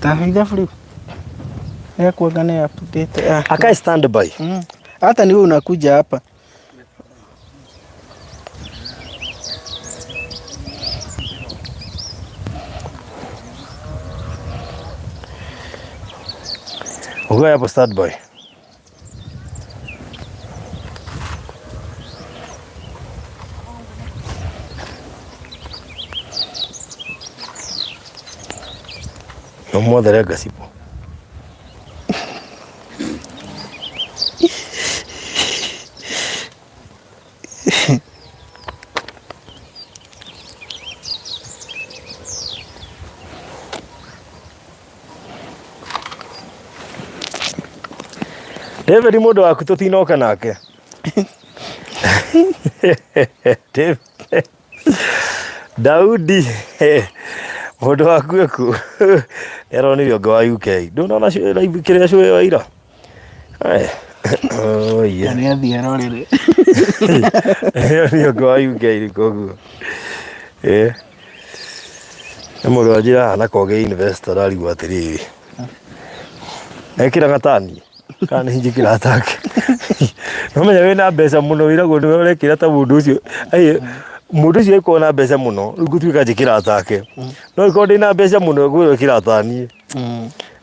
Ta ithabu rĩu. Nĩakuanga nĩ update. Ah. Akae standby. Hata ni wewe unakuja hapa. Ukae hapo standby. Nomwothere ngacibũ. David mũndũ waku tũtinoka nake. David. Daudi mũndũ waku eku nĩaronire ũngĩ wa UK. Ndũnona live kĩrĩa cũĩ wa ira? Aya. Oh, yeah. Nĩ athiĩ arorere. Nĩaronire ũngĩ wa UK rĩ koguo. Eh. Nĩ mũndũ wanjĩra ahana kogĩ investor ararigwo atĩrĩrĩ. Ekĩraga tani kana nĩ njĩkĩra take. No menya wĩna mbeca mũno wĩragwo nĩwe ũrekĩra ta mũndũ ũcio. Ai mũndũ ũcio angĩkorwo na mbeca mũno rĩu ngũtuĩka njĩkĩra take. No angĩkorwo ndĩna mbeca mũno ngwĩrwo ĩkĩra taniĩ.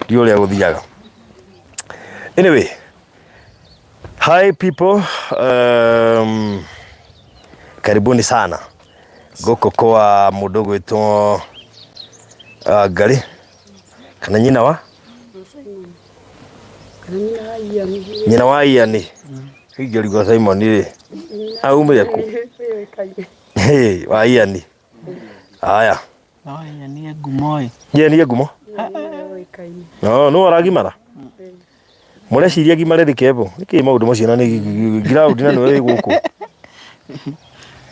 Ndiũĩ ũrĩa gũthiaga. Anyway, hi people. Karibuni sana gũkũ kwa mũndũ ũgwĩtwo Ngarĩ kana nyina wa nyina wa Ian ingĩrigwo Simon rĩ aumire kũ? Hey, wa Ian. Haya. No Ian e ngumo ĩ. Ian e ngumo? No, no aragimara. Mũreciria gimare rĩ Kevo? Nĩkĩ maũndũ macio na nĩ ground na nĩwe wĩ gũkũ.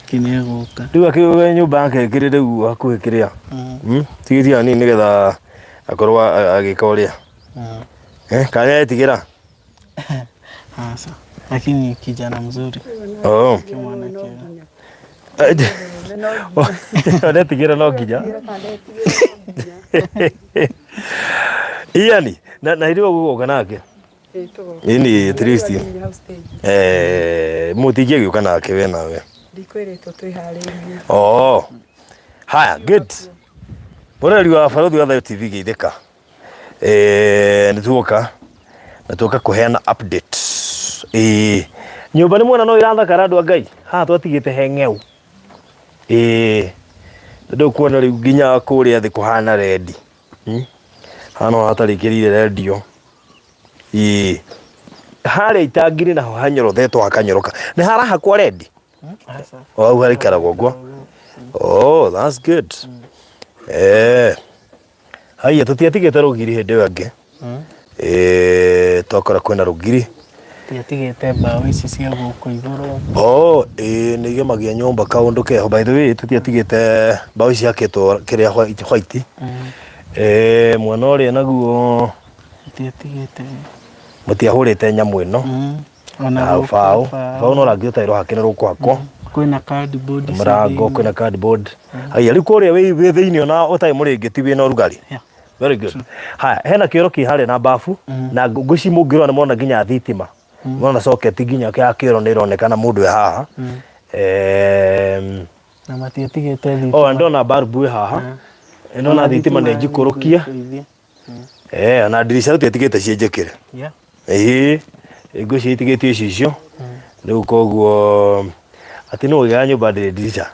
Kĩ nĩegũka. Rĩu akĩũĩ nyũmba yake ĩkĩrĩ rĩu hakuhĩ kĩrĩa. Tigĩtia hanini nĩgetha akorwo agĩka ũrĩa. Eh, kana nĩaretigĩra? Aca. Lakini kijana mzuri. Oh. Mwanake. Aretigĩra no nginya. Ian, na hĩndĩ ĩyo ũgũgoka nake? Ĩni at least. Eh, mũtingĩgĩũka nake we nawe. Ndikwĩrĩtwo twĩharĩirie. Oh. Haya, good. Mũreri wa Barũthi wa Thayũ TV geithĩka. Eh, nĩ tuoka na tuoka kũheana update. Ĩĩ. Nyũmba nĩ mwona no ĩrathakara andũ a Ngai. Haha twatigĩte he ng'eu. Ĩĩ. Ndũ kuona rĩu nginya kũrĩa thĩ kũhana rendi. Haha no hatarĩkĩrire rendio. Ĩĩ. Harĩa itangi-inĩ naho hanyorothetwo hakanyoroka. Nĩ harahakwo rendi? Aca. O hau haraikaragwo ũguo. Oh, that's good. Eh. Haiya tũtiatigĩte rũgiri hĩndĩ ĩyo ĩngĩ. Eh, twakora kwĩna rũgiri. Tiatigĩte mbaũ ici cia gũkũ igũrũ. Oh, ĩĩ nĩ igemagia nyũmba kaũndũ keho. By the way, tũtiatigĩte mbaũ ici ciakĩtwo kĩrĩa white. white. Eh, mwena ũrĩa naguo Tiatigĩte. mũtiahũrĩte nyamũ ĩno. Ona Na gũkũ ũbaũ. baũ. Ũbaũ no rangi ũtarĩ rũhake nĩ rũkũhakwo. Kwĩna cardboard cia Mũrango thĩinĩ. kwĩna cardboard. Haiya rĩu kũrĩa wĩ thĩinĩ ona ũtarĩ mũrĩngĩti wĩna ũrugarĩ. Yeah. Very good. Haya, hena kĩoro kĩ harĩa na bafu na ngwĩci mũngĩrora nĩ mona nginya thitima. Mona socket nginya ya kĩoro nĩ ĩronekana mũndũ e haha. Em, Na matiatigĩte thitima. oh, ndona bulb ĩ haha. Ndona thitima nĩ njikũrũkie. Eh, ona ndirica tũtiatigĩte ciĩ njĩkĩre. Yeah. Ĩĩ, ngwĩciria itigĩtio icicio. Rĩu koguo atĩ nũ ũigaga nyũmba ndĩrĩ ndirica.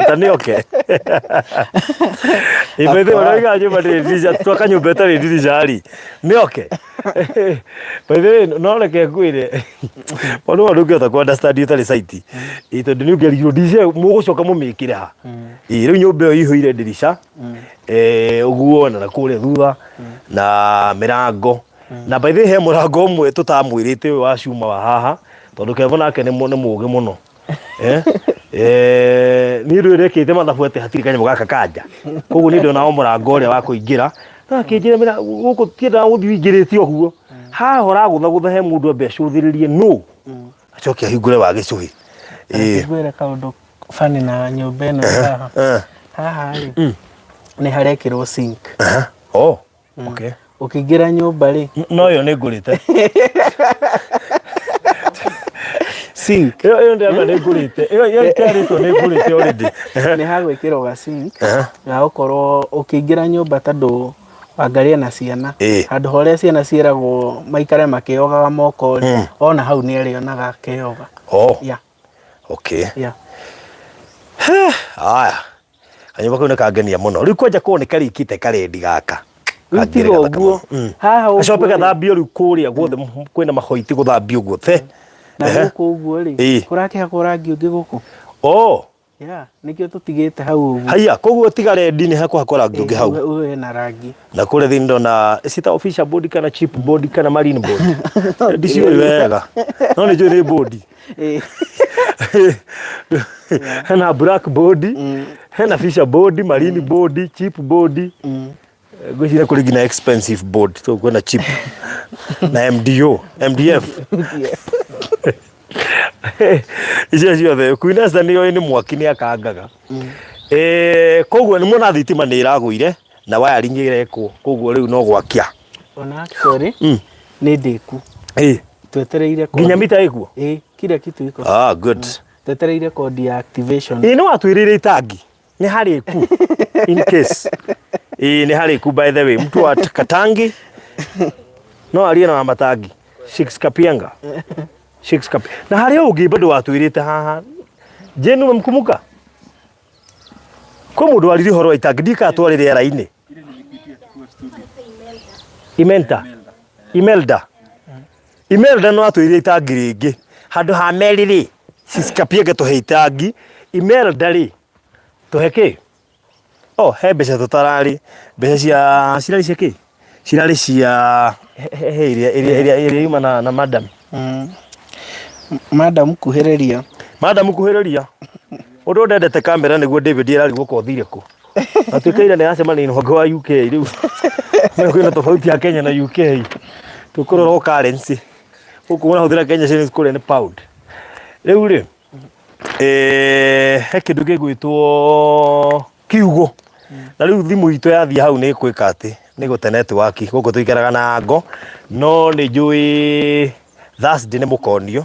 Ta nĩ oke. Ithe ũrĩa ũigaga nyũmba ndĩrĩ ndirica, twaka nyũmba ĩtarĩ ndirica rĩ, nĩ oke. By the way, no reke ngwĩre, maũndũ maya ndũngĩhota kũ understand ũtarĩ site. Ĩĩ tondũ nĩ ũngĩarigirwo ndirica ĩyo mũgũcoka mũmĩkĩre ha. Ĩĩ rĩu nyũmba ĩyo ĩihũire ndirica. Ũguo na kũrĩa thutha na mĩrango. Na by the way he mũrango ũmwe tũtamwĩrĩte ũyũ wa cuma wa haha tondũ Kevo nake nĩ mũgĩ mũno. Eh, niĩ ndũĩ ndekĩte mathabu atĩ hatirĩ kanyamũ gaka kanja. Koguo niĩ ndona o mũrango ũrĩa wa kũingĩra. No akĩnjĩra gũkũ tiendaga gũthiĩ ũingĩrĩte ũguo. Haha ũragũthagũtha he mũndũ ambe acũthĩrĩrie nũ acoke ahingũre wa gĩcũhĩ. Reke ngwĩre kaũndũ funny na nyũmba ĩno ĩ haha. Haha rĩ, nĩ harekĩrwo sink. Oh, okay. Ũkĩingĩra nyũmba rĩ, No ĩyo nĩ ngũrĩte. Sink. Ĩyo ĩyo ndĩrauga nĩ ngũrĩte. Ĩyo ĩyo ĩtarĩtwo nĩ ngũrĩte already. Nĩ hagwĩkĩrwo ga sink ga gũkorwo ũkĩingĩra nyũmba tondũ wangaria na ciana. Handũ ha ũrĩa ciana ciĩragwo maikare makĩogaga moko rĩ, ona hau nĩ arĩonaga akĩoga. Oh. Yeah. Okay. Yeah. Aya. Kanyũmba kau nĩ kangenia mũno. Rĩu kwanja korwo nĩ karĩkĩte karendi gaka. Rĩu tiga Kangĩrĩ gathaka ũguo. mũno. Haha ũguo Gacoke rĩ. gathambio rĩu kũrĩa guothe kwĩna mahoiti gũthambio guothe. Na gũkũ ũguo rĩ, kũrakĩhakwo rangi ũngĩ gũkũ. Oh. Yeah, nĩkĩo tũtigĩte hau ũguo. Haiya, koguo tiga rendi nĩ hakũhakwo rangi ũngĩ hau. Ũyũ wĩna rangi. Na kũrĩa thĩinĩ ndona cita official board kana chip board kana marine board. Ndiciũĩ wega. No nĩ njũĩ nĩ board. Hena black board, hena fisher board, marine board, chip board. Ngwĩciria kũrĩ nginya expensive board, so kwĩna chip na MDO, MDF. Icio ciothe Queen Esther nĩ oĩ nĩ mwaki nĩ akangaga. Eh, koguo nĩ muona thitima nĩ ĩragũire na wiring ĩrekwo, koguo rĩu no gwakia. Ona actually nĩ ndĩku. Twetereire Nginya mita ĩkuo? Ĩĩ, kila kitu iko. Ah, good. Twetereire kodi ya activation. Ĩĩ nĩ watwĩrĩire itangi nĩ harĩku in case. Ĩĩ nĩ harĩku by the way. Mtu wa Katangi no arie na wa Matangi. Six Kapianga. Six Kapi. Na harĩa ũngĩ bado watwĩrĩte haha. Jane umemkumbuka? Kwĩ mũndũ waririe ũhoro wa itangi ndiũĩ kana twarĩ rĩera-inĩ. Imenta. Imelda. Imelda no atwĩrire itangi rĩngĩ. Handũ ha Mary rĩ, Sisikapienge tũhe itangi. Imelda rĩ, tũhe kĩ? Oh, he mbeca tũtararĩ. Mbeca cia cirarĩ cia kĩ? Cirarĩ cia he he ĩrĩa ĩrĩa ĩrĩa ĩrĩa yuma na, na madam. Madam kuhĩrĩria. Madam kuhĩrĩria. Ũndũ ndendete kamera nĩguo David ararigwo ko thire kũ. Atuĩka ira nĩ acemania na wa UK rĩu. Kwĩna tofauti ya Kenya na UK. Tũkũrora o currency. Gũkũ ũrahũthĩra Kenya shillings kũrĩa nĩ pound. Rĩu rĩ, he kĩndũ gĩgwĩtwo kiugũ. Na rĩu thimũ itũ yathiĩ hau nĩ ĩkwĩka atĩ nĩ gũte network. Gũkũ tũikaraga na ngo no nĩ njũĩ Thursday nĩ mũkonio.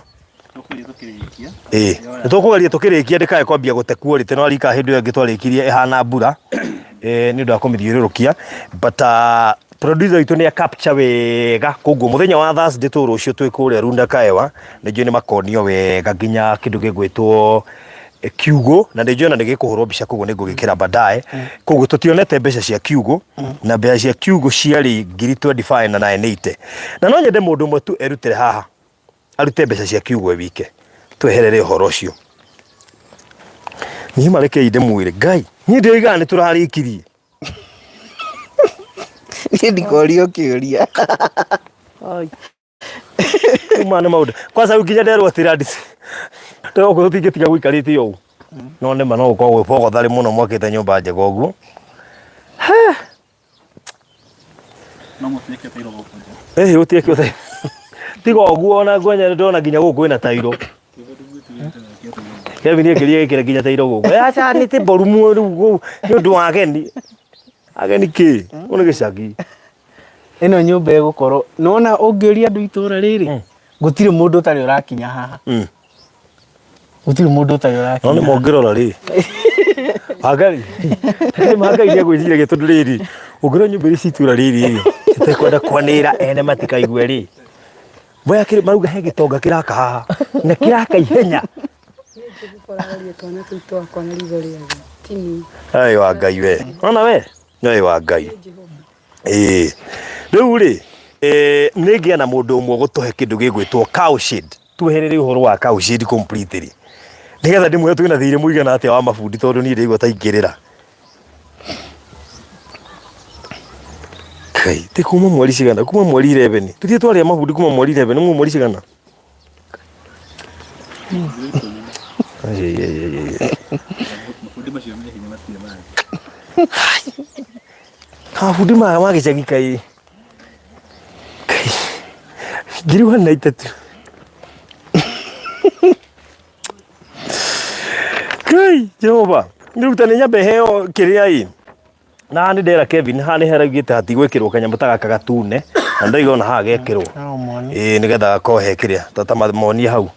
Ĩĩ nĩ tũkũgeria tũkĩrĩkia ndĩkae kwambia gũte quality no arika hĩndĩ ĩyo ĩngĩ twarĩkirie ĩhana mbura nĩ ũndũ wa kũmĩthiũrũrũkia but producer witũ nĩ capture wega koguo mũthenya wa Thursday tũ rũciũ twĩ kũrĩa Runda Kaewa nĩ njũĩ nĩ makonio wega nginya kĩndũ gĩgwĩtwo kiugũ na nĩ njũĩ ona nĩ gĩkũhũrwo mbica koguo nĩ ngũgĩkĩra baadaye koguo tũtionete mbeca cia kiugũ na mbeca cia kiugũ ciarĩ ngiri 25 na 980 na no nyende mũndũ ũmwe tu erutĩre haha arute mbeca cia kiugũ e wike tweherere ũhoro ũcio. Niĩ ma rekei ndĩmwĩre Ngai niĩ ndĩroigaga nĩ tũrarĩkirie. Niĩ ndikorio kĩũria. Uma nĩ maũndũ kwanza rĩu nginya nderwo atĩ Radis ndĩrogwo tũtingĩtiga gũikarĩte ũũ no nĩma no gũkorwo gwĩ bogotharĩ mũno mwakĩte nyũmba njega ũguo. No mũtiĩkĩte tairo gũkũ nja. Ĩhĩ gũtiĩkĩtwo tairo. Tiga ũguo ona ngwenya ndona nginya gũkũ kwĩna tairo. Kevin ekĩria gĩkĩra nginya tairo gũkũ. Aca nĩ ti mboru rĩu gũkũ nĩ ũndũ wa ageni. Ageni kĩ? Gũkũ nĩ gĩcagi. Ĩno nyũmba ĩgũkorwo nĩwona ũngĩũria andũ itũra rĩrĩ gũtirĩ mũndũ ũtarĩ ũrakinya haha. Gũtirĩ mũndũ ũtarĩ No ũrakinya. nĩ mũngĩrora rĩ. Wangari. Nĩ Wangari nĩ egwĩciragia tondũ rĩrĩ ũngĩrora nyũmba iria ci itũra rĩrĩ rĩ tũtekwenda kwanĩrĩra ene matikaigue rĩ. Boya kĩrĩ marauga he gĩtonga kĩraka haha na kĩraka ihenya. Jehova ũraroria twana tũu twakwa na riitho rĩagu. Ti niĩ. Ai wa Ngai we. Ona we. Ai wa Ngai. Ĩĩ. Rĩu rĩ, nĩ ngĩa na mũndũ ũmwe ũgũtũhe kĩndũ gĩgwĩtwo cow shed. Tweherere ũhoro wa cow shed completely. Nĩgetha ndĩmwĩre twĩna thirĩ mũigana atĩa wa mabundi tondũ niĩ ndĩraigua ta ingĩrĩra. Ngai, ti kuma mweri cigana? Kuma mweri 11. Tũthiĩ twarĩa mabundi kuma mweri 11, nĩ mweri cigana? Ai, ai, ai, ai, ai. Mabundi macio me hinya matirĩ mangĩ. Mabundi maya ma gĩcagi kaĩ. Kai. 193. Kai, Jehova. Nĩruta nĩ nyambe heo kĩrĩa ĩ. Na haha nĩ ndera Kevin, haha nĩ haraugĩte hatigwĩkĩrwo kanyamũ ta gaka gatune, na ndoiga ona haha gekĩrwo. No moni. Ĩĩ nĩgetha gakorwo he kĩrĩa, ta monie hau.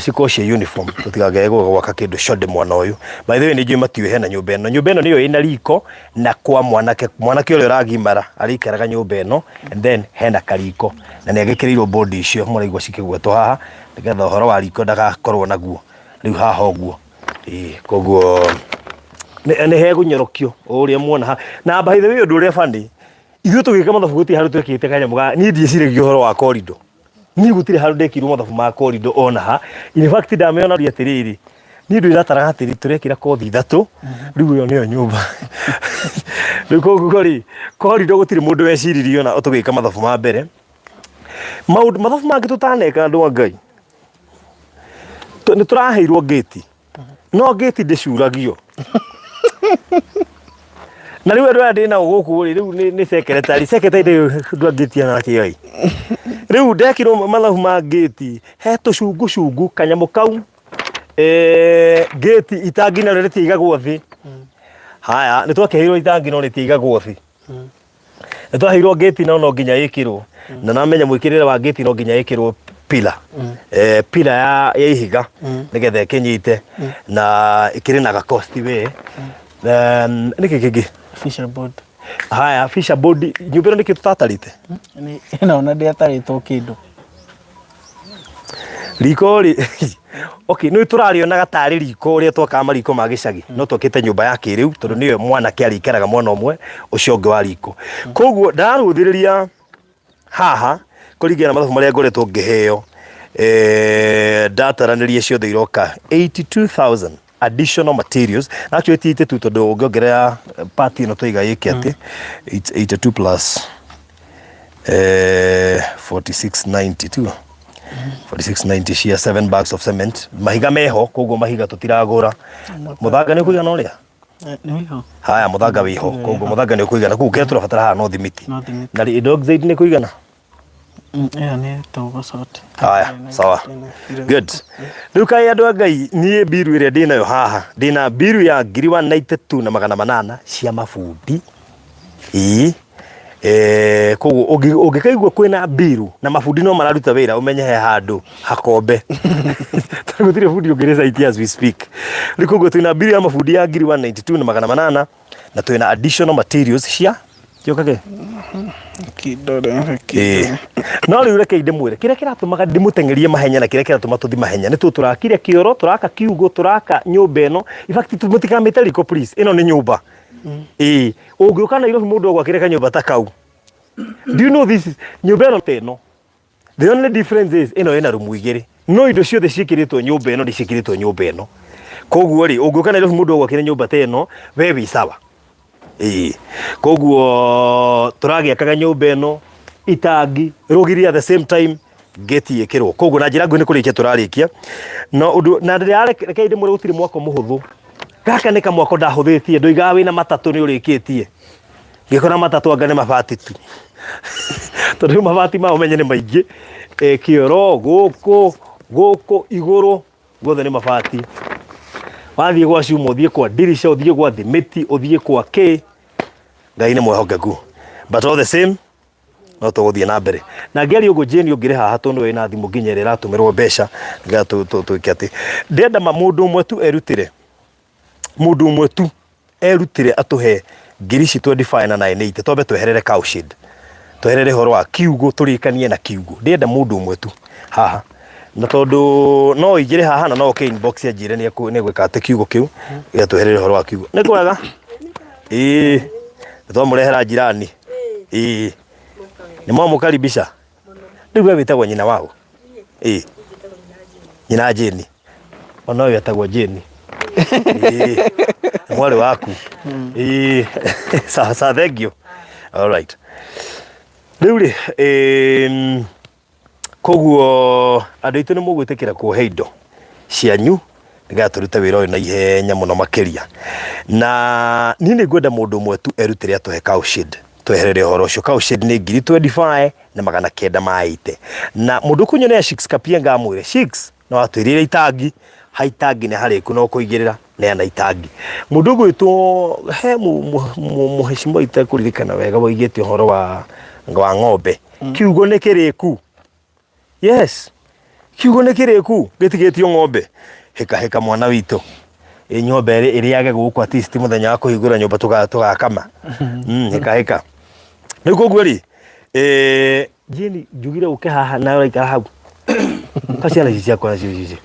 Cikorwo ciĩ uniform, tũtikagae gwaka kĩndũ shoddy mwana ũyũ. By the way nĩ njũĩ matiũĩ hena nyũmba ĩno. Nyũmba ĩno nĩyo ĩna riko na kwa mwanake, mwanake ũrĩa ũragimara arĩikaraga nyũmba ĩno and then hena kariko na nĩ agĩkĩrĩirwo board icio mũraigua cikĩgwetwo haha nĩgetha ũhoro wa riko ndagakorwo naguo. Rĩu haha ũguo. Ĩĩ koguo nĩ hegũnyorokio o ũrĩa muona haha. Na by the way ũndũ ũrĩa funny, ithuĩ tũgĩka mathabu gũtirĩ handũ twekĩrĩte kanyamũ ga, niĩ ndieciragia ũhoro wa corridor. Niĩ gũtirĩ handũ ndekĩirwo mathabu ma corridor ona ha. In fact ndamĩona atĩrĩrĩ, niĩ ndĩrataraga atĩrĩ tũrekĩra kothi ithatũ, rĩu ĩyo nĩyo nyũmba. Rĩu koguo rĩ, corridor gũtirĩ mũndũ weciririe ona tũgĩka mathabu ma mbere. Maũndũ mathabu mangĩ tũtaneka andũ a Ngai, nĩ tũraheirwo ngĩti no ngĩti ndĩcuragio na rĩu andũ aya ndĩ nao gũkũ rĩ rĩu nĩ secretary secretary ndĩ ndwa ngĩti ana kĩoi rĩu ndekirwo mathabu ma ngĩti he tũcungucungu kanyamũ kau eh, ngĩti itangi narĩo rĩtiigagwo thĩ haya nĩ twakĩheirwo itangi no rĩtiigagwo thĩ nĩ twaheirwo ngĩti no no nginya ĩkĩrwo na namenya mwĩkĩrĩre wa ngĩti no nginya ĩkĩrwo pila eh, pila ya, ya ihiga nĩgetha ĩkĩnyite na ĩkĩrĩ na gakosti we nĩkĩ kĩngĩ Fisher board. haya fisher board nyũmba ĩno nĩkĩ tũtatarĩte Nĩ ĩno ona ndĩatarĩtwo kĩndũ. Riko rĩ, okay, nĩ tũrarĩonaga tarĩ riko ũrĩa twakaga mariko ma gĩcagi, no twakĩte nyũmba ya kĩrĩu tondũ nĩyo mwanake arĩikaraga mwena ũmwe, ũcio ũngĩ wa riko. Koguo ndarũthĩrĩria haha kũringana na mathabu marĩa ngoretwo ngĩheo, eh, ndataranĩria ciothe iroka 82,000 additional materials. Actually ti 82 tondũ ũngĩongerera part ĩno twaiga ĩke atĩ, it's 82 plus 4690 tu 4690 cia 7 bags of cement mahiga meho koguo mahiga tũtiragũra mũthanga nĩ ũkũigana ũrĩa Nĩ wĩho. haya mũthanga wĩho koguo mũthanga nĩ ũkũigana koguo kĩrĩa tũrabatara haha no thimiti No thimiti. na lead oxide nĩ kũigana Ĩyo nĩ tũgũcoti. Haya, sawa. Good. Rĩu kaĩ andũ a Ngai niĩ mbiru ĩrĩa ndĩnayo haha ndĩna mbiru ya ngiri 192 na magana manana cia mabundi ĩĩ Eh, koguo ũngĩkaigua kwĩna mbiru na mabundi no mararuta wĩra ũmenye he handũ hakombe tondũ gũtirĩ bundi ũngĩrĩ site as we speak rĩu koguo twĩna mbiru ya mabundi ya ngiri 192 na magana manana na twĩna additional materials cia kĩũkage Kĩndore, Ĩĩ. No rĩu rekei ndĩmwĩre kĩrĩa kĩratũmaga ndĩmũteng'erie mahenya na kĩrĩa kĩratũma tũthi mahenya nĩ tondũ tũrakire kĩoro tũraka kiugũ tũraka nyũmba ĩno in fact mũtikamĩte riko please ĩno nĩ nyũmba ĩĩ ũngĩũka Nairobi mũndũ agwakĩre kanyũmba ta kau do you know this is nyũmba ĩno ta ĩno the only difference is ĩno ĩna rumu igĩrĩ no indo ciothe ciĩkĩrĩtwo nyũmba ĩno nĩ ciĩkĩrĩtwo nyũmba ĩno koguo rĩ ũngĩũka Nairobi mũndũ agwakĩre nyũmba ta ĩno we wĩ sawa ĩĩ koguo tũragĩakaga nyũmba ĩno itangi rũgiri at the same time gate ĩkĩrwo koguo na njĩra nguhĩ nĩ kũrĩkia tũrarĩkia no ũndũ na reke ndĩmwĩre gũtirĩ mwako mũhũthũ gaka nĩ kamwako ndahũthĩtie ndoigaga wĩna matatũ nĩ ũrĩkĩtie ngĩkora matatũ anga nĩ mabati tu tondũ rĩu mabati mao menye nĩ maingĩ Eh, kĩoro gũkũ gũkũ igũrũ guothe nĩ mabati wathiĩ gwa cuma ũthiĩ kwa ndirisha ũthiĩ gwa thimiti ũthiĩ kwa kĩ ngai nĩ mwĩhokeku but all the same no tũgũthiĩ na mbere na ngĩaria ũguo Jane ũngĩrĩ haha tondũ wĩna thimũ nginya ĩrĩa ĩratũmĩrwo mbeca nĩgetha twĩke atĩ ndĩrenda ma mũndũ ũmwe tu erutĩre mũndũ ũmwe tu erutĩre atũhe ngiri ici 25 na 980 twambe tweherere cowshed tweherere ũhoro wa kiugũ tũrĩkanie na kiugũ ndĩrenda mũndũ ũmwe tu haha na tondũ no ũingĩre haha na no ũke inbox anjĩre nĩ egwĩka atĩ kiugũ kĩu gĩa tweherere ũhoro wa kiugũ nĩ kwega ĩĩ nĩ twamũrehera jirani ĩĩ nĩ mwamũkaribisha rĩu we wĩtagwo nyina waũ ĩĩ nyina Jane ona ũyũ etagwo Jane ĩĩ nĩ mwarĩ waku ĩĩ sawa sawa thank you all right rĩu rĩ koguo andũ aitũ nĩ mũgwĩtĩkĩra kuohe indo cianyu nĩgetha tũrute wĩra ũyũ na ihenya mũno makĩria na niĩ nĩ ngwenda mũndũ ũmwe tu erutĩre atũhe cowshed tweherere ũhoro ũcio cowshed nĩ ngiri 25 na magana kenda ma 80 na mũndũ ũkũnyonera Shix Kapienga amwĩre Shix no atwĩrĩire itangi Ha itangi nĩ harĩku no kũigĩrĩra, neana itangi. Mũndũ ũgwĩtwo he mũheshimiwa itekũririkana wega woigĩte ũhoro wa wa ng'ombe. Kiugo nĩ kĩrĩku. Yes. Kiugo nĩ kĩrĩku gĩtigĩtio ng'ombe. Hĩka hĩka mwana witũ. Ĩ ng'ombe ĩrĩage gũkũ at least mũthenya wa kũhingũra nyũmba tũgakama. Hĩka hĩka. Rĩu koguo rĩ, eh, Jane njugire ũke haha nawe ũraikara hau. Ka ciana ici ciakwa nacio ici.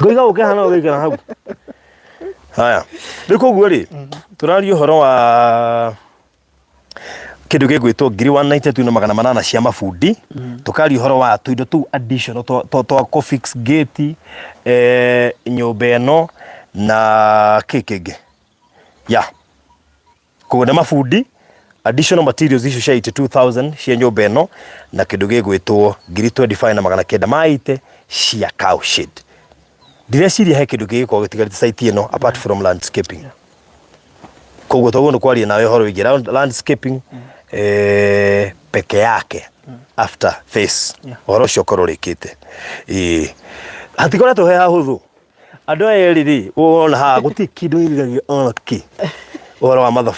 Ngoiga ũke haha nawe ũgaikara hau. Haya. Rĩu koguo rĩ, tũraria ũhoro wa kĩndũ gĩgwĩtwo 192 na 800 cia mabundi tũkaria ũhoro wa tũindo tũu additional twa kũ fix gate eh, nyũmba ĩno na kĩ kĩngĩ ya koguo nĩ mabundi additional materials icio cia 82000 cia nyũmba ĩno na kĩndũ gĩgwĩtwo 25 na 980 cia cow shed. Ndireciria he kĩndũ kĩngĩkorwo gĩtigarĩte site ĩno apart from landscaping. Koguo toguo nĩ kwaria nawe ũhoro wĩgiĩ landscaping peke yake after this ũhoro ũcio ũkorwo ũrĩkĩte. Ĩĩ hatikoretwo he hahũthũ. Andũ aya erĩ rĩ, wona haha gũtirĩ kĩndũ gĩthiragia ona kĩ ũhoro wa mathabu.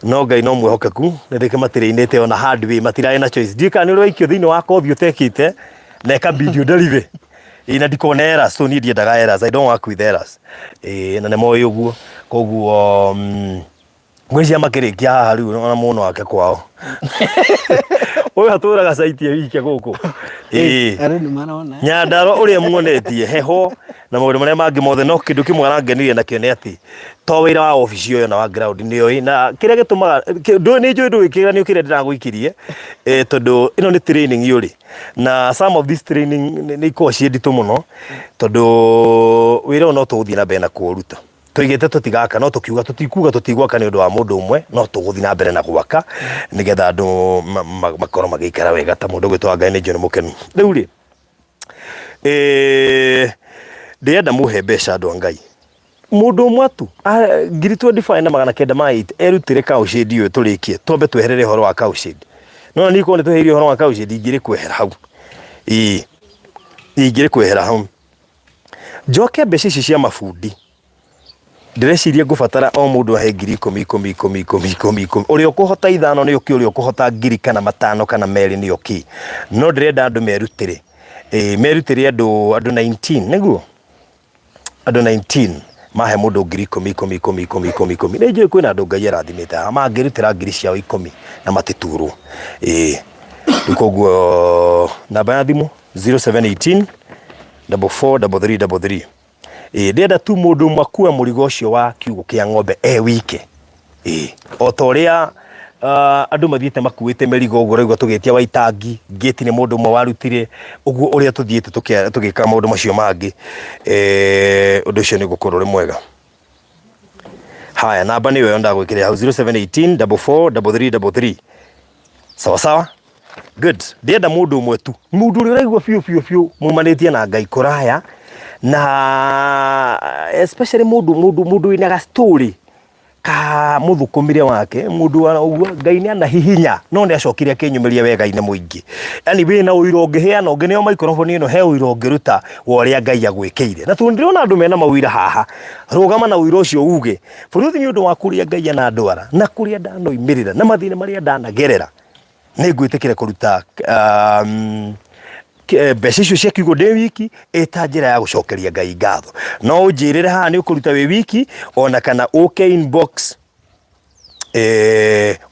No Ngai no mwĩhokeku nĩ ndĩkĩ matirĩinĩte ona hard way matirarĩ na choice. Ndiũĩ kana nĩ ũrĩ waikio thĩinĩ wa kothi ũtekĩte na ĩkabidi ũnderive. Ĩĩ na ndikona errors so niĩ ndiendaga errors. I don't work with errors. Ĩĩ na nĩ moĩ ũguo. Koguo ngwĩciria makĩrĩkia haha rĩu ona mũno wake kwao. Ũyũ atũraga site e wike gũkũ. Ĩĩ. Andũ nĩ marona. Nyandarua ũrĩa muonetie heho na maũndũ marĩa mangĩ mothe no kĩndũ kĩmwe arangenirie nakĩo nĩ atĩ to wĩra wa obici ũyũ na wa ground nĩ oĩ na kĩrĩa gĩtũmaga nĩ njũĩ ndũĩ kĩgeranio kĩrĩa ndĩragũikirie tondũ ĩno nĩ training ũrĩ na some of this training nĩ ikoragwo ciĩ nditũ mũno tondũ wĩra ũyũ no tũgũthiĩ na mbere na kũũruta. Tũigĩte tũtigaka no tũkiuga tũtikuga tũtigwaka nĩ ũndũ wa mũndũ ũmwe no tũgũthiĩ na mbere na gwaka nĩgetha andũ makorwo magĩikara wega ta mũndũ ũgwĩtwo Wangai nĩ njũĩ nĩ mũkenu. Rĩu rĩ, ndĩrenda mũhe mbeca andũ a Ngai. Mũndũ ũmwe tu 25 na 980 erutĩre cow shed ũyũ tũrĩkie twambe tweherere ũhoro wa cow shed. Nĩwona niĩ korwo nĩtwehereire ũhoro wa cow shed ingĩrĩ kwehera hau. Ĩĩ ingĩrĩ kwehera hau. Njoke mbeca ici cia mabundi ndĩreciria ngũbatara o mũndũ ahe 10,000 ikũmi ikũmi ikũmi ikũmi ikũmi. Ũrĩa ũkũhota ithano nĩ okay, ũrĩa ũkũhota ngiri kana matano kana merĩ nĩ okay. No ndĩrenda andũ merutĩre. Ĩĩ merutĩre andũ andũ 19 nĩguo? Andũ 19 mahe mũndũ 10,000 ikũmi ikũmi ikũmi ikũmi ikũmi. Nĩ njũĩ kwĩna andũ Ngai arathimĩte haha mangĩrutĩra ngiri ciao ikũmi na matiturwo. Ĩĩ rĩu koguo namba ya thimũ 0718 44 33 33. Ĩĩ ndĩrenda tu mũndũ ũmwe akue mũrigo ũcio wa kiugũ kĩa ng'ombe e wike. Ĩĩ o ta ũrĩa andũ mathiĩte makuĩte mĩrigo ũguo ũraigua tũgĩtia Waitangi, ngĩti nĩ mũndũ ũmwe warutire, ũguo ũrĩa tũthiĩte tũgĩkaga maũndũ macio mangĩ, ũndũ ũcio nĩ ũgũkorwo ũrĩ mwega. Haya, namba nĩyo ĩyo ndagwĩkĩrĩra hau 0718 44 33 33. Sawa sawa? Good. Ndĩrenda mũndũ ũmwe tu. Mũndũ ũrĩa ũraigua biũ biũ biũ mumanĩtie na Ngai kũraya na especially mũndũ mũndũ mũndũ wĩna ga story ka mũthũkũmire wake mũndũ wa ũguo Ngai nĩ anahihinya no nĩ acokire akĩnyumĩria wega-inĩ mũingĩ. Yani wĩna ũira ũngĩheana ũngĩneo microphone ĩno he ũira ũngĩruta wa ũrĩa Ngai agwĩkĩire. Na tondũ ndĩrona andũ mena maũira haha, rũgama na ũira ũcio uge bũrũri nĩ ũndũ wa kũrĩa Ngai anandwara na kũrĩa ndanoimĩrĩra na mathĩna marĩa ndanagerera nĩ ngwĩtĩkĩra kũruta mbeca icio cia kiugo ndĩ wiki ĩta njĩra ya gũcokeria Ngai ngatho. No ũnjĩrĩre haha nĩ ũkũruta wĩ wiki ona kana ũke inbox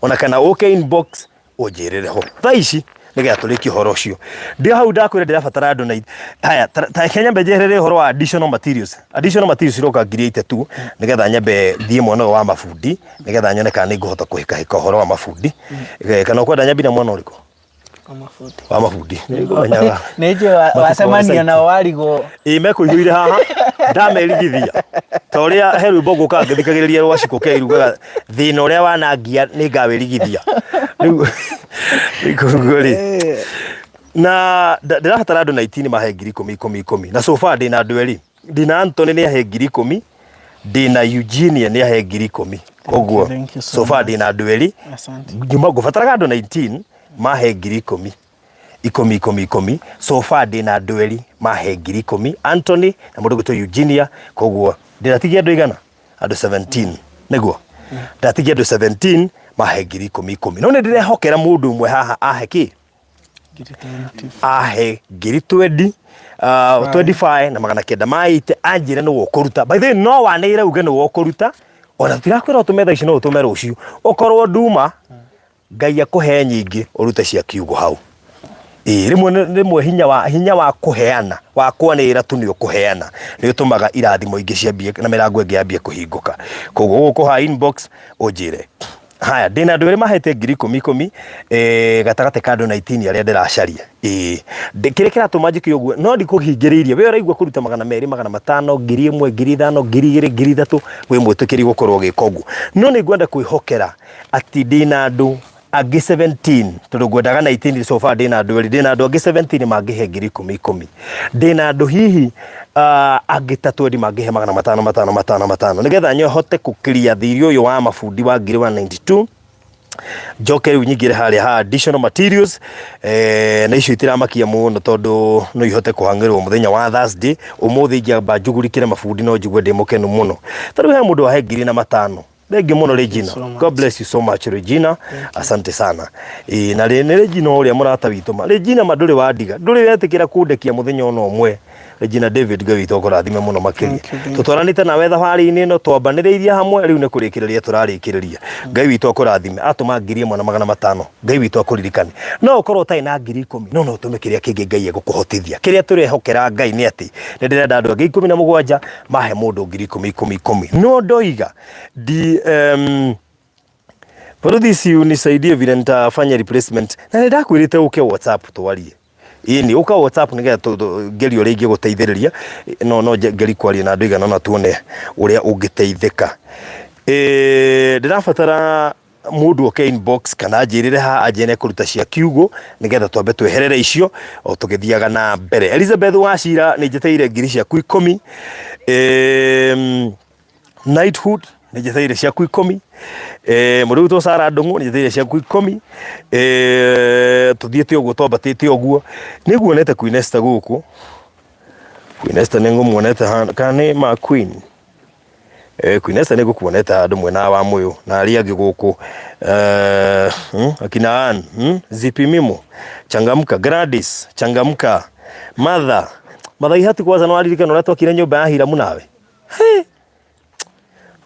ona kana ũke inbox ũnjĩrĩre ho thaa ici nĩgetha tũrĩkie ũhoro ũcio. Ndĩ hau ndakwĩra ndĩrabatara andũ na haya ta reke nyambe njeherere ũhoro wa additional materials. Additional materials iroka 80,000 tu nĩgetha nyambe thiĩ mwena ũyũ wa mabundi nĩgetha nyone kana nĩ ngũhota kũhĩkahĩka ũhoro wa mabundi. Kana ũkwenda nyambie na mwena ũrĩkũ? Wa mabundi. Wa mabundi. Nĩ ngũmenyaga. Nĩ njũĩ wacemania nao warigwo. Ĩĩ mekũihũire haha ndamerigithia. Ta ũrĩa he rwĩmbo ngũkaga ngĩthikagĩrĩria rwa Shiko K rugaga thĩna ũrĩa wanangia nĩ ngawĩrigithia. Rĩu koguo rĩ na ndĩrabatara andũ 19 mahe 10,000 ikũmi ikũmi na so far ndĩna andũ erĩ. Ndĩna Anthony nĩ ahe 10,000, ndĩna Eugenia nĩ ahe 10,000. Koguo Thank you so so far much. ndĩna andũ erĩ. Asante. Nyuma ngũbataraga andũ 19 mahe 10,000. Ikũmi ikũmi ikũmi. So far ndĩna andũ erĩ mahe 10,000, Anthony na mũndũ ũgwĩtwo Eugenia. Koguo ndĩratigia andũ igana, andũ 17, nĩguo ndatigia andũ 17 mahe 10,000 ikũmi. No nĩ ndĩrehokera mũndũ ũmwe haha ahe kĩ? 20. Ahe ngiri 20, 25 na 980, anjĩre nĩwe ũkũruta. By the way, no wanĩrĩre uge nĩwe ũkũruta, ona tũtirakwĩra ũtũme thaa ici, no ũtũme rũciũ ũkorwo nduma. Ngai akũhe nyingĩ ũrute cia kiugo hau. Ĩĩ, rĩmwe rĩmwe hinya wa kũheana, wa kwanĩrĩra tu nĩ ũkũheana, nĩ ũtũmaga irathimo ingĩ ciambie na mĩrango ĩngĩ yambie kũhingũka. Koguo gũkũ ha inbox ũnjĩre. Haya, ndĩna andũ erĩ mahete 10,000 ikũmi, gatagatĩ ka andũ 19 arĩa ndĩracaria. Ĩĩ, kĩrĩa kĩratũma njĩke ũguo no ndikũhingĩrĩirie. We ũraigua kũruta 200, 500, 1000, 5000, 2000, 3000, wĩ mwĩtĩkĩri gũkorwo ũgĩka ũguo. No nĩ ngwenda kwĩhokera atĩ ndĩna andũ angĩ 17, tondũ ngwendaga 19, so far ndĩna andũ erĩ. Ndĩna andũ angĩ 17 mangĩhe 10,000 ikũmi. Ndĩna andũ hihi angĩ ta 20 mangĩhe 500 matano matano matano, nĩgetha nyohote kũkiria thirĩ ũyũ wa mabundi wa ngiri 192, njoke rĩu nyingĩre harĩa ha additional materials. Na icio itiramakia mũno tondũ no ihote kũhang'ĩrwo mũthenya wa Thursday. Ũmũthĩ ingĩamba njugurikĩre mabundi no njigue ndĩ mũkenu mũno. Ta rĩu he mũndũ wahe 1005. Thank you mũno, Regina. So much. God bless you so much, Regina. Asante sana. Ĩĩ, na nĩ Regina ũrĩa mũrata witũ ma. Regina, ma ndũrĩ wandiga. Ndũrĩ wetĩkĩra kũndekia mũthenya ona ũmwe. Regina David, Ngai witũ akũrathime mũno makĩria. Thank you, thank you. Tũtwaranĩte nawe thabarĩ-inĩ ĩno, twambanĩrĩirie hamwe, rĩu nĩ kũrĩkĩrĩria tũrarĩkĩrĩria. Ngai witũ akũrathime. Atũma 1500. Ngai witũ akũririkane. No ũkorwo ũtarĩ na 10,000, no no ũtũme kĩrĩa kĩngĩ Ngai egũkũhotithia. Kĩrĩa tũrehokera Ngai nĩ atĩ nĩ ndĩrenda andũ angĩ 17 mahe mũndũ 10,000 ikũmi ikũmi. No ndoiga di Bũrũthi, unisaidie vile nitafanya replacement, na nĩ ndakwĩrĩte ũke WhatsApp twarie. Ĩni, ũka WhatsApp nĩgetha ngerie ũrĩa ingĩgũteithĩrĩria. No ngeri kwaria na andũ igana na tuone ũrĩa ũngĩteithĩka. Ndĩrabatara mũndũ oke inbox kana anjĩrĩre haha, anjĩre nĩ kũruta cia kiugo, nĩgetha twambe tweherere icio o tũgĩthiaga na mbere. Elizabeth Wacira, nĩ njetereire ngiri ciaku 10. Knighthood, nĩ njetereire ciaku 10. Mũndũ witũ Sara Ndũng'ũ, nĩ njetereire ciaku 10. Tũthiĩte ũguo twambatĩte ũguo, nĩ nguonete Queen Esther gũkũ. Queen Esther nĩ ngũmuonete haha, kana nĩ ma Queen? Queen Esther, nĩ ngũkuonete handũ mwena wa Mũyũ na arĩa angĩ gũkũ. Akina Ann, Zipi Mimo, changamka. Gladys, changamka. Martha, Martha Ihati, kwanza nĩ waririkana ũrĩa twakire nyũmba ya Hiramu nawe?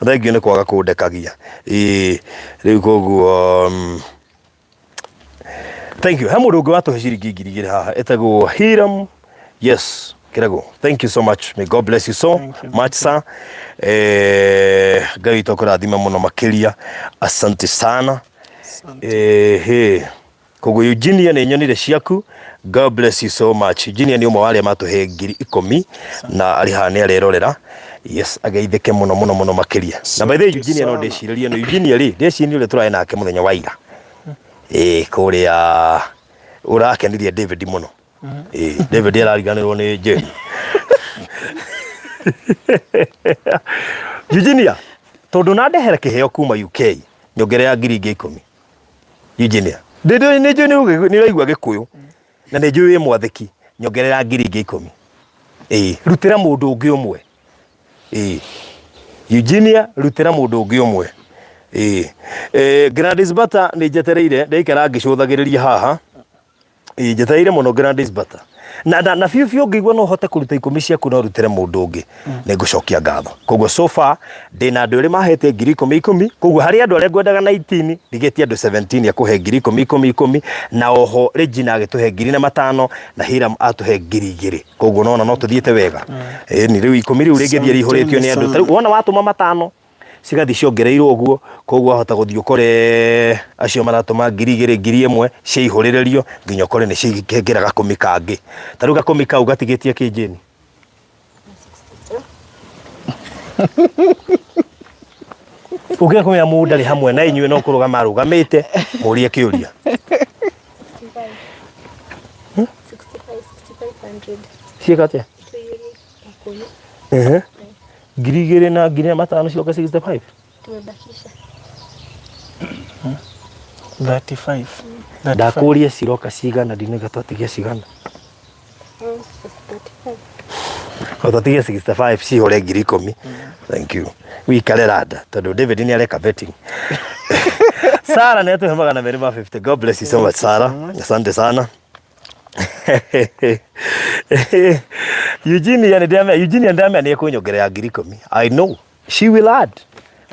Thengiũ nĩ kwaga kũndekagia. Ĩĩ, rĩu koguo thank you. He mũndũ ũngĩ watũhe ciringi 2000 haha ĩtagwo Hiram. Yes, Kirego, thank you so much. May God bless you so Thank you. much, sir. Ngai witũ akũrathime mũno makĩria. Asante sana. He. Koguo Eugenia, nĩ nyonire ciaku. God bless you so much. Eugenia nĩ ũmwe wa arĩa matũhe 10,000 na arĩ haha nĩ arerorera. Yes, ageithĩke mũno mũno mũno makĩria. Na by the way, Eugenia, no ndĩcirĩrie nĩ Eugenia rĩ, ndĩcirie ũrĩa tũrarĩ nake mũthenya wa ira. Ĩĩ, kũrĩa ũrakenirie David mũno. Ĩĩ, David arariganĩrwo nĩ Jane. Eugenia, tondũ nandehera kĩheo kuma UK, nyongerera ngiri ingĩ 10. Eugenia, nĩ njũĩ nĩ ũraigua Gĩkũyũ na nĩ njũĩ wĩ mwathĩki, nyongerera ngiri ingĩ 10. Ĩĩ, rutĩra mũndũ ũngĩ ũmwe. Ĩĩ, Eugenia, rutĩra mũndũ ũngĩ ũmwe. Ĩĩ. Gladys Bata, nĩ njetereire, ndaikara ngĩcũthagĩrĩria haha. Ĩĩ, njetereire mũno, Gladys Bata. Na biũ biũ ngĩigua no hote kũruta 10 ciaku, no rutĩre mũndũ ũngĩ, nĩ ngũcokia ngatho. Koguo so far ndĩna andũ erĩ mahete 10,000 ikũmi. Koguo harĩ andũ arĩa ngwendaga 19, ndigĩtie andũ 17 akũhe 10,000 ikũmi ikũmi. Na oho Regina agĩtũhe 1005 na Hiram atũhe 2000. Koguo nona no tũthiĩte wega. Ĩni, rĩu 10 rĩu rĩngĩthiĩ rĩihũrĩtio nĩ andũ. Ta rĩu wona watũma matano, cigathiĩ ciongereirwo ũguo, koguo wahota gũthiĩ ũkore acio maratũma 2000, 1000 ciaihũrĩrĩrio nginya ũkore nĩ ciaingĩra gakũmi kangĩ. Ta rĩu gakũmi kau gatigĩtie kĩ, Jane? Ũngĩenda kũmenya mũndũ ndarĩ hamwe na inyuĩ, no kũrũgama arũgamĩte, mũrie kĩũria. 65, 6500. Ciĩka atĩa? Tũiyũrie 10. Ehe. 2000 na 1005 cigoka 65. Tumebakisha. 35. 35. Ndakũria ciroka cigana, ndinaiga twatigia cigana. 35. O twatigia 65 cihũre 10,000. Thank you. Wikare rada tondũ David nĩ areka betting. Sara nĩ atũhe 250. God bless you so much, Sara. Asante sana. Eugenia nĩ ndĩramenya, Eugenia ndĩramenya nĩ ekũnyongerera 10,000. I know she will add.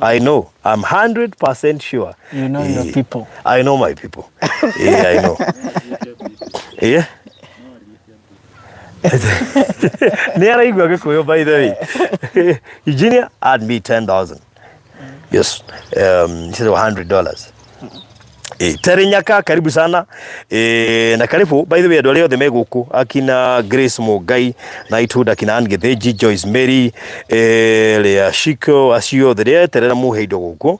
I know. I'm 100% sure. You know your people. I know my people. Yeah, I know. Yeah. Nĩ araigua Gĩkũyũ, by the way. Eugenia, add me 10,000. Yes. She said $100. Terry Nyaka, karibu sana na karibu, by the way, andũ arĩa othe me gũkũ, akina Grace Mũngai, Knighthood, akina Ann Gĩthĩnji, Joyce Mary, Lea Shiko, acio othe ndĩreterera mũhe indo gũkũ.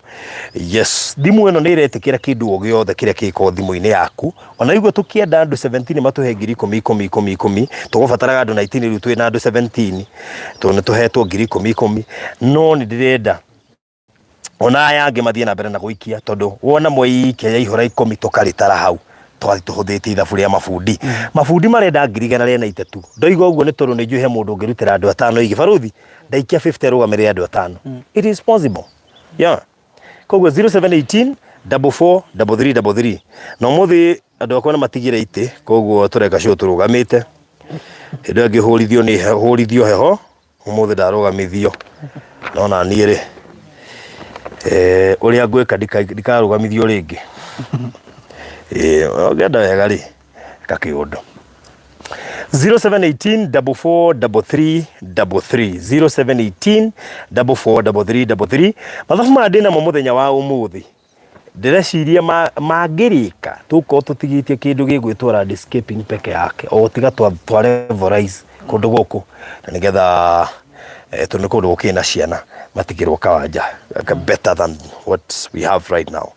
Yes, thimũ ĩno nĩ ĩretĩkĩra kĩndũ o gĩothe kĩrĩa kĩngĩkorwo thimũ-inĩ yaku. Ona igua tũkĩenda andũ 17 matũhe 10,000 ikũmi ikũmi ikũmi, tũgũbataraga andũ 19. Rĩu twĩ na andũ 17 tondũ nĩ tũhetwo 10,000 ikũmi, no nĩ ndĩrenda ona aya angĩ mathiĩ na mbere na gũikia, tondũ wona mwaikia yaihũra 10 tũkarĩtara hau, tũgathiĩ tũhũthĩtie ithabu rĩa mabundi. Mabundi marenda 103,000. Ndoiga ũguo nĩ tondũ nĩ njũĩ he mũndũ ũngĩrutĩra andũ atano igĩ baruthi ndaikia 50 arũgamĩrĩre andũ atano. It is possible, yeah. Koguo 0718 44 33 33. Na ũmũthĩ andũ akwa nĩ matigire itĩ, koguo tũreka show tũrũgamĩte. Hĩndĩ ĩyo ngĩhũrithio nĩ hũrithio heho, ũmũthĩ ndarũgamithio, no na niĩ rĩ, ũrĩa ngwĩka ndikarũgamithio rĩngĩ. Ũngĩenda wega rĩ, ĩka kĩũndũ. 0718 44 33 33, 0718 44 33 33. Mathabu maya ndĩnamo mũthenya wa ũmũthĩ, ndĩreciria mangĩrĩka tũkorwo tũtigĩtie kĩndũ gĩgwĩtwo landscaping peke yake, o tiga twa levelize kũndũ gũkũ na nĩgetha tondũ nĩ kũndũ gũkĩrĩ na ciana matigĩrwo kawanja better than what we have right now.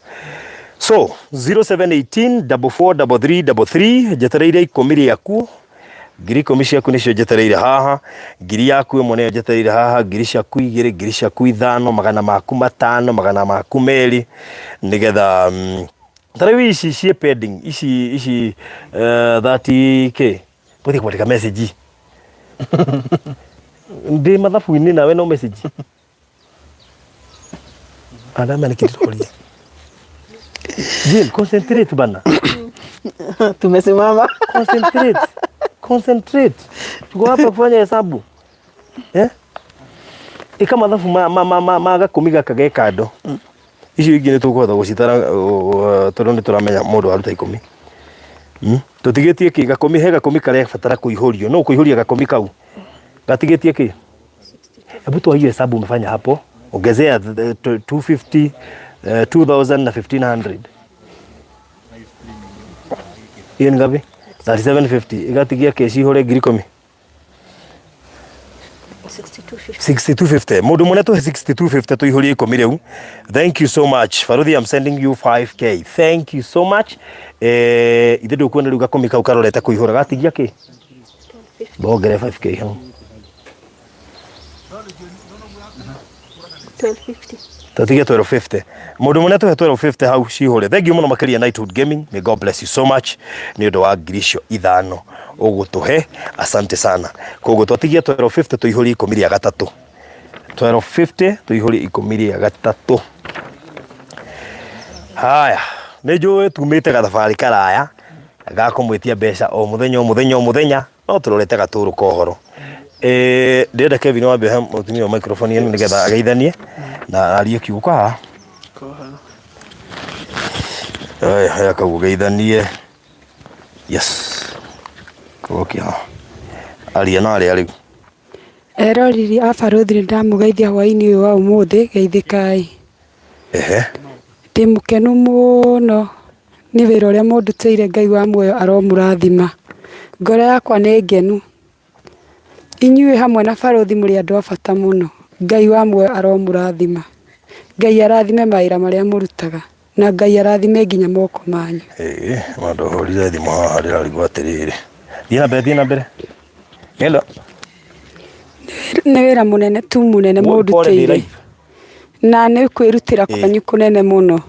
So 0718 44 33 33, njetereire 10 rĩaku. 10,000 ciaku nĩcio njetereire haha. Ngiri yaku ĩmwe nĩyo njetereire haha, ngiri ciaku igĩrĩ, ngiri ciaku ithano, 500, 200, nĩgetha ta rĩu ici ciĩ pending, ici 30K. Gũthiĩ kwandĩka message ndĩ mathabu-inĩ nawe no message andama nĩ kĩndĩroria. Jane, concentrate bana. Tumesimama. Concentrate, concentrate, tuko hapa kufanya hesabu, eh? Ika mathabu ma gakũmi gaka ge kando. Icio ingĩ nĩ tũkũhota gũcitara tondũ nĩ tũramenya mũndũ aruta 10. Tũtigĩtie kĩ gakũmi? He gakũmi karebatara kũihũrio. No kũihũria gakũmi kau gatigĩtie kĩ? Hebu toa hiyo hesabu umefanya hapo, ongezea 250, 2000 na 1500, hiyo ni ngapi? 3750. Igatigia kĩ cihũre 10,000? 6250. 6250. Mũndũ mũne tũhe 6250 tũihũrie 10 rĩu. Thank you so much, Faruthi. I'm sending you 5K. Thank you so much. Ithe ndũkuona rĩu gakũmi kau karorete kũihũra gatigia kĩ? Bongere 5K hau. 1250. Tũtige 1250. Mũndũ mũne tũhe 1250 hau cihũre. Thank you mũno makĩria, Knighthood Gaming. May God bless you so much nĩ ũndũ wa 5,000 ũgũtũhe. Asante sana. Koguo twatigia 1250 tũihũrie 10 rĩa gatatũ. 1250 tũihũrie 10 rĩa gatatũ. Haya, nĩ njũĩ tumĩte gathabarĩ karaya ga kũmwĩtia mbeca o mũthenya o mũthenya o mũthenya, no tũrorete gatũrũ ka ũhoro. Ndĩrenda Kevin wambe ũhe mũtumia wa microphone ĩno nĩgetha ageithanie na arie kiugo kwa haha. Haya, haya, kau ũgeithanie. Yes, okay, haha aria na arĩa rĩu. Eroreri a Barũthi, nĩ ndamũgeithia hwaĩ-inĩ ũyũ wa ũmũthĩ, geithĩkai. Ndĩ mũkenu mũno nĩ wĩra ũrĩa mũndutĩire. Ngai wa muoyo aromũrathima. Ngoro yakwa nĩ ngenu. Inyuĩ hamwe na barũthi mũrĩ andũ a bata mũno. Ngai wa muoyo aromũrathima. Ngai arathime mawĩra marĩa mũrutaga na Ngai arathime nginya moko manyu. Ĩĩ, mũndũ ũhũrire thimũ haha ndĩrarigwo atĩrĩrĩ. Thiĩ na mbere, thiĩ na mbere. Hello. Nĩ wĩra mũnene tu mũnene Pole, ndĩ mũndutĩire live. Na nĩ kwĩrutĩra kwanyu kũnene mũno.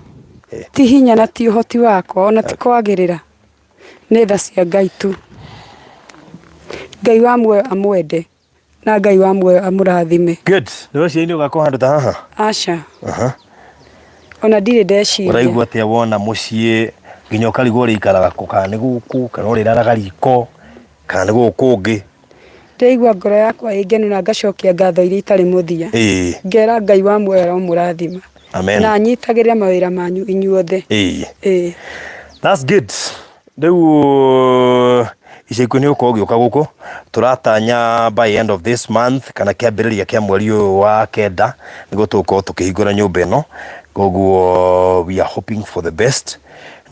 Ti hinya na ti ũhoti wakwa ona ti kwagĩrĩra, nĩ tha cia Ngai tu. Ngai wa muoyo amwende na Ngai wa muoyo amũrathime. Good. Nĩ weciria ũgakwo handũ ta haha? Aca. Ona ndirĩ ndeciria. Ũraigua atĩa wona mũciĩ nginya ũkarigwo ũrĩikaraga kũ kana nĩ gũkũ kana ũrĩraraga riko kana nĩ gũkũ kũngĩ? Ndĩraigua ngoro yakwa ĩ ngenu na ngacokia ngatho iria itarĩ mũthia. Ĩĩ. Ngera Ngai wa muoyo aromũrathima. Amen. Na anyitagĩrĩre mawĩra manyu inyuothe. Ĩĩ. Ĩĩ. That's good. Rĩu ica ikuhĩ nĩ ũgũkorwo ũgĩũka gũkũ tũratanya by end of this month kana kĩambĩrĩria kĩa mweri ũyũ wa kenda nĩguo tũgũkorwo tũkĩhingũra nyũmba ĩno koguo we are hoping for the best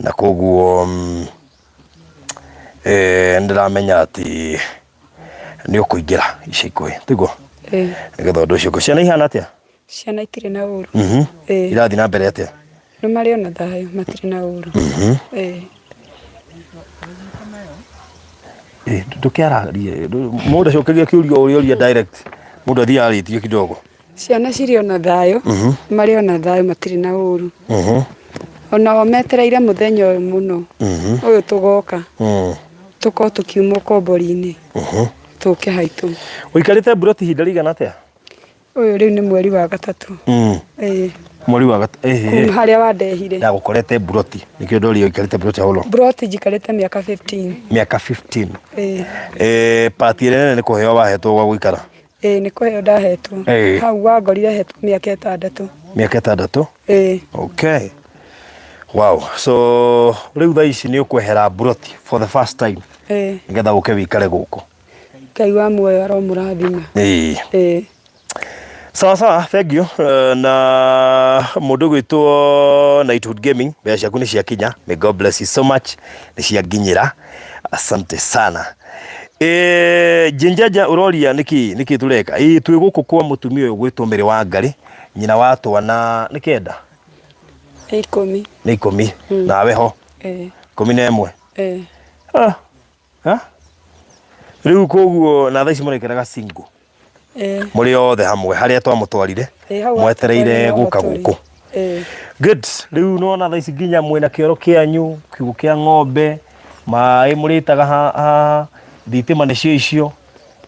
na koguo mm, eh, nĩndĩramenya atĩ nĩ ũkũingĩra ica ikuhĩ tiguo Ĩĩ. nĩgetha ũndũ ũcio ũkũ ciana ihana atĩa Ciana itirĩ na ũru. Mhm. Ĩĩ. Irathiĩ na mbere atĩa? Nĩ marĩ ona thayũ, matirĩ na ũru. Ĩĩ. Ĩ, ndũkĩararie mũndũ acokagia kĩũria ũrĩa ũria direct mũndũ athiaga arĩtie kidogo Ciana cirĩ ona thayũ, marĩ ona thayũ matirĩ na ũru. Onao metereire mũthenya ũyũ mũno, ũyũ tũgoka, tũkorwo tũkiuma ũkombori-inĩ, tũke haitũ. Ũikarĩte mburoti ihinda rĩigana atĩa? Ũyũ rĩu nĩ mweri wa gatatũ. Mm. Ĩĩ. Mweri wa gatatũ. Ĩhĩ. Kuma harĩa wandehire. Ndagũkorete mburoti. Nĩkĩo ndoria ũikarĩte mburoti how long? Mburoti njikarĩte mĩaka 15. Mĩaka 15. Ĩĩ. Eh, pati ĩrĩa nene nĩ kũheo wahetwo gwa gũikara? Ĩĩ nĩ kũheo ndahetwo. Ĩĩ. Hau wangorire hetwo mĩaka ĩtandatũ. Mĩaka ĩtandatũ? Ĩĩ. Okay. Wow. So rĩu thaa ici nĩ ũkwehera mburoti for the first time. Ĩĩ. Nĩgetha ũke wĩikare gũkũ. Ngai wa muoyo aromũrathima. Ĩĩ. Ĩĩ. Sawa sawa, thank you. Eh, na mũndũ gwĩtwo Knighthood Gaming, mbeca ciaku nĩ ciakinya. May God bless you so much. Nĩ cianginyĩra. Asante sana. Eh, Jinjaja ũroria nĩkĩ nĩkĩ tũreka? Ĩĩ twĩ gũkũ kwa mũtumia ũyũ gwĩtwo Mary Wangari, nyina wa twana nĩ kenda? Nĩ ikũmi. Nĩ ikũmi. Nawe ho? Ĩĩ. 11. Ĩĩ. Ah. Ha? Rĩu koguo na thaa ici mũraikaraga single Ĩĩ. mũrĩ othe hamwe harĩa twamũtwarire Ĩĩ, hau mwetereire watũtwarire gũka noho tũrĩ. gũkũ. Ĩĩ. Good. Rĩu nĩwona thaa ici nginya mwĩna kĩoro kĩanyu, kiugũ kĩa ng'ombe, maĩ mũrĩtaga haha, thitima nĩcio icio.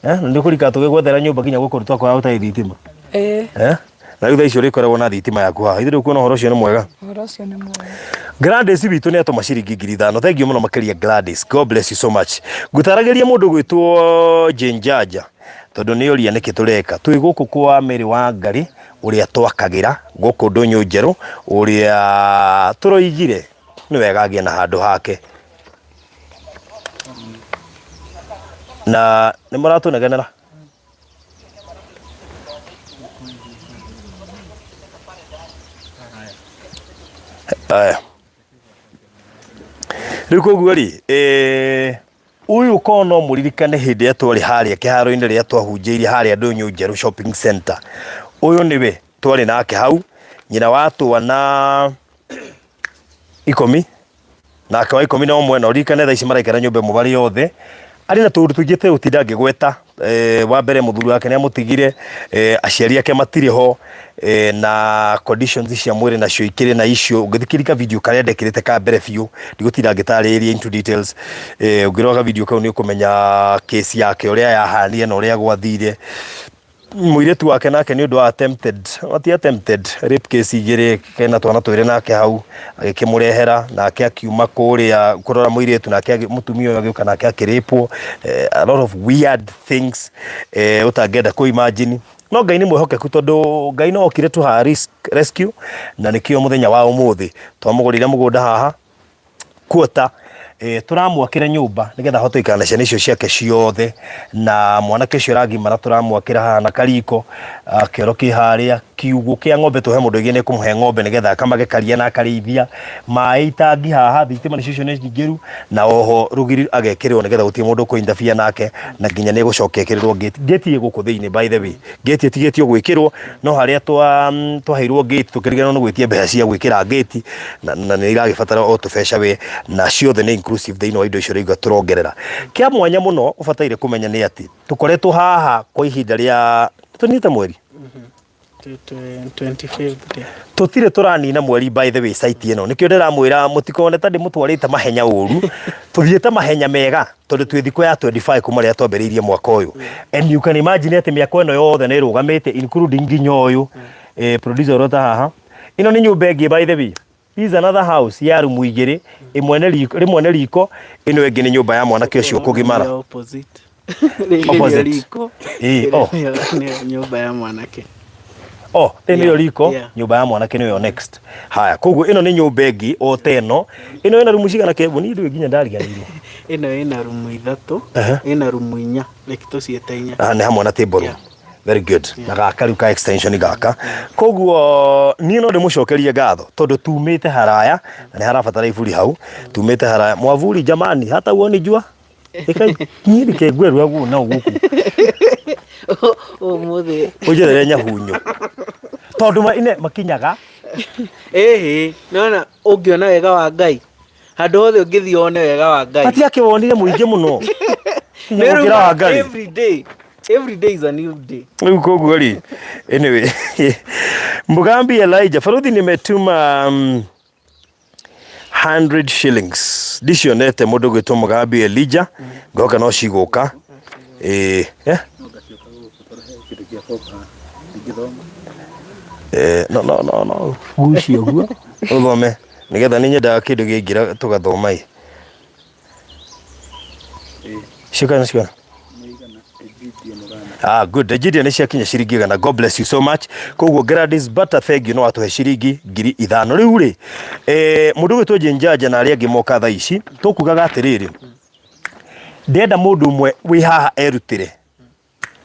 Eh, na nĩũkũrikana tũgĩgwethera nyũmba nginya gũkũ twakoraga gũtarĩ thitima. Ĩĩ. Eh? Na rĩu thaa ici ũrĩkoragwo na thitima yaku haha. Ithuĩ ndũkuona ũhoro ũcio nĩ mwega? Ũhoro ũcio nĩ mwega. Gladys witũ nĩ atũma ciringi 5,000. Thank you mũno makĩria Gladys. God bless you so much. Ngũtaragĩria mũndũ gwĩtwo Jane Jaja tondũ nĩ oria nĩkĩ tũreka. Twĩ gũkũ kwa Mary Wangari ũrĩa twakagĩra gũkũ Ndũnyũ Njerũ ũrĩa tũroigire nĩ wega agĩe na handũ hake. Na nĩ mũratũnegenera? Aya. Rĩu koguo rĩ, eh, ũyũ korwo no mũririkane hĩndĩ ĩrĩa twarĩ harĩa kĩharo-inĩ rĩrĩa twahunjĩirie harĩa Ndũnyũ Njerũ Shopping Center. Ũyũ nĩwe twarĩ nake hau, nyina wa twana ikũmi nake wa 11 na ũririkane thaa ici maraikara nyũmba ĩmwe marĩ othe arĩ na tũũndũ tũingĩ tũgũtinda ngĩgweta eh, wa mbere mũthuri wake nĩ amũtigire eh, aciari ake matirĩ ho eh, na conditions cia mwĩrĩ nacio ikĩrĩ na icio ũngĩthikĩrĩria video karĩa ndekĩrĩte ka mbere biũ ndigũtinda ngĩtarĩrĩria into details eh, ũngĩrora video kau nĩ ũkũmenya case yake ũrĩa yahanire na ũrĩa gwathire Mũirĩtu wake nake nĩ ũndũ wa attempted, ti attempted rape case igĩrĩ kena twana twĩrĩ nake hau agĩkĩmũrehera nake akiuma kũrĩa kũrora mũirĩtu nake mũtumia ũyũ agĩũka nake akĩrĩpwo eh, a lot of weird things eh, ũtangĩenda kũ imagine no Ngai nĩ mwĩhokeku tondũ Ngai no okire to her rescue na nĩkĩo mũthenya wa ũmũthĩ twamũgũrĩire mũgũnda haha kuota eh, tũramwakĩra nyũmba nĩgetha ahote gũikara na ciana icio ciake ciothe na mwanake ũcio ũragimara tũramwakĩra haha na kariko ah, kĩoro kĩ harĩa kiugũ kĩa ng'ombe tũhe mũndũ ũngĩ nĩ kũmũhe ng'ombe nĩgetha akamage karia na akarĩithia maĩ itangi haha thitima nĩcio icio nĩ nyingĩru na oho rũgiri agekĩrĩrwo nĩgetha gũtirĩ mũndũ ũkũ nake na nginya nĩ egũcoka ekĩrĩrwo gate gate ĩ gũkũ thĩinĩ by the way Gate ĩtigĩtio gwĩkĩrwo no harĩa twa twaheirwo gate tũkĩriganĩrwo nĩ gwĩtia mbeca cia gwĩkĩra gate na, na nĩ iragĩbatara o tũbeca we na ciothe nĩ inclusive thĩinĩ wa indo icio rĩu tũrongerera. Kĩa mwanya mũno ũbataire kũmenya nĩ atĩ tũkoretwo haha kwa ihinda rĩa tũninĩte mweri 25th day. Tũtirĩ tũranina mweri by the way site ĩno. Nĩkĩo ndĩramwĩra mũtikone ta ndĩmũtwarĩte mahenya ũru. Tũthiĩte mahenya mega tondũ twĩ thikũ ya 25 kuma rĩrĩa twambĩrĩirie mwaka ũyũ. And you can imagine atĩ mĩako ĩno yothe nĩ ĩrũgamĩte including nginya ũyũ. Eh, producer ũrota haha. Ĩno nĩ nyũmba ĩngĩ by the way. This is another house ya rumu igĩrĩ, ĩmwe nĩ riko, rĩmwe nĩ riko, ĩno ĩngĩ nĩ nyũmba ya mwanake ũcio kũgimara. Nĩ opposite. Rĩngĩ nĩyo Opposite. riko. Ĩĩ, Ĩrĩa oh. nĩyo nyũmba ya mwanake. Oh, ĩno nĩyo riko, nyũmba ya mwanake nĩyo next. Haya, koguo ĩno nĩ nyũmba ĩngĩ o ta ĩno. Ĩno ĩna rumu cigana Kevo? Niĩ ndũĩ nginya ndariganĩirwo. Ĩno ĩna rumu ithatũ, Ehe. ĩna rumu inya, reke tũciĩte inya. Ah, nĩ hamwe na table room. Yeah. Very good. Na gaka rĩu ka extension gaka. Koguo niĩ no ndĩmũcokerie ngatho tondũ tumĩte haraya na nĩ harabatara iburi hau. Tumĩte haraya. Mwavuli jamani, hata huoni jua? Ĩkai niĩ reke ngwerua guo nao gũkũ. Ũmũthĩ. Ũnjethere nyahunyo. Tondũ ma ine makinyaga. Ĩhĩ, nĩwona ũngĩona wega wa Ngai. Handũ hothe ũngĩthiĩ wone wega wa Ngai. Matiakĩwonire mũingĩ mũno. Nginya gũkĩra wa Ngai. Every day. Every day is a new day. Rĩu koguo rĩ, anyway, Mugambi Elijah, Faruthi nimetuma 100 shillings ndicionete mũndũ gwĩtwo Mugambi Elijah ngoka no cigũka ĩĩ eh? Eh, no no no no gucia ũguo ũthome nĩgetha nĩ nyendaga kĩndũ kĩngĩra tũgathoma ĩ cigana cigana Ah, good. Egidia nĩ ciakinya ciringi igana. God bless you so much. Koguo Gladys Butter thank you no atũhe ciringi 5,000. Rĩu rĩ, eh, mũndũ ũgwĩtwo Jane na arĩa angĩ moka thaa ici, tũkugaga atĩrĩrĩ, ndĩrenda mũndũ ũmwe wĩ haha erutĩre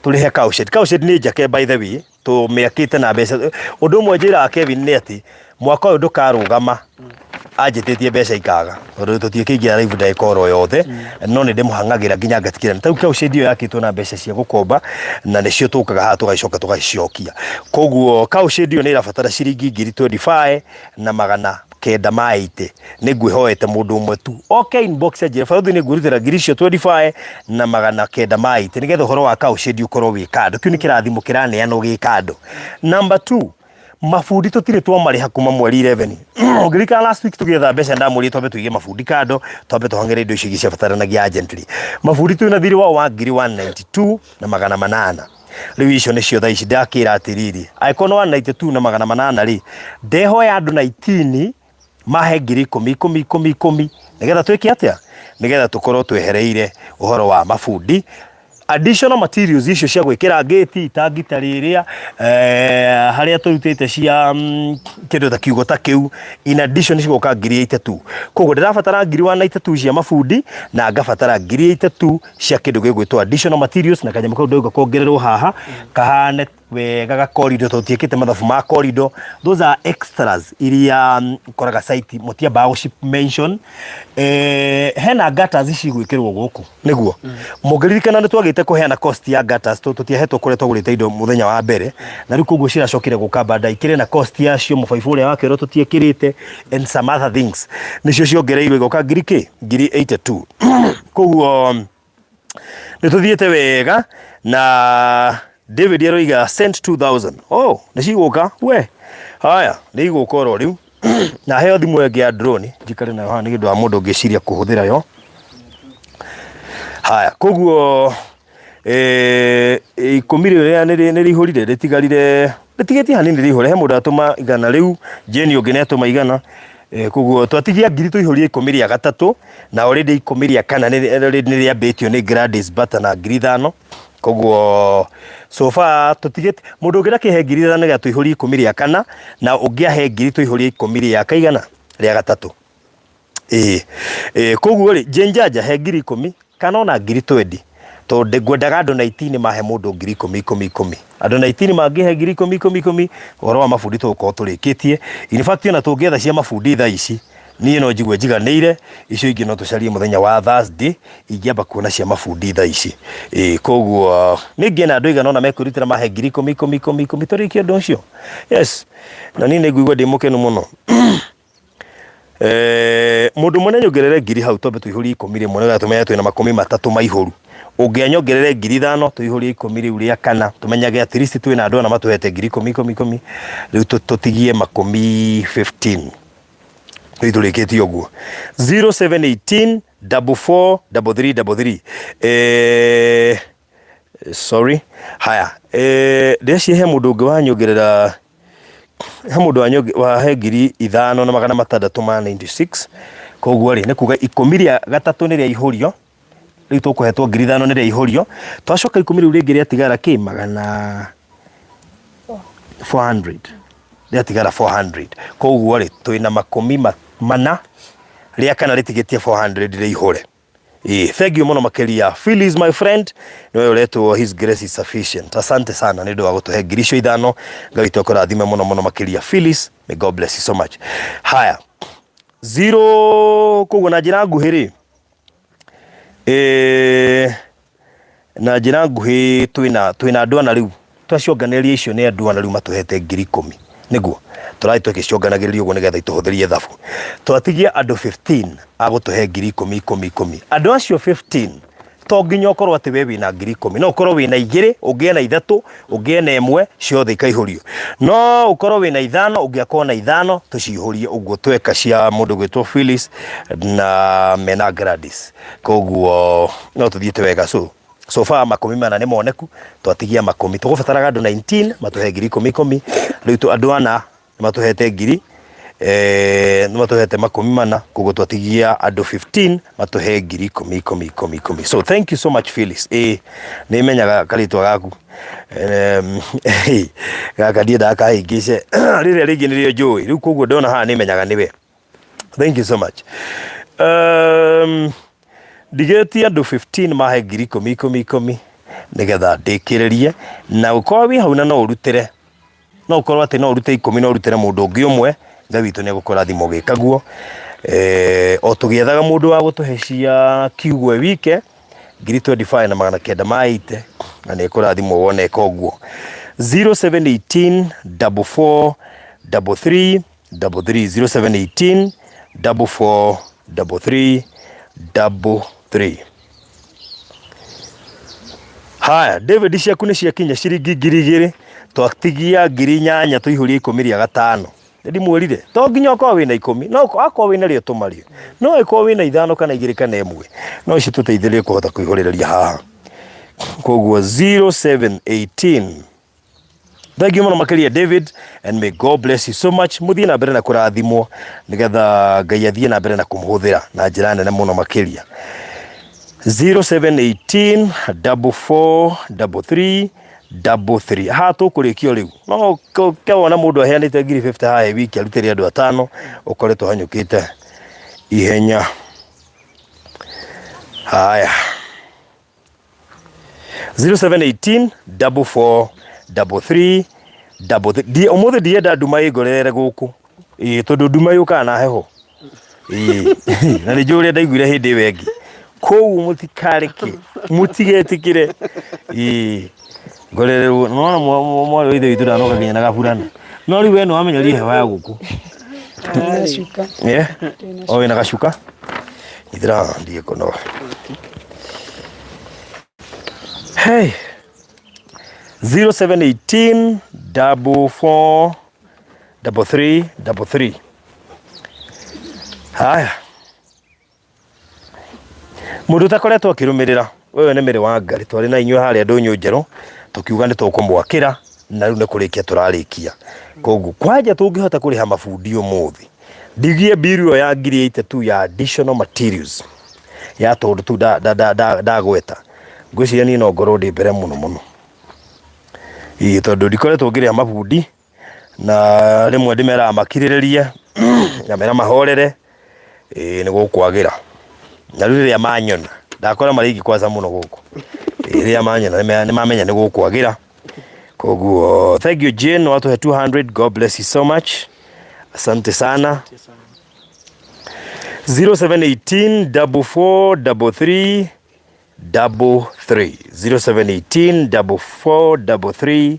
tũrĩhe cowshed. Cowshed nĩ njake by the way, tũmĩakĩte na mbeca. Ũndũ ũmwe njĩraga Kevin nĩ atĩ mwaka ũyũ ndũkarũgama anjĩtĩtie mbeca ikaga tondũ tũtiĩkĩingĩra live ndagĩka oro yothe no nĩ ndĩmũhang'agĩra nginya ngatigĩra ta rĩu cowshed ĩyo yakĩtwo na mbeca cia gũkomba na nĩcio tũkaga haha tũgagĩcoka tũgacicokia koguo cowshed ĩyo nĩ ĩrabatara ciringi ngiri 25 na magana kenda ma 80 nĩ ngwĩhoete mũndũ ũmwe tu oke inbox anjĩre baruthi nĩ ngwĩrutĩra ngiri icio 25 na magana kenda ma 80 nĩgetha ũhoro wa cowshed ũkorwo wĩ kando kĩu nĩ kĩrathimo kĩraneanwo gĩ kando number 2 mabundi tũtirĩ twamarĩha kuma mweri 11 ũngĩririkana last week tũgĩetha mbeca ndamũrire twambe tũige mabundi kando twambe tũhang'ĩre indo icio ingĩ ciabataranagia urgently mabundi twĩna thirĩ wao wa ngiri 192 na magana manana rĩu icio nĩcio thaa ici ndakĩra atĩrĩrĩ angĩkorwo nĩ 192 na magana manana rĩ ndehoya andũ 19 mahe ngiri ikũmi ikũmi ikũmi ikũmi nĩgetha twĩke atĩa nĩgetha tũkorwo twehereire ũhoro wa mabundi additional materials icio cia gwĩkĩra ngĩti itangi ta rĩrĩa eh, harĩa tũrutĩte cia kĩndũ ta kiugo ta kĩu in addition cigoka ngiri 82 koguo ndĩrabatara ngiri 192 cia mabundi na ngabatara ngiri 82 cia kĩndũ gĩgwĩtwo additional materials na kanyamũ kau ndauga kongererwo haha kahane wega ga corridor tondũ tiĩkĩte mathabu ma corridor those are extras iria ũkoraga site mũtiambaga gũci mention eh, hena gutters cigwĩkĩrwo gũkũ nĩguo mũngĩririkana nĩ twagĩte kũheana cost ya gutters tũtiahetwo kũrĩa twagũrĩte indo mũthenya wa mbere na rĩu koguo ciracokire gũka baadaye ikĩrĩ na cost yacio mũbaibũ ũrĩa wakĩrwo tũtiĩkĩrĩte and some other things nĩcio ciongereirwo igoka ngiri kĩ ngiri 82 koguo nĩ tũthiĩte wega na David aroiga send 2000 oh nĩ cigũka we haya nĩ igũka oro rĩu na heo thimũ ĩngĩ ya drone njikare nayo haha nĩ ũndũ wa mũndũ ũngĩciria kũhũthĩra yo haya koguo eh, ikũmi rĩrĩa nĩ rĩihũrire rĩtigarire rĩtigĩtie hanini rĩihũre he mũndũ atũma igana rĩu Jane ũngĩ nĩ atũma igana eh, koguo twatigia ngiri tũihũrie ikũmi rĩa gatatũ na already ikũmi rĩa kana nĩ rĩambĩtio nĩ Gladys Bata na ngiri ithano koguo so far tũtigĩte mũndũ ũngĩ ndakĩhe ngiri ithano gĩa tũihũrie ikũmi rĩa kana na ũngĩ ahe ngiri tũihũrie ikũmi rĩa kaigana rĩa gatatũ ĩĩ ĩĩ koguo rĩ Jane Janja he ngiri ikũmi kana ona ngiri twendi tondũ ngwendaga andũ 19 mahe mũndũ ngiri ikũmi ikũmi ikũmi andũ 19 mangĩhe ngiri ikũmi ikũmi ikũmi ũhoro wa mabundi tũgũkorwo tũrĩkĩtie in fact ona tũngĩetha cia mabundi thaa ici niĩ no njigue njiganĩire icio ingĩ no tũcarie mũthenya wa Thursday ingĩamba kuona cia mabundi thaa ici ĩĩ koguo nĩ ngĩena andũ aigana ũna mekwĩrutĩra mahe ngiri ikũmi ikũmi ikũmi ikũmi tũrĩkie ũndũ ũcio yes na niĩ nĩ ngũigua ndĩ mũkenu mũno Eh, mundu mwe nyongerere ngiri hau twambe tuihurie ikumi rimwe nigetha tumenye twina makumi matatu maihuru ungi anyongerere ngiri ithano tuihurie ikumi riu ria kana tumenyage at least twina andu ana matuhete ngiri ikumi ikumi ikumi riu tutigie makumi 15 riu turikitie uguo 0718 44 33 33 eh sorry haya eh ndeci he mundu ungi wanyongerera he mundu wahe ngiri ithano na magana matandatũ ma 96 koguo rĩ nĩ kuga ikũmi rĩa gatatũ nĩ rĩa ihũrio rĩu tũkũhetwo ngiri ithano nĩ rĩa ihũrio twacoka ikũmi rĩu rĩngĩ rĩatigara kĩ magana 400 rĩatigara 400 koguo rĩ twĩna makũmi mana rĩa kana rĩtigĩtie 400 rĩihũre. Ĩĩ, thank you mũno makĩria Phyllis my friend nĩwe ũretwo His Grace is Sufficient. Asante sana nĩ ũndũ wa gũtũhe ngiri icio ithano. Ngai witũ akũrathime mũno mũno makĩria Phyllis. May God bless you so much. Haya, zero koguo na njĩra nguhĩ rĩ eh, na njĩra nguhĩ twĩna twĩna andũ ana rĩu twacionganĩrĩria icio nĩ andũ ana rĩu matũhete ngiri ikũmi nĩguo tũrathiĩ tũgĩcionganagĩrĩria ũguo nĩgetha itũhũthĩrie thabu twatigia andũ 15 a gũtũhe ngiri ikũmi ikũmi ikũmi andũ acio 15 to nginya ũkorwo atĩ we wĩna ngiri ikũmi no ũkorwo wĩna igĩrĩ ũngĩe na ithatũ ũngĩe na ĩmwe ciothe ikaihũrio no ũkorwo wĩna ithano ũngĩakorwo na ithano tũcihũrie ũguo tweka cia mũndũ gwĩtwo Phyllis na mena Gladys koguo no tũthiĩte wega so so far makumi mana nĩ moneku twatigia makumi tũgũbataraga andũ 19 matũhe ngiri ikũmi ikũmi rĩu andũ ana nĩ matũhete ngiri eh, nĩ matũhete makumi mana koguo twatigia andũ 15 matũhe ngiri ikũmi ikũmi ikũmi ikũmi so thank you so much Phyllis ĩ nĩ menyaga karĩtwa gaku gaka ndiendaga kahĩngĩce rĩrĩa rĩngĩ nĩrĩo njũĩ rĩu koguo ndona haha nĩ menyaga nĩwe thank you so much ndigĩtie andũ 15 mahe ngiri ikũmi ikũmi ikũmi nĩgetha ndĩkĩrĩrie na ũkorwo wĩ hau na no ũrutĩre no ũkorwo atĩ no ũrute ikũmi no ũrutĩre mũndũ ũngĩ ũmwe Ngai witũ nĩ egũkũrathima ũgĩka guo eh, o tũgĩethaga mũndũ wa gũtũhe cia kiugo e wike ngiri 25 na magana kenda ma 80 na nĩ ekũrathimwo wona eka ũguo 0718 44 33 33 0718 44 33 33 haya David ciaku nĩ ciakinya ciringi ngiri igĩrĩ twatigia ngiri inyanya tũihũrie ikũmi rĩa gatano ndimwĩrire to nginya ũkorwo wĩna ikũmi no akorwo wĩna rĩo tũmario no ĩkorwo wĩna ithano kana igĩrĩ kana ĩmwe no citũteithĩrĩrie kũhota kũihũrĩrĩria haha koguo 0718 Thank you mũno makĩria David and may God bless you so much mũthiĩ na mbere na kũrathimwo nĩgetha Ngai athiĩ na mbere na kũmũhũthĩra na njĩra nene mũno makĩria 0718 44 33 33 haha tũkũrĩkio rĩu no kewona mũndũ aheanĩte ngiri 50 haha wiki arutĩre andũ atano ũkoretwo hanyũkĩte ihenya haya 0718 44 33 33 Ndi- ũmũthĩ ndienda nduma ĩngorere gũkũ ĩĩ tondũ nduma yũkaga na heho ĩĩ na nĩ njũĩ ũrĩa ndaiguire hĩndĩ ĩyo ĩngĩ kũu mũtikareke mũtigetĩkĩre ĩĩ ngorererwo nona mwarĩ wa ithe witũ ndanoka nginya na gaburana no rĩu we nĩwamenyeria heho ya gũkũ Ndĩna cuka. Eh? O wĩna gacuka nyitĩra haha ndige kũnoga hey 0718 44 33 33 haya Mũndũ ũtakoretwo akĩrũmĩrĩra wewe nĩ Mary Wangari twarĩ na inyuĩ harĩa ndũnyũ njerũ tũkiuga nĩ tũkũmwakĩra na rĩu nĩ kũrĩkia tũrarĩkia koguo kwanja tũngĩhota kũrĩha mabundi ũmũthĩ ndigie mbiru ĩyo ya ngiri 82 tu ya additional materials ya tũndũ tu ndagweta ngwĩciria niĩ no ngorwo ndĩ mbere mũno mũno ĩĩ tondũ ndikoretwo ngĩrĩha mabundi na rĩmwe ndĩmeraga makirĩrĩrie ngamera mahorere ĩĩ nĩ gũkwagĩra na rĩu rĩrĩa manyona ndakora marĩ aingĩ kwanza mũno gũkũ Ĩĩ, rĩrĩa manyona nĩ mamenya nĩ gũkwagĩra koguo thank you Jane watũhe 200 God bless you so much asante sana 0718 44 33 33 0718 44 33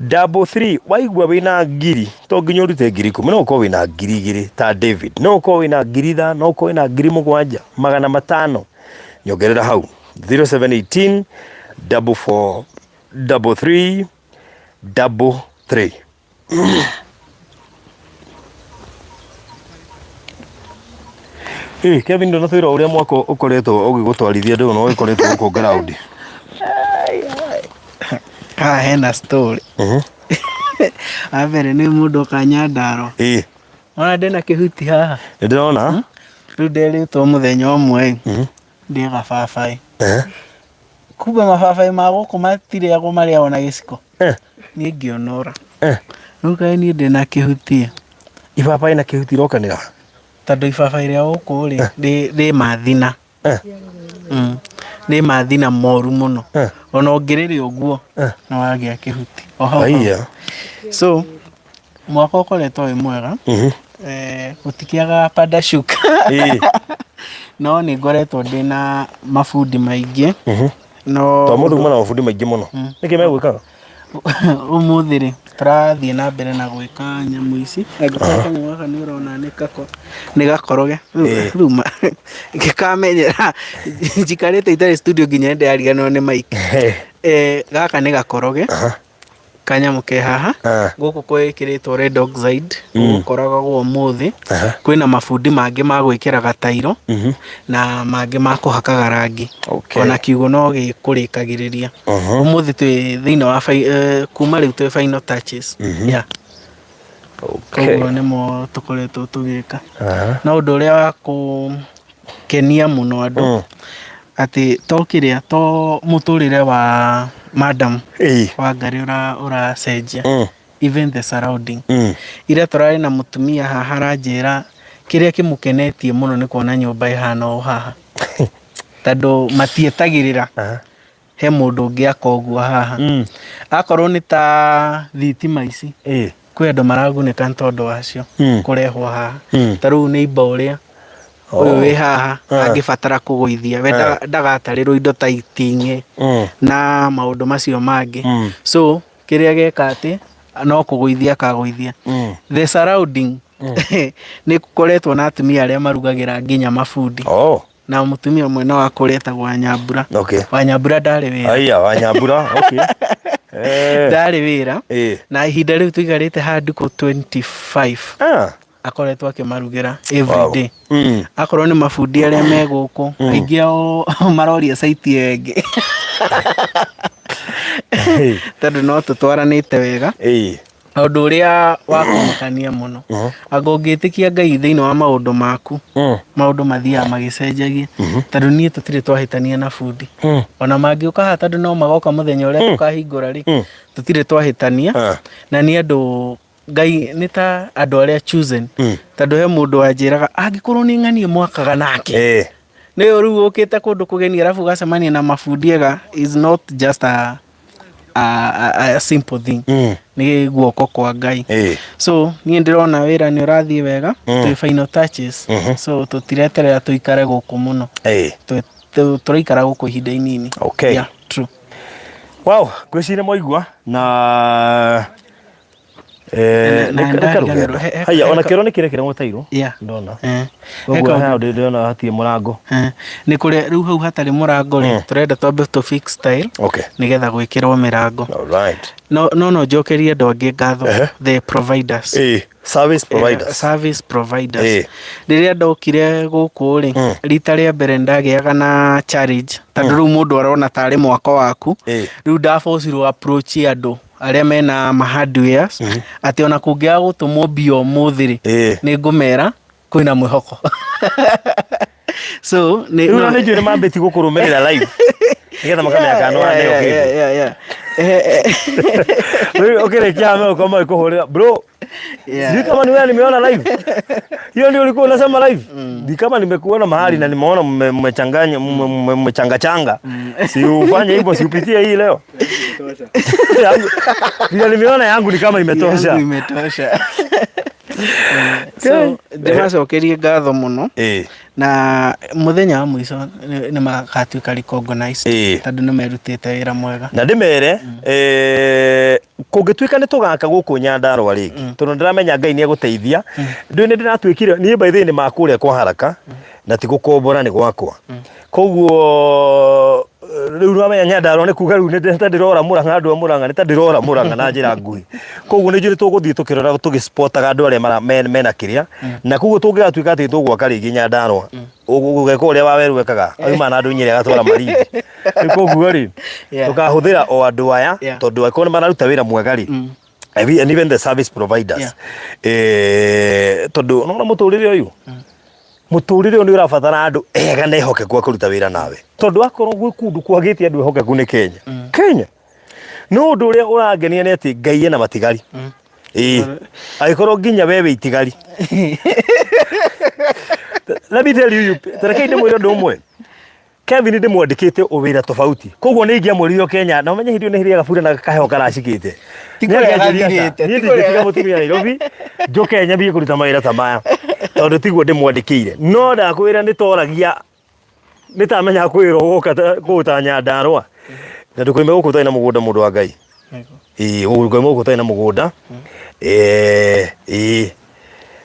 33. Waigua wĩna ngiri, to nginya ũrute 10,000, no ũkorwo wĩna 2,000 ta David, no ũkorwo wĩna 5,000, no ũkorwo wĩna 7,500, nyongerera hau 0718 44 33 33. Ĩ, Kevin ndũnatwĩra ũrĩa mwaka ũkoretwo ũgĩgũtwarithia ndũũ na ũgĩkoretwo gũkũ ground. Haha hena story. Wa mbere nĩ mũndũ oka Nyandarua. Ona ndĩna kĩhuti haha. Nĩ ndĩrona. Rĩu nderĩtwo mũthenya ũmwe ĩ, ndĩe gababaĩ. Kumbe mababaĩ ma gũkũ matirĩagwo marĩagwo na gĩciko. Niĩ ngĩũnũra. Rĩu kaĩ niĩ ndĩna kĩhuti ĩ. Ibabaĩ na kĩhuti irokanĩra? Tondũ ibabaĩ rĩa gũkũ rĩ, rĩ mathina. Rĩ mathina moru mũno. Ona ũngĩrĩrĩa ũguo, nĩ wagĩa kĩhuti. O hau hau. So, mwaka ũkoretwo wĩ mwega. Gũtikĩagaga panda shuka. No nĩ ngoretwo ndĩna mabundi maingĩ. No To mũndũ uma na mabundi maingĩ mũno. Nĩkĩ megwĩkaga? Ũmũthĩ rĩ, tũrathiĩ na mbere na gwĩka nyamũ ici. Angĩkorwo kanyamũ gaka nĩ ũrona nĩ kako, nĩ gakoroge. Rĩu ngĩkamenyera njikarĩte itarĩ studio nginya nĩ ndĩrariganĩrwo nĩ mic. Gaka nĩ gakoroge. Kanyamũ ke haha. Gũkũ gwĩkĩrĩtwo red oxide, gũkoragwo ũmũthĩ. Kwĩna mabundi mangĩ ma gwĩkĩraga tairo, na mangĩ ma kũhakaga rangi. Ona kiugo no gĩkũrĩkagĩrĩria. Ũmũthĩ twĩ thĩinĩ wa kuma rĩu twĩ final touches. Yeah. Koguo nĩmo tũkoretwo tũgĩka. No ũndũ ũrĩa wa kũkenia mũno andũ, atĩ to kĩrĩa, to mũtũrĩre wa madam Wangari ũracenjia, even the surrounding. Ira tũrarĩ na mũtumia haha aranjĩra kĩrĩa kĩmũkenetie mũno nĩ kuona nyũmba ĩhana ũũ haha. Tondũ matietagĩrĩra he mũndũ ũngĩ aka ũguo haha. Akorwo nĩ ta thitima ici, kwĩ andũ maragunĩka nĩ tondũ wacio kũrehwo haha. Ta rĩu neighbor ũrĩa ũyũ wĩ haha angĩbatara kũgũithia, we ndagatarĩrwo indo ta iting'ĩ na maũndũ macio mangĩ. So kĩrĩa geka atĩ no kũgũithia akagũithia. The surrounding nĩ gũkoretwo na atumia arĩa marugagĩra nginya mabundi. Na mũtumia ũmwe no akũrĩa etagwo Wanyambura. Wanyambura ndarĩ wĩra. Aya, Wanyambura, okay. Ndarĩ wĩra. Na ihinda rĩu tũikarĩte haha ndukũ 25. Akoretwo akĩmarugĩra every day. Akorwo nĩ mabundi arĩa me gũkũ, aingĩ ao maroria site ĩyo ĩngĩ. Tondũ no tũtwaranĩte wega. Ũndũ ũrĩa wa kũmakania mũno, anga ũngĩtĩkia Ngai thĩinĩ wa maũndũ maku, maũndũ mathiaga magĩcenjagia. Tondũ niĩ tũtirĩ twahĩtania na bundi. Ona mangĩũka haha tondũ no magoka mũthenya ũrĩa tũkahingũra rĩ, tũtirĩ twahĩtania. Na nĩ andũ Ngai nĩ ta andũ arĩa chosen. Tondũ he mũndũ wanjĩraga angĩkorwo nĩ ng'anie mwakaga nake. Nĩ rĩu ũkĩte kũndũ kũgeni arabu ũgacemania na mabundi ega is not just a simple thing. Nĩ guoko kwa Ngai. So niĩ ndĩrona wĩra nĩ ũrathiĩ wega, twĩ final touches. So tũtireterera tũikare gũkũ mũno. Tũraikara gũkũ ihinda inini. Yeah, true. Wow, ngwĩciria mwaigua na Na nĩ ndariganĩrwo, karũgendo. Haya, ona kĩoro nĩ kĩrekĩrwo tairo. Yeah. Ndona. Koguo haha ndĩrona hatirĩ mũrango. Nĩ kũrĩa rĩu hau hatarĩ mũrango rĩ, tũrenda twambe tũ fix tile nĩgetha gwĩkĩrwo mĩrango. No no no njokerie andũ angĩ ngatho, the providers. Service providers. Service providers. Rĩrĩa ndokire gũkũ rĩ, rita rĩa mbere ndagĩaga na challenge tondũ rĩu mũndũ arona tarĩ mwako waku. Rĩu ndabocirwo approach andũ arĩa mena ma hardwares atĩ ona kũngĩaga gũtũmwo mbia ũmũthĩ rĩ, nĩ ngũmera kwĩna mwĩhoko. So nĩ Rĩu na nĩ njũĩ nĩ mambĩtie gũkũrũmĩrĩra live nĩgetha makamenya kana nĩ waneo kĩndũ. Rĩu ũkĩrĩkia haha megũkorwo magĩkũhũrĩra bro. Sijui kama ni wewe nimeona live. Hiyo ndio ulikuwa unasema live. Ni kama nimekuona mahali na nimeona mmechanganya mmechanga changa. Si ufanye hivyo, si upitie hii leo. Yangu, vile nimeona yangu ni kama imetosha. Yangu imetosha. So ndĩmacokerie ngatho mũno. Na mũthenya wa mũico nĩ magatuĩka recognized tondũ nĩ merutĩte wĩra mwega. Na ndĩmere kũngĩtuĩka nĩ tũgaka gũkũ Nyandarũa rĩngĩ, tondũ ndĩramenya Ngai nĩ egũteithia, ndũĩ nĩ ndĩratuĩkire niĩ by the way nĩ ma kũrĩa kwa haraka na ti gũkombora nĩ gwakwa. Koguo rĩu nĩwamenya Nyandarũa nĩ kuga rĩu nĩ ta ndĩrora Mũrang'a andũ a Mũrang'a nĩ ta ndĩrora Mũrang'a na njĩra nguhĩ. Koguo nĩ njũĩ nĩ tũgũthiĩ tũkĩroraga tũgĩ-spot-aga andũ arĩa mena kĩrĩa na koguo tũngĩgatuĩka atĩ nĩ tũgwaka rĩngĩ Nyandarũa ũgeka ũrĩa Waweru ekaga auma na andũ Nyĩrĩ agatwara Malindi. Rĩu koguo rĩ tũkahũthĩra o andũ aya tondũ angĩkorwo nĩ mararuta wĩra mwega rĩ and even the service providers tondũ nĩwona mũtũrĩre ũyũ Mũtũrĩre ũyũ nĩ ũrabatara andũ ega na ehokeku a kũruta wĩra nawe. Tondũ akorwo gwĩ kũndũ kwagĩte andũ ehokeku nĩ Kenya. Kenya. No ũndũ ũrĩa ũrangenia nĩ atĩ Ngai ena matigari. Ĩĩ. Angĩkorwo nginya we wĩ itigari. Let me tell you, ta rekei ndĩmwĩre ũndũ ũmwe. Kevin ndĩmwandĩkĩte wĩra tofauti koguo nĩ ingĩamwĩrire Kenya na ũmenye hĩndĩ ĩyo nĩ hĩrĩ gabura na kaheho karacikĩte. Ti kũrĩa gathirĩte, Niĩ ndingĩtiga mũtumia Nairobi njũke nyambie kũruta mawĩra ta maya tondũ tiguo ndĩmwandĩkĩire no ndakwĩra nĩ toragia nĩ tamenya kwĩrwo gũka kũu ta Nyandarũa na ndũkoime gũkũ ũtarĩ na mũgũnda mũndũ wa Ngai. Ĩĩ ũkoima gũkũ ũtarĩ na mũgũnda. Ĩĩ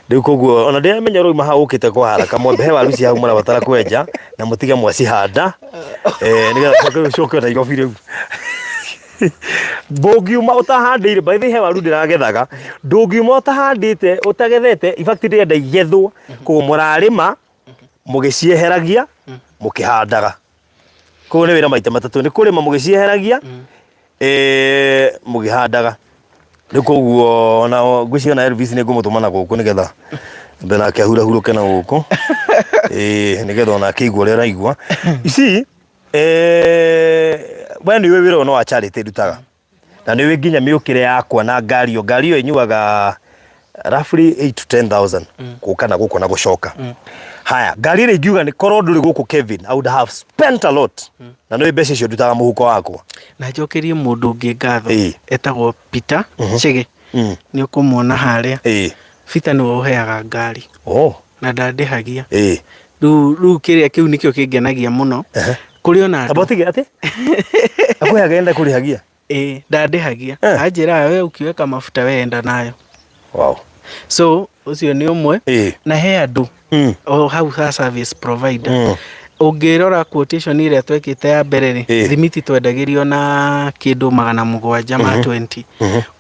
Rĩu koguo ona ndĩramenya ũrauma hau ũkĩte kwa haraka mwambe he waru cia hau mũrabatara kwenja na mũtige mwacihanda nĩgetha ũcoke ũcoke Nairobi rĩu. Ndũngiuma ũtahandĩire by the way he waru ndĩragethaga ndũngiuma ũtahandĩte ũtagethete in fact ndĩrenda igethwo koguo mũrarĩma mũgĩcieheragia mũkĩhandaga. Koguo nĩ wĩra maita matatũ nĩ kũrĩma mũgĩcieheragia mũgĩhandaga. Rĩu koguo ona ngwĩciria ona Elvis nĩ ngũmũtũma na gũkũ nĩgetha mbe nake ahurahurũke na gũkũ nĩgetha onake aigue ũrĩa ũraigua. You see we nĩ ũĩ wĩra ũyũ nĩ wa charity ndutaga na nĩ ũĩ nginya mĩũkĩre yakwa na ngari ĩyo, ngari ĩyo ĩnyuaga roughly 8 to 10,000 gũka na gũkũ na gũcoka. Haya, ngari ĩrĩa ingiuga nĩ korwo ndũrĩ gũkũ Kevin, I would have spent a lot. Na nĩ ũĩ mbeca icio ndutaga mũhuko wakwa. Na njokerie mũndũ ũngĩ ngatho etagwo Peter Chege. Nĩ ũkũmuona harĩa. Peter nĩwe ũheaga ngari. Oh. Na ndandĩhagia. Rĩu rĩu kĩrĩa kĩu nĩkĩo kĩngenagia mũno. Kũrĩ ona andũ. Amba ũtige atĩ? Akũheaga enda kũrĩhagia? Ĩĩ ndandĩhagia. Anjĩraga we ukiweka mafuta we enda nayo. Wow. So ũcio nĩ ũmwe. Na he andũ o hau ha service provider. Ũngĩrora quotation ĩrĩa twekĩte ya mbere rĩ, thimiti twendagĩrio na kĩndũ 700 ma 20.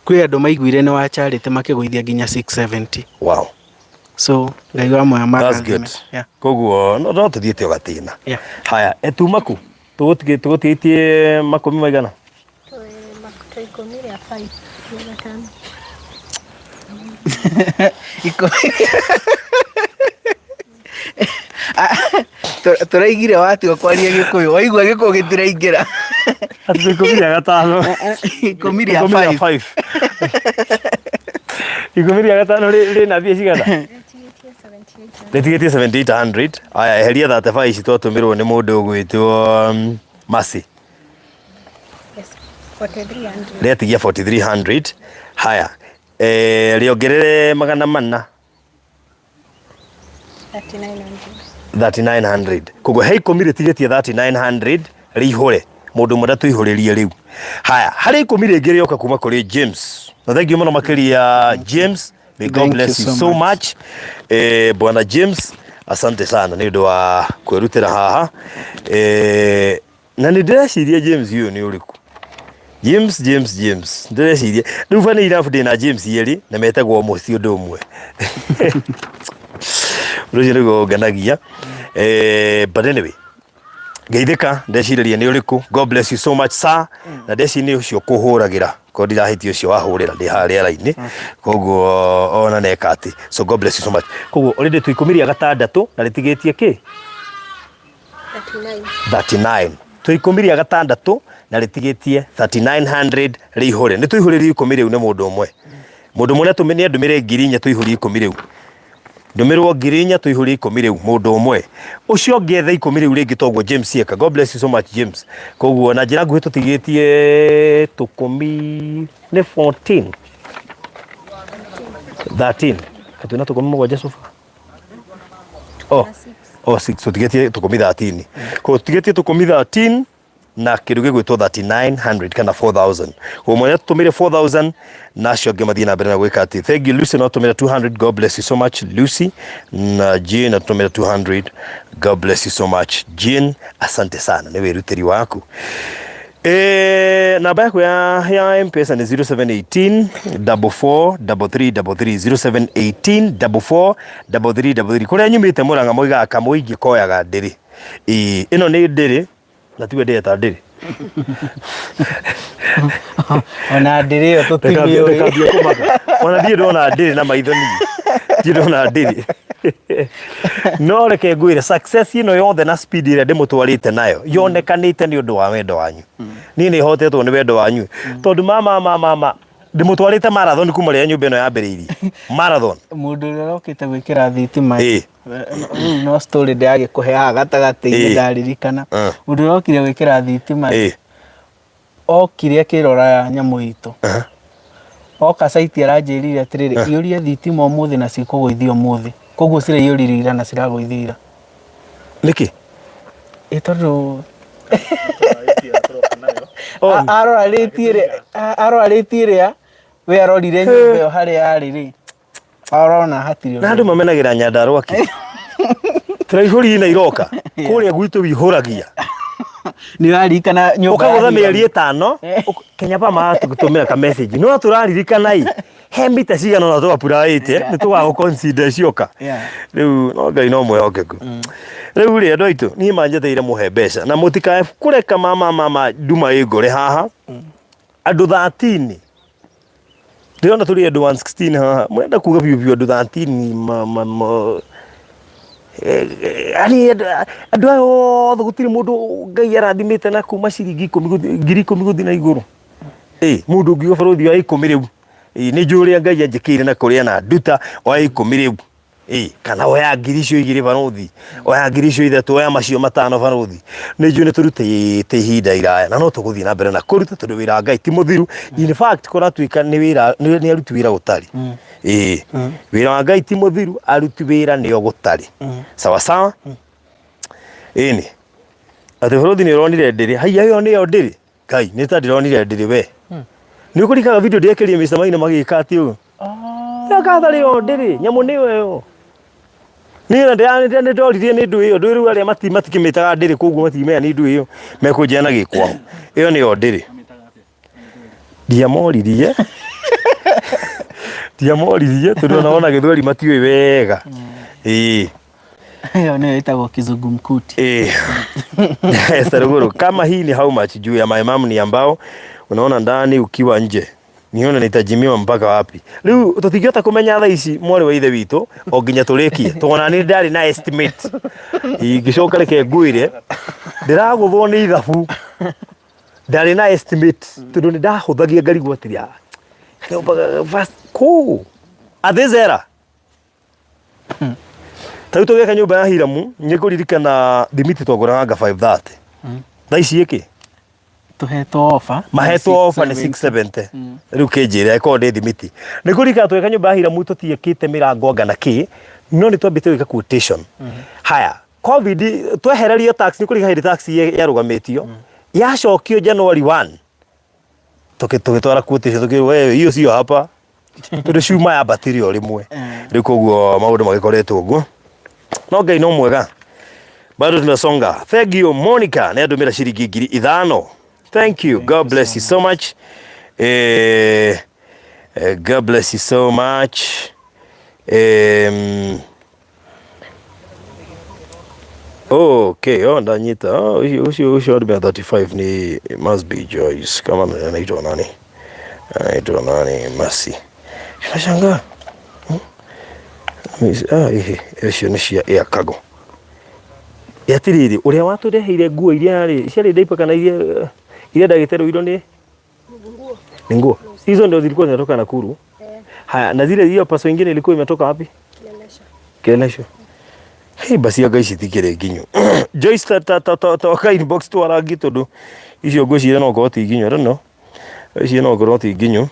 Kwĩ andũ maiguire nĩ wa charity makĩgũithia nginya 670. Wow. So Ngai wa muoyo That's marathime. good. Koguo no tũthiĩte o gatĩna. Haya, tuma kũ? Tũgũtigĩtie makũmi maigana? Twĩ ikũmi rĩa 5 rĩa gatano. Tũraigire watigwo kwaria Gĩkũyũ, waigua Gĩkũyũ gĩtiraingĩra. Atĩ ikũmi rĩa gatano. Ikũmi rĩa 5. 5. Ikũmi rĩa gatano rĩna mbia cigana? Rĩtigĩtie 7800. Aya, eheria 35 ici twatũmĩrwo nĩ mũndũ ũgwĩtwo Mercy. Yes, 4300. Rĩatigia 4300. Haya, rĩongerere 400. 3900. 3900. Koguo he ikũmi rĩtigĩtie 3900 rĩihũre. Mũndũ ũmwe ndatũihũrĩrie rĩu. Haya, harĩ ikũmi rĩngĩ rĩoka kuma kũrĩ James. Na thank you mũno makĩria James. May God Thank bless you you so so much. much. Bwana James, asante sana nĩ ũndũ wa kwĩrutĩra haha. Na nĩ ndĩreciria James ũyũ nĩ ũrĩkũ? James, James, James. Ndĩreciria. Rĩu funny enough ndĩna James erĩ na metagwo almost ũndũ ũmwe. Ũndũ ũcio nĩguo ũngenagia. But anyway, ngeithĩka ndecirĩria nĩ ũrĩkũ. God bless you so much sir. Na ndeciria nĩ ũcio kũhũragĩra. Korwo ndirahĩtia ũcio wahũrĩra ndĩ haha rĩera-inĩ. Koguo ona neka atĩ. So God bless you so much. Koguo already twĩ ikũmi rĩa gatandatũ na rĩtigĩtie kĩ? 39. 39. Twĩ ikũmi rĩa gatandatũ na rĩtigĩtie 3900 rĩihũre. Nĩ tũihũrĩrio ikũmi rĩu nĩ mũndũ ũmwe. Mũndũ ũmwe nĩ andũmĩre 4000 tũihũrie ikũmi rĩu. Ndũmĩrwo 4000 tũihũrie ikũmi rĩu mũndũ ũmwe. Ũcio ũngĩ ethe ikũmi rĩu rĩngĩ toguo James eka. God bless you so much James. Koguo na njĩra nguhĩ tũtigĩtie tũkũmi nĩ 14. 13. Twĩna tũkũmi mũgwanja so far. Oh. O 6 tũtigĩtie tũkũmi 13. Koguo tũtigĩtie tũkũmi 13 na kĩndũ gĩgwĩtwo 3900 kana 4000. Koguo mwene tũtũmĩre 4000 na acio angĩ mathiĩ na mbere na gwĩka atĩ. Thank you Lucy, no tũmĩre 200. God bless you so much Lucy. Na Jane atũmĩre 200. God bless you so much Jane. Asante sana nĩ wĩrutĩri waku. Namba yaku ya M-Pesa nĩ 0718 44 33 33 0718 44 33 33. Kũrĩa nyumĩte Mũrang'a moigaga kamũingĩ koyaga ndĩrĩ. Ĩĩ, ĩno nĩ ndĩrĩ na tiwe ndĩreta ndĩrĩ. Ona ndĩrĩ ĩyo tũtimĩũĩ. Ndĩkambia kũmaka. Ona ndirĩ ndona ndĩrĩ na maitho niĩ. Ndirĩ ndona ndĩrĩ. No reke ngwĩre success ĩno yothe na speed ĩrĩa ndĩmũtwarĩte nayo yonekanĩte nĩ ũndũ wa wendo wanyu. Niĩ nĩ hotetwo nĩ wendo wanyu. Tondũ mama mama mama ndĩmũtwarĩte marathon kuma rĩrĩa nyũmba ĩno yambĩrĩirie. Marathon. Mũndũ ũrĩa ũrokĩte gwĩkĩra thitima Ĩĩ. Rĩu no story ndĩragĩkũhe haha gatagatĩ-inĩ ndaririkana. Mũndũ ũrĩa ũrokire gwĩkĩra thitima okire akĩrora nyamũ itũ. Oka site aranjĩrire atĩrĩrĩ, iyũria thitima ũmũthĩ na cikũgũithia ũmũthĩ. Koguo ciraiyũririo ira na ciragũithio ira. Nĩkĩ? Ĩ tondũ arora rĩti ĩrĩa arora rĩti ĩrĩa we arorire nyũmba ĩyo harĩa yarĩ rĩ, arona hatirĩ Na andũ mamenagĩra Nyandarũa kĩ? Tũraihũria na iroka kũrĩa gwitũ wihũragia. Nĩ ũraririkana nyũmba ya Ũkagũtha mĩeri Hiram? ĩtano Kenya pa maratũtũmĩra ka message no tũraririkana ĩ he mita cigana ũna tũapuraĩte nĩ tũgagũ consider cioka. Rĩu no Ngai no mwĩhokeku. Rĩu rĩ andũ aitũ niĩ manjeteire mũhe mbeca na mũtikae kũreka mama mama nduma ĩngore haha. Andũ 13 ndĩrona tũrĩ andũ 116 haha mũrenda kuga biũ biũ andũ 13 ma, ma, ma, yani andũ aya othe gũtirĩ mũndũ Ngai arathimĩte na kuma ciringi ikũmi 10,000 gũthiĩ na igũrũ. Ĩ mũndũ ũngiuga barũthi oya ikũmi rĩu. Ĩ nĩ njũĩ ũrĩa Ngai anjĩkĩire na kũrĩa na nduta oya ikũmi rĩu. Ĩ kana oya 4,000 barũthi, oya 3,000, oya macio 5 barũthi. Nĩ njũĩ nĩ tũrutĩte ihinda iraya na no tũgũthiĩ na mbere na kũruta tondũ wĩra wa Ngai ti mũthiru. In fact kũratuĩka nĩ wĩra nĩ aruti wĩra gũtarĩ. Ĩ wĩra wa Ngai ti mũthiru, aruti wĩra nĩo gũtarĩ. Sawa sawa? Ĩni. Atĩ barũthi nĩ ũronire ndĩrĩ, haiya ĩyo nĩyo ndĩrĩ. Ngai nĩ ta ndĩronire ndĩrĩ we. Nĩ ũkũrikaga video ndĩekĩrie Mr. Maina magĩka atĩ ũũ. Yakatharĩ ĩyo ndĩrĩ, nyamũ nĩyo ĩyo. Niĩ na ndĩra nĩ ndoririe nĩ ndũ ĩyo, ndũ rĩu arĩa matikĩmĩtaga ndĩrĩ koguo matimenya nĩ ndũ ĩyo mekũnjĩra na gĩkwao. Ĩyo nĩyo ndĩrĩ. Ndiamoririe. Ndiamoririe tondũ ona wona gĩthweri matiũĩ wega. Ĩĩ. Ĩyo nĩyo ĩtagwo kizungumkuti. Esther Ruguru, kama hii ni how much juu ya my mom ni ambao unaona ndani ukiwa nje nione nitajimiwa mpaka wapi. Rĩu tũtingĩhota kũmenya thaa ici mwarĩ wa ithe witũ o nginya tũrĩkie tũgona nĩ ndarĩ na estimate ingĩcoka reke ngwĩre ndĩragũthwo nĩ ithabu ndarĩ na estimate tondũ nĩ ndahũthagia ngarigwo atĩrĩ "Ah, kanyũmba kũ athĩzera ta rĩu tũgĩaka nyũmba ya Hiramu nĩ ngũririkana thimiti twagũraga nga 530 thaa ici ĩkĩ Tũhetwo offer. Mahetwo offer nĩ 670. Rĩu kĩnjĩre ĩkorwo nĩ thimiti. Nĩ ngũririkana tũgĩaka nyũmba ya Hiramu tũtiĩkĩte mĩrango anga na kĩ no nĩ twambĩte gwĩka quotation. Haya covid twehererio tax nĩ kũririkana hĩndĩ tax yarũgamĩtio yacokio January 1 tũgĩtwara quotation tũkĩrwo we hiyo sio hapa tondũ cuma yambatire o rĩmwe. Rĩu koguo maũndũ magĩkoretwo ũguo no Ngai no mwega bado tunasonga. Thank you Monica nĩ andũmĩra ciringi 5,000. Thank you, God bless you so much. God bless you so much. Okay, oh, ndanyita. Oh, ucio ucio ucio andũmĩra 35 ni it must be Joyce. Kama anaitwa nani? Anaitwa nani? Mercy. Nashangaa. Ah, ihe, icio nĩ cia Air Cargo. Atĩrĩrĩ, ũrĩa watũreheire nguo iria rĩ, ciarĩ diaper kana iria iria ndagĩtarĩ oirwo nĩ ni nguo. Hizo ndio zilikuwa zinatoka Nakuru. Haya, na zile hiyo paso ingine ilikuwa imetoka wapi? Kileleshwa. Hey, basi anga ici tikĩrĩ nginyu. Joyce ta ta ta ta ta ka inbox twarangi tondũ icio ngwĩciria no korwo ti nginyu. I don't know. Icio no korwo ti nginyu.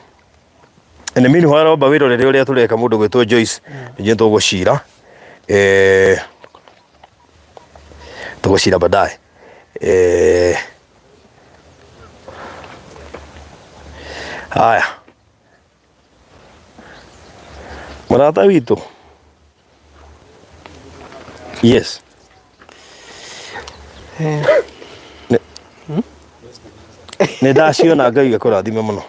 In the meanwhile, omba wĩrorere ũrĩa tũreka mũndũ gwĩtwo Joyce. Ningĩ tũgũcira. Tũgũcira baadaye. Haya. Mũrata witũ. Yes. Nĩ ndaciona Ngai akũrathime mũno.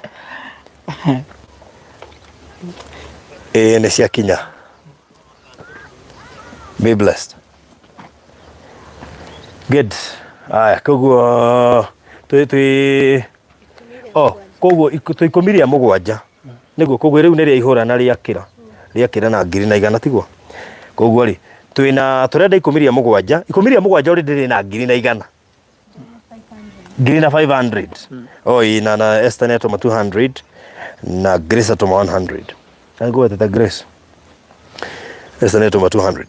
Ĩĩ nĩ ciakinya. Be blessed. Good. Aya, koguo twĩ twĩ oh, koguo twĩ 17 nĩguo koguo rĩu nĩ rĩa ihũra na rĩakĩra rĩakĩra na ngiri na igana tiguo koguo rĩ twĩna tũrenda 17 17 already rĩ na ngiri na igana ngiri na 500 oh ĩ na na Esther nĩ atũma 200 na Grace atũma 100 na ngwetete Grace Esther nĩ atũma 200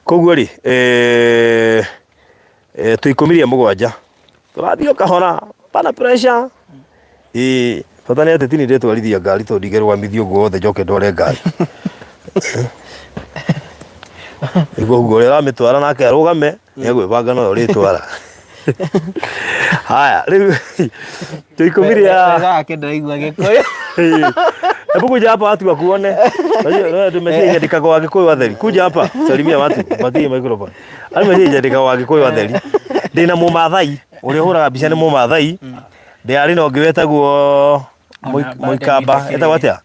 koguo rĩ twĩ 17 tũrathiĩ o kahora pana pressure ĩ bata nĩ atĩ tini ndĩtwarithia ngari tondũ ndingĩrũgamithio ũguo wothe njoke ndware ngari nĩguo ũguo ũrĩa ũramĩtwara nake arũgame nĩegwĩbanga noyo ũrĩtwara haya rĩu twĩ ikũmi rĩa Wega wake ndaraigua Gĩkũyũ. Hebu kuja hapa watu wakuone. Unajua tumeshaandika kwa Wakikuyu atheri. Kuja hapa salimia watu, patie microphone. Arĩ meciria kwa Wakikuyu atheri. Ndĩna Mũmathai, ũrĩa ũhũraga mbica nĩ Mũmathai. Ndĩ arĩ na ũngĩ wetagwo Ona Mũikamba, Baden etagwo atĩa?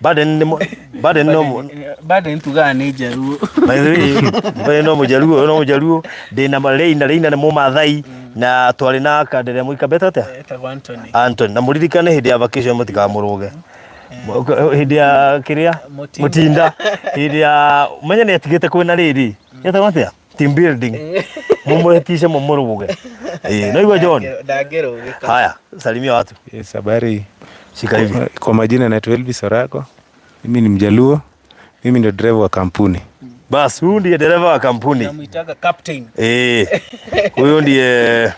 Baden nĩ Baden no Baden tugaga nĩ Njaruo. By the way, Baden no Mũjaruo, no Mũjaruo. Ndĩna Reina, Reina nĩ Mũmathai na twarĩ na Kandere Mũikamba etagwo atĩa? Etagwo Anthony. Anthony na mũririkane hĩndĩ ya vacation mũtikamũrũge hĩndĩ ya kĩrĩa Mũtinda. mũtinda hĩndĩ ya menye nĩ atigĩte kwĩna rĩrĩ etagwo atĩa team building mumũhetice mũmũrũge ĩĩ no igua John Ndangĩrũgĩka. haya salimia watu Yes, habari. shika hivi Kwa majina naitwa Elvis Orago. Mimi ni Mjaluo. Mimi ndio dereva wa kampuni. bas huyu ndiye dereva wa kampuni Namuitaga captain. Huyu ndiye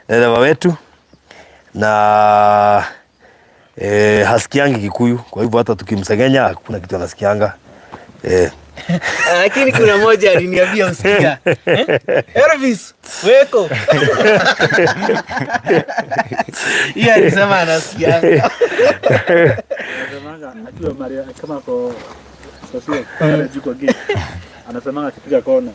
dereva wetu na hasikiangi Kikuyu, kwa hivyo hata tukimsengenya hakuna kitu anasikianga. Lakini kuna moja aliniambia usikia. Elvis, weko. Yeye alisema anasikia. Anasemanga akiwa Maria kama ako sosio pale juu kwa gate. Anasemanga akipiga kona.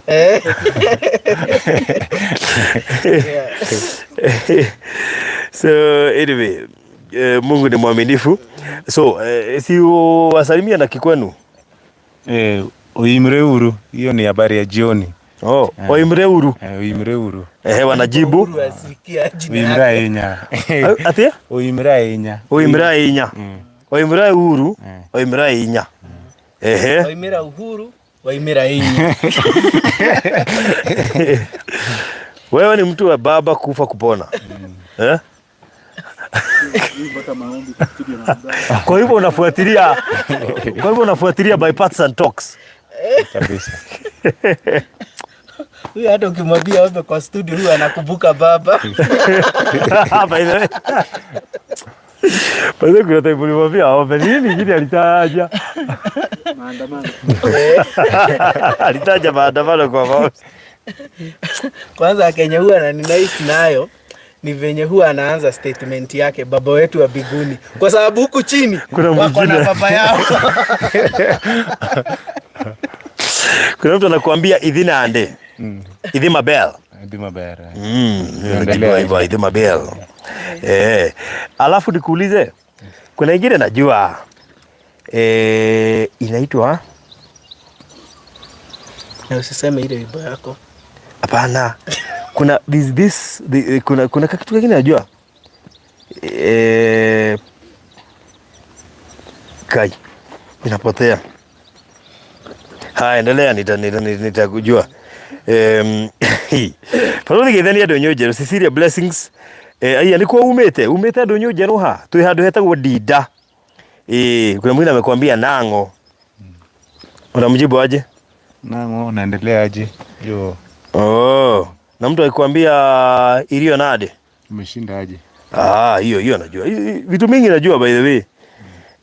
So anyway, Mungu ni mwaminifu. So si wasalimia na Kikwenu. Oimre uru, hiyo ni habari ya jioni. Oh, oimre uru. Oimre uru. Wanajibu. Uhuru asikia jina Oimra yake. inya. Atia? Oimra inya. Oimra inya. Oimra uru, oimra inya. Ehe. Waimira Uhuru, waimira Inya. Wewe ni mtu wa baba kufa kupona. Eh? Mpaka maombi kwa studio na mzaa. Kwa hivyo unafuatilia, kwa hivyo unafuatilia by Parts and Talks. Kabisa. Huyu hata ukimwambia ombe kwa studio huyu anakumbuka baba. By the way. By the way, kuna time ulimwambia aombe nini ingine alitaja? Maandamano. Alitaja maandamano kwa maombi. Kwanza Kenya huwa ananinice nayo ni venye huwa anaanza statement yake baba wetu wa mbinguni, kwa sababu huku chini Kuna wako na mwingine. baba yao. Kuna mtu anakuambia idhina ande. Idhima bell. Idhima bell. Unajua hivyo idhima bell. Alafu nikuulize, kuna ingine najua inaitwa Na usiseme ile wimbo yako. Hapana. Kuna this, this, the, kuna, kuna kitu kingine najua. Kai inapotea. Haya, endelea, nitakujua. Barũthi Geithania Ndũnyũ Njerũ, Cecilia Blessings. Aya nĩkuo umĩte? Umĩte Ndũnyũ Njerũ ha? Twĩ handũ hetagwo Ndinda. Kuna mwingine amekwambia Nang'o. Unamjibu aje? Nang'o, naendelea aje? Yo. Oh, na mtu akikwambia iliyo nade? Umeshinda aje? Ah, hiyo hiyo najua. Vitu mingi najua by the way.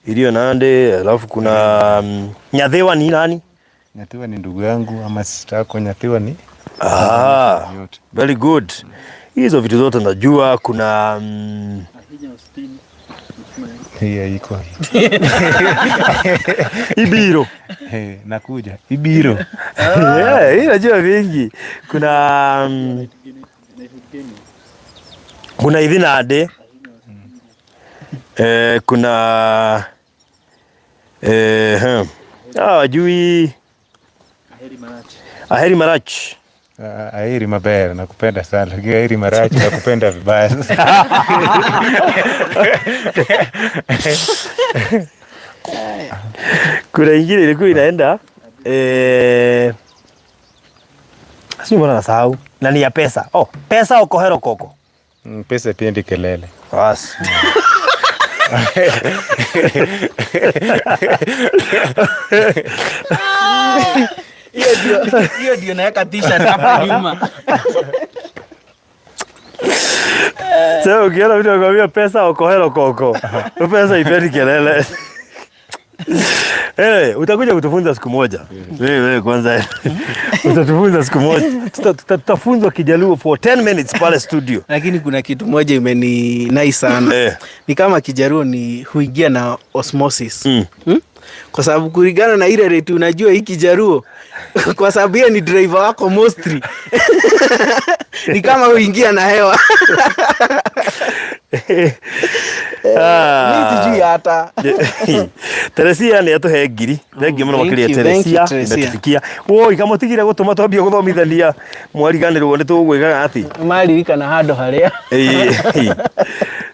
Iliyo nande, alafu kuna Nyathiwa ni nani? Nyathiwa ni ndugu yangu ama sister yako. Nyathiwa ni Ah, Yote. very good. Hizo vitu zote najua. Kuna Hiyo iko. Ibiro. Eh, nakuja. Ibiro. Yeah, hii najua vingi. Kuna kuna Ithinande. Eh, kuna wajui Aheri Marach. Ah, Aheri maber, nakupenda sana. Lakini Aheri Marach nakupenda vibaya. Kuna ingine ilikuwa inaenda sijui mbona nasahau. Na ni ya pesa. Oh, pesa okohero koko. Pesa piendi kelele. Bas. Hiyo ndio naweka t-shirt hapa nyuma. Sasa ukiona mtu anakuambia pesa okohero koko, pesa ipendi kelele. Eh, utakuja kutufunza siku moja. Wewe kwanza utatufunza siku moja. Tutafunzwa Kijaluo for 10 minutes pale studio. Lakini kuna kitu moja imeni nice sana. Ni kama Kijaluo ni huingia na osmosis. Kwa sababu kulingana na ile rate unajua hii Kijaluo kwa sababu yeye ni driver wako mostly. Ni kama huingia na hewa. Mimi sijui hata. Teresia nĩ atũhe ngiri. Thank you mũno Thank makĩria you, thank Teresia. you, Teresia. Imetufikia. Woi, kamũtigire gũtũma twambie gũthomithania mwariganĩrwo nĩ tũgwĩkaga atĩ. Maririkana handũ harĩa.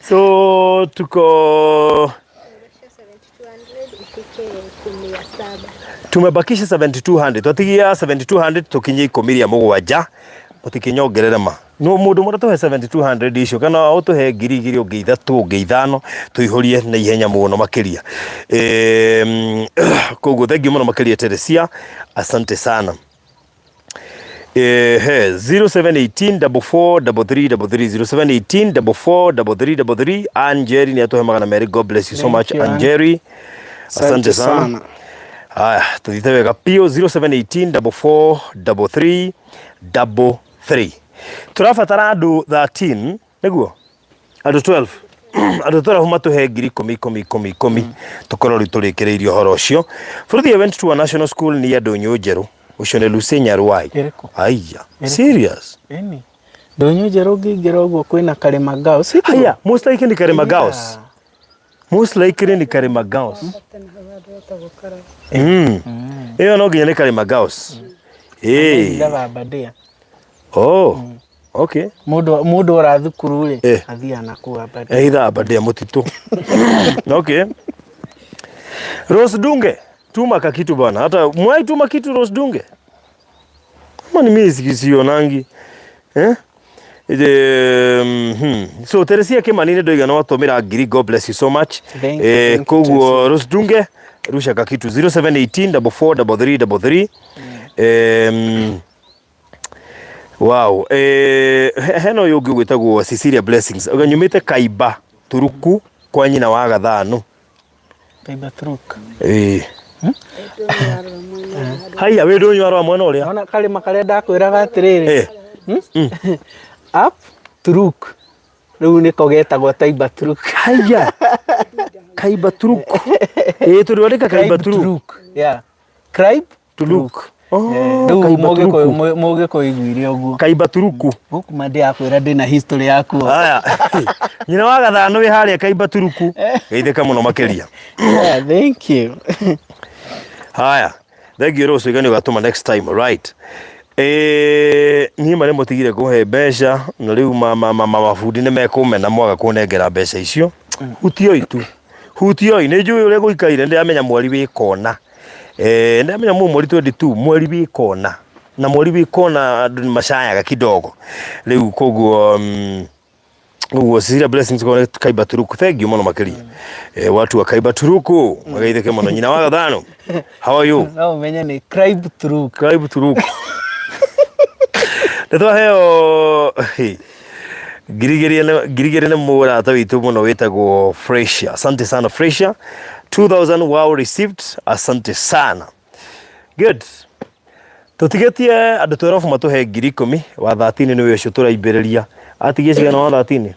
So tuko tumebakisha 7200 twatigia 7200 tukinye ikumi ria mugwanja mutikinyongerere ma no mundu mura tuhe 7200 icio kana utuhe ngiri igiri ungi ithatu ungi ithano tuihurie na ihenya muno makiria. Koguo thank you muno makiria Teresia, asante sana. 0718 44 33 33 0718 44 33 33. Anjeri ni atuhe magana meri. God bless you so Thank much you, Ann. Anjeri, asante sana. Haya, tuthiite wega pio 0718 44 33 33. Turabatara andu 13 niguo andu 12 andu 12 matuhe ngiri ikumi ikumi ikumi ikumi tukorwo riu turikireirie uhoro ucio. Bũrũthi I went to a national school near Ndũnyũ Njerũ. Ucio nĩ Lucy Nyarwai. Ĩrĩkũ? Aya, serious? Ĩni. Ndũnyũ Njerũ ngĩingĩra ũguo kwĩna Karĩma Girls. Haya, most likely ni Karĩma Girls. Most likely ni Karĩma Girls. Ĩyo no nginya nĩ Karĩma Girls. Ithaga Aberdare. Oh, okay. Mũndũ ora thukuru rĩ, athiaga na kũu Aberdare. Either Aberdare mũtitũ. Okay. Rose Dunge, tuma kakitu bwana. Hata mwai tuma kitu Rose Dunge. Kama ni mimi sionangi. So Teresia Kimani nĩ ndoiga no atũmĩra ngiri. God bless you so much. Thank you, thank you, Koguo Rose Dunge rusha kakitu 0718 44 33 33. Wow. Hena ũyũ ũngĩ ũgwĩtagwo Cecilia Blessings. Ũga nyumĩte Kaiba Turuku kwa nyina wa Gathano. Kaiba Turuk. Haya, wĩ ndũnyũ arwa mwena ũrĩa. Ona karĩma karĩa ndakwĩraga atĩrĩrĩ. Up Turuk. Rĩu nĩko getagwo Taiba Turuk. Haya. Kaiba Turuk. Tondũ andĩka Kaiba Turuk. Yeah. Tribe Turuk. Oh, Rĩu Kaiba Turuku. mũgĩkũyũ iguire ũguo. Kaiba Turuku. Gũkũ ma ndĩrakwĩra ndĩna history yakuo. Haya. Nyina wa Gathano wĩ harĩa Kaiba Turuku. Geithĩka mũno makĩria. Yeah, thank you. Haya. Thank you Rose, igani ũgatũma next time, right? Niĩ marĩa mũtigire kũhe mbeca na rĩu mabundi nĩ mekũmena mwaga kũnengera mbeca icio. Hutioi tu. Hutioi, nĩ njũĩ ũrĩa gũikaire, ndĩramenya mweri wĩ kona. Ndĩramenya mweri 22, mweri wĩ kona. Na mweri wĩ kona andũ nĩ macayaga kidogo. Rĩu koguo koguo Cecilia Blessings kwa Kaiba Turuku. Thank you mũno makĩria. Watu wa Kaiba Turuku magaithĩke mũno. Nyina wa Gathano, how are you? No ũmenye nĩ Tribe Turuk. Tribe Turuk. Nĩ twaheo ngiri igĩrĩ nĩ mũrata witũ mũno wĩtagwo Freshia. Asante sana Freshia. 2000 wow received. Asante sana. Good. Tũtigĩtie andũ twerobu matũhe 10,000. Wa 13 nĩwe ũcio tũraimbĩrĩria. Atigie cigana wa 13?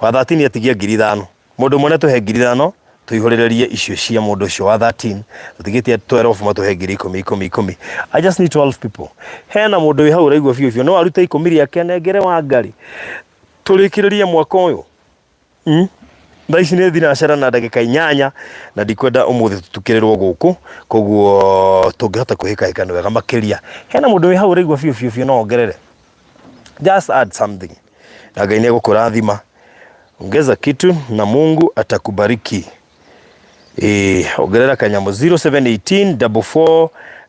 Wa 13 atigie 5,000. Mũndũ ũmwe nĩatũhe 5,000 tũihũrĩrĩrie icio cia mũndũ ũcio wa 13. Tũtigĩtie twerobu matũhe 10,000 ikũmi ikũmi. I just need 12 people. Hena mũndũ wĩ hau ũraigua biũ biũ no arute ikũmi rĩake nengere Wangari. Tũrĩkĩrĩrie mwaka ũyũ. Thaa ici nĩ thinacara na ndagĩka 8 na ndikwenda ũmũthĩ tũtukĩrĩrwo gũkũ, koguo tũngĩhota kwĩhĩkahĩka nĩ wega makĩria. Hena mũndũ wĩ hau ũraigua biũ biũ biũ no ongerere, just add something na Ngai nĩ egũkũrathima. Ongeza kitu na Mungu atakubariki. Eh, ongerera kanyamũ 0718 44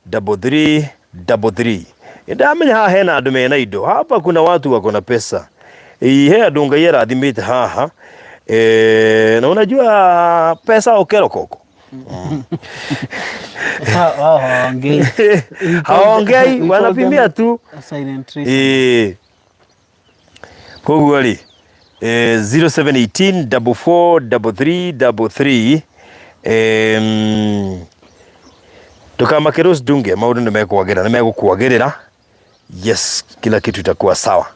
33 33. Ndamenya haha hena andũ mena indo. Hapa kuna watu wako na pesa. Ĩĩ, he andũ Ngai arathimĩte haha. Eh, na unajua pesa okero koko. Wao hawaongei. Hawaongei, We call wanapimia them tu. silent listeners. Ĩĩ. Koguo rĩ, 0718 44 33 33 ndũkamake Rose Ndunge, maũndũ nĩ mekwagĩra, nĩ megũkwagĩrĩra. Yes, kila kitu itakuwa sawa.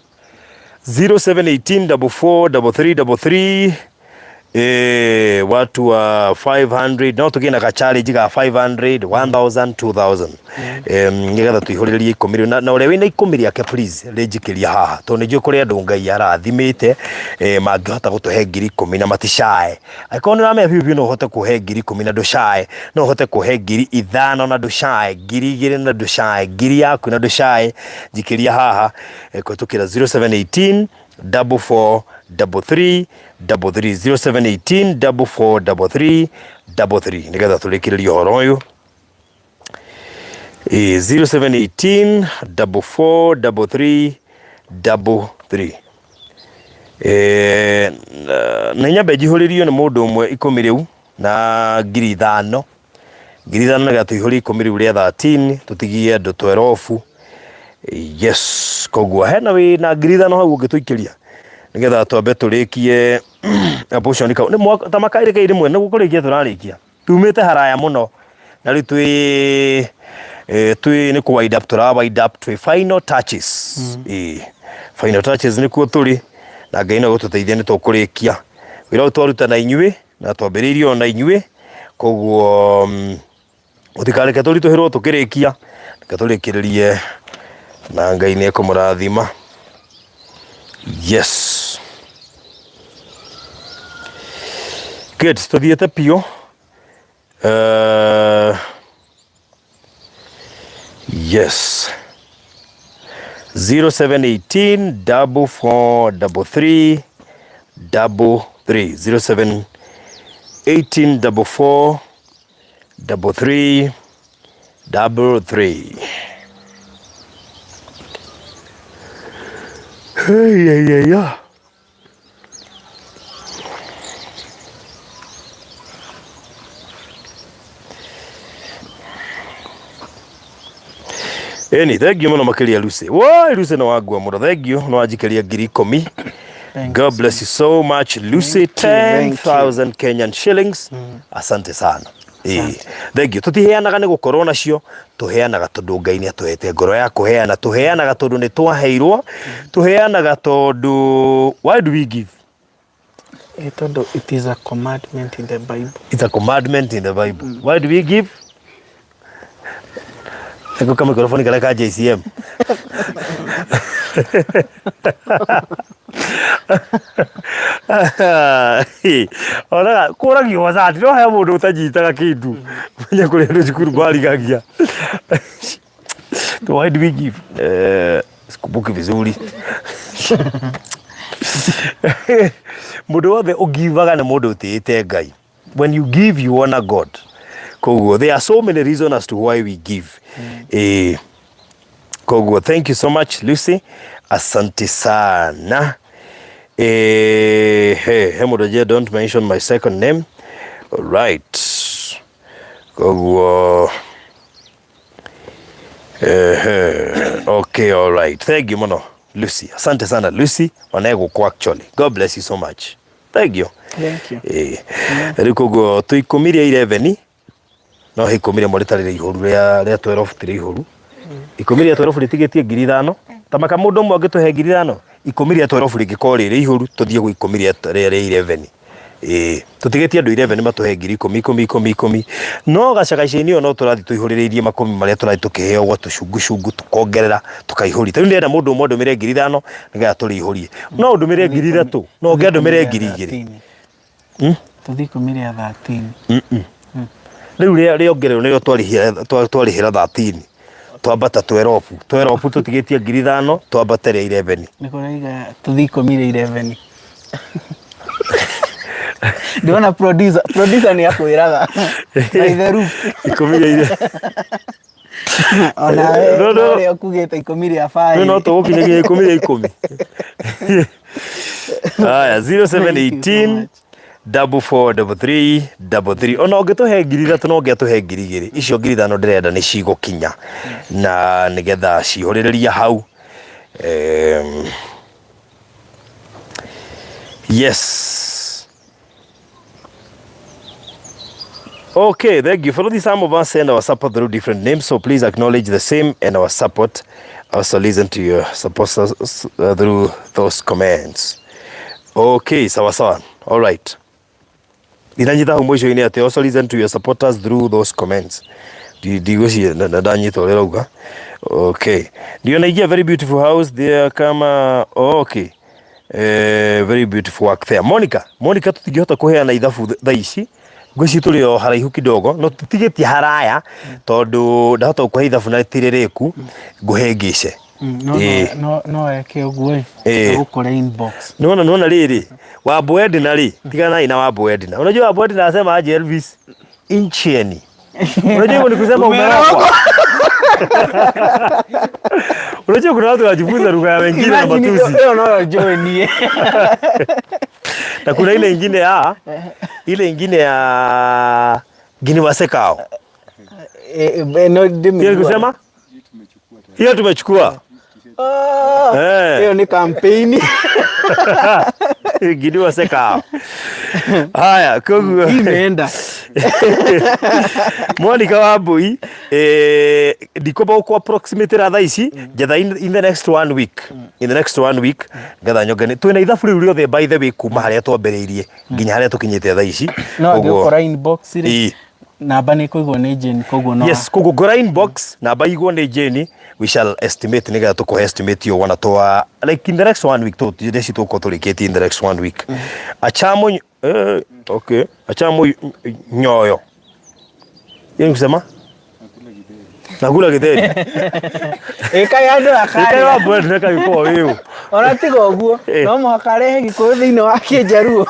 0718 44 33 33 watu wa 500 no tũgĩe na ka challenge ga 500 1000 2000 nĩgetha tũihũrĩrĩrie ikũmi rĩu na ũrĩa wĩna ikũmi rĩake please rĩnjikĩria haha tondũ nĩ njũĩ kũrĩ andũ Ngai arathimĩte mangĩhota gũtũhe 10,000 na maticae. Angĩkorwo nĩ ũramenya biũ biũ no ũhote kũhe 10,000 na ndũcae, no ũhote kũhe 5,000 na ndũcae, 2,000 na ndũcae, ngiri yaku na ndũcae, njikĩria haha kũhĩtũkĩra 0718 44 33 33 0718 44 33 33 nĩgetha tũrĩkĩrĩrie ũhoro ũyũ. 0718 44 33 33. Nĩ nyambe njihũrĩrio nĩ mũndũ ũmwe ikũmi rĩu na 5,000. 5,000 nĩgetha tũihũrie ikũmi rĩu rĩa 13 tũtigie andũ twerobu. Yes, koguo hena wĩ na 5,000 hau ũngĩtũikĩria nĩgetha twambe tũrĩkie abortion kau. Nĩ mwaka ta makairĩ kairĩ rĩmwe nĩguo kũrĩkia tũrarĩkia. Tumĩte haraya mũno na rĩu twĩ twĩ nĩ kũ wind up tũra wind up twĩ final touches. Final touches nĩkuo tũrĩ na Ngai no gũtũteithia nĩ tũkũrĩkia. Wĩra ũyũ twaruta na inyuĩ na twambĩrĩirie o na inyuĩ, koguo mũtikareke tũritũhĩrwo tũkĩrĩkia, reke tũrĩkĩrĩrie na Ngai nĩ ekũmũrathima. Yes. Good, tũthiĩte biũ. Yes. 0718 44 33 33 0718 44 33 33. Hey, yeah, yeah, yeah. Eni, thank you mũno makĩria Lucy. Woi, Lucy nĩ wangua mũno. Thank you, nĩ wanjikĩria 10,000. God bless you so much Lucy. 10,000 Kenyan shillings. Asante sana. Ĩĩ, thank you. Tũtiheanaga nĩ gũkorwo nacio, tũheanaga tondũ Ngai nĩ atũhete ngoro ya kũheana. Tũheanaga tondũ nĩ twaheirwo. Tũheanaga tondũ why do we give? Tondũ it is a commandment in the Bible. It's a commandment in the Bible. Why do we give? Eko kama mikrofoni karĩa ka JCM. Onaga kũragio wazati no he mũndũ ũtanyitaga kĩndũ menya kũrĩa andũ cukuru marigagia. Why do we give? Sikumbuki vizuri. Mũndũ wothe ũgivaga nĩ mũndũ ũtĩĩte Ngai. When you give you honor God. Koguo there are so many reasons as to why we give. Koguo thank you so much Lucy, asante sana. He, he mũndũ anjĩra don't mention my second name. All right. Koguo okay, all right. Thank you mũno Lucy. Asante sana Lucy. Ona egũkũ actually. God bless you so much. Thank you. Thank you. Rĩu koguo twĩ ikũmi rĩa 11 no he ikũmi rĩmwe rĩtarĩ rĩihũru rĩa 12 ti rĩihũru. Ikũmi rĩa 12 rĩtigĩtie 5,000. Ta maka mũndũ ũmwe angĩtũhe 5,000, ikũmi rĩa 12 rĩngĩkorwo rĩrĩ ihũru tũthiĩ gwĩ ikũmi rĩa rĩa 11. Ĩĩ, tũtigĩtie andũ 11 matũhe ngiri ikũmi ikũmi ikũmi ikũmi. No gacagaca-inĩ ĩyo no tũrathiĩ tũihũrĩrĩirie makũmi marĩa tũrathiĩ tũkĩheo gwa tũcungucungu tũkongerera tũkaihũria. Ta rĩu ndĩrenda mũndũ ũmwe andũmĩre 5,000 nĩgetha tũrĩihũrie. No ũndũmĩre 3,000, no ũngĩ andũmĩre 2,000. Tũthiĩ ikũmi rĩa 13. Rĩu rĩongererwo nĩrĩo twarĩhĩra 13. Twambata 12. 12 tũtigĩtie 5,000 twambate rĩa 11. Nĩ kũraiga tũthiĩ ikũmi rĩa 11. Ndĩrona producer, producer nĩ akwĩraga. Na itheru. Ikũmi rĩa 11. Onawe No, no. ũrĩa ũkugĩte ikũmi rĩa Rĩu no 5. tũgũkinyagia ikũmi rĩa ikũmi. Haya, 0718 4433 33. Ona ũngĩtũhe 3,000 no ũngĩatũhe 2,000. Icio 5,000 ndĩrenda nĩ cigũkinya na nĩgetha cihũrĩrĩria hau. Yes. Okay, thank you. For some of us send our support through different names, so please acknowledge the same and our support. Also listen to your supporters through those comments. Okay, sawa sawa. All right. Ndinanyita hau mũico-inĩ atĩ also listen to your supporters through those comments. Ndigwĩciria ndanyita ũrĩa ũrauga. Okay. Ndio naingia very beautiful house there kama oh, okay. Very beautiful work there. Monica, Monica tũtingĩhota kũheana ithabu thaa ici. Ngwĩciria tũrĩ o haraihu kidogo no tũtigĩtie haraya tondũ ndahota gũkũhe ithabu na rĩtirĩ rĩku ngũhĩngĩce. No, Ĩĩ. no, no eke ũguo ĩ. Ĩĩ. Agũkore inbox. Nĩwona nĩwona rĩrĩ Wambo Edna rĩ tiganai na Wambo Edna. Unajua Wambo Edna anasema aje Elvis? Inchieni. Unajua hivyo ni kusema umerogwa. Unajua kuna watu wanajifunza lugha ya wengine na Imagine matusi. hiyo no join niĩ. Na kuna ile ingine ya ile ingine ya Gini Wasekao. No ndĩmĩigua. Hiyo ni kusema? Hiyo tumechukua. Ah, hiyo ni campaign. Gini Wasekao. Haya, koguo Imeenda. Monica Wambui ndikwamba gũkũ approximate thaa ici njetha in the next one week. In the next one week ngetha nyongane twĩna ithabu rĩu rĩothe by the way kuma harĩa twambĩrĩirie nginya harĩa tũkinyĩte thaa ici. No Koguo- angĩgũkora inbox rĩ Ĩĩ. namba nĩ kũigwo nĩ Jane koguo no Yes, koguo ngora inbox namba igwo nĩ Jane, we shall estimate nĩgetha tũkũhe estimate ĩyo wona twa like in the next one week tũ ndeci tũgũkorwo tũrĩkĩtie in the next one week. Achamo okay, achamo nyoyo. Hiyo ni kusema? Nakula githeri. Ĩkai andũ Ĩkai akarĩa. wa bread na kagĩkorwo wĩũ. Ona tiga ũguo no mũhaka arehe gĩkũyũ thĩinĩ wa kĩnjaruo.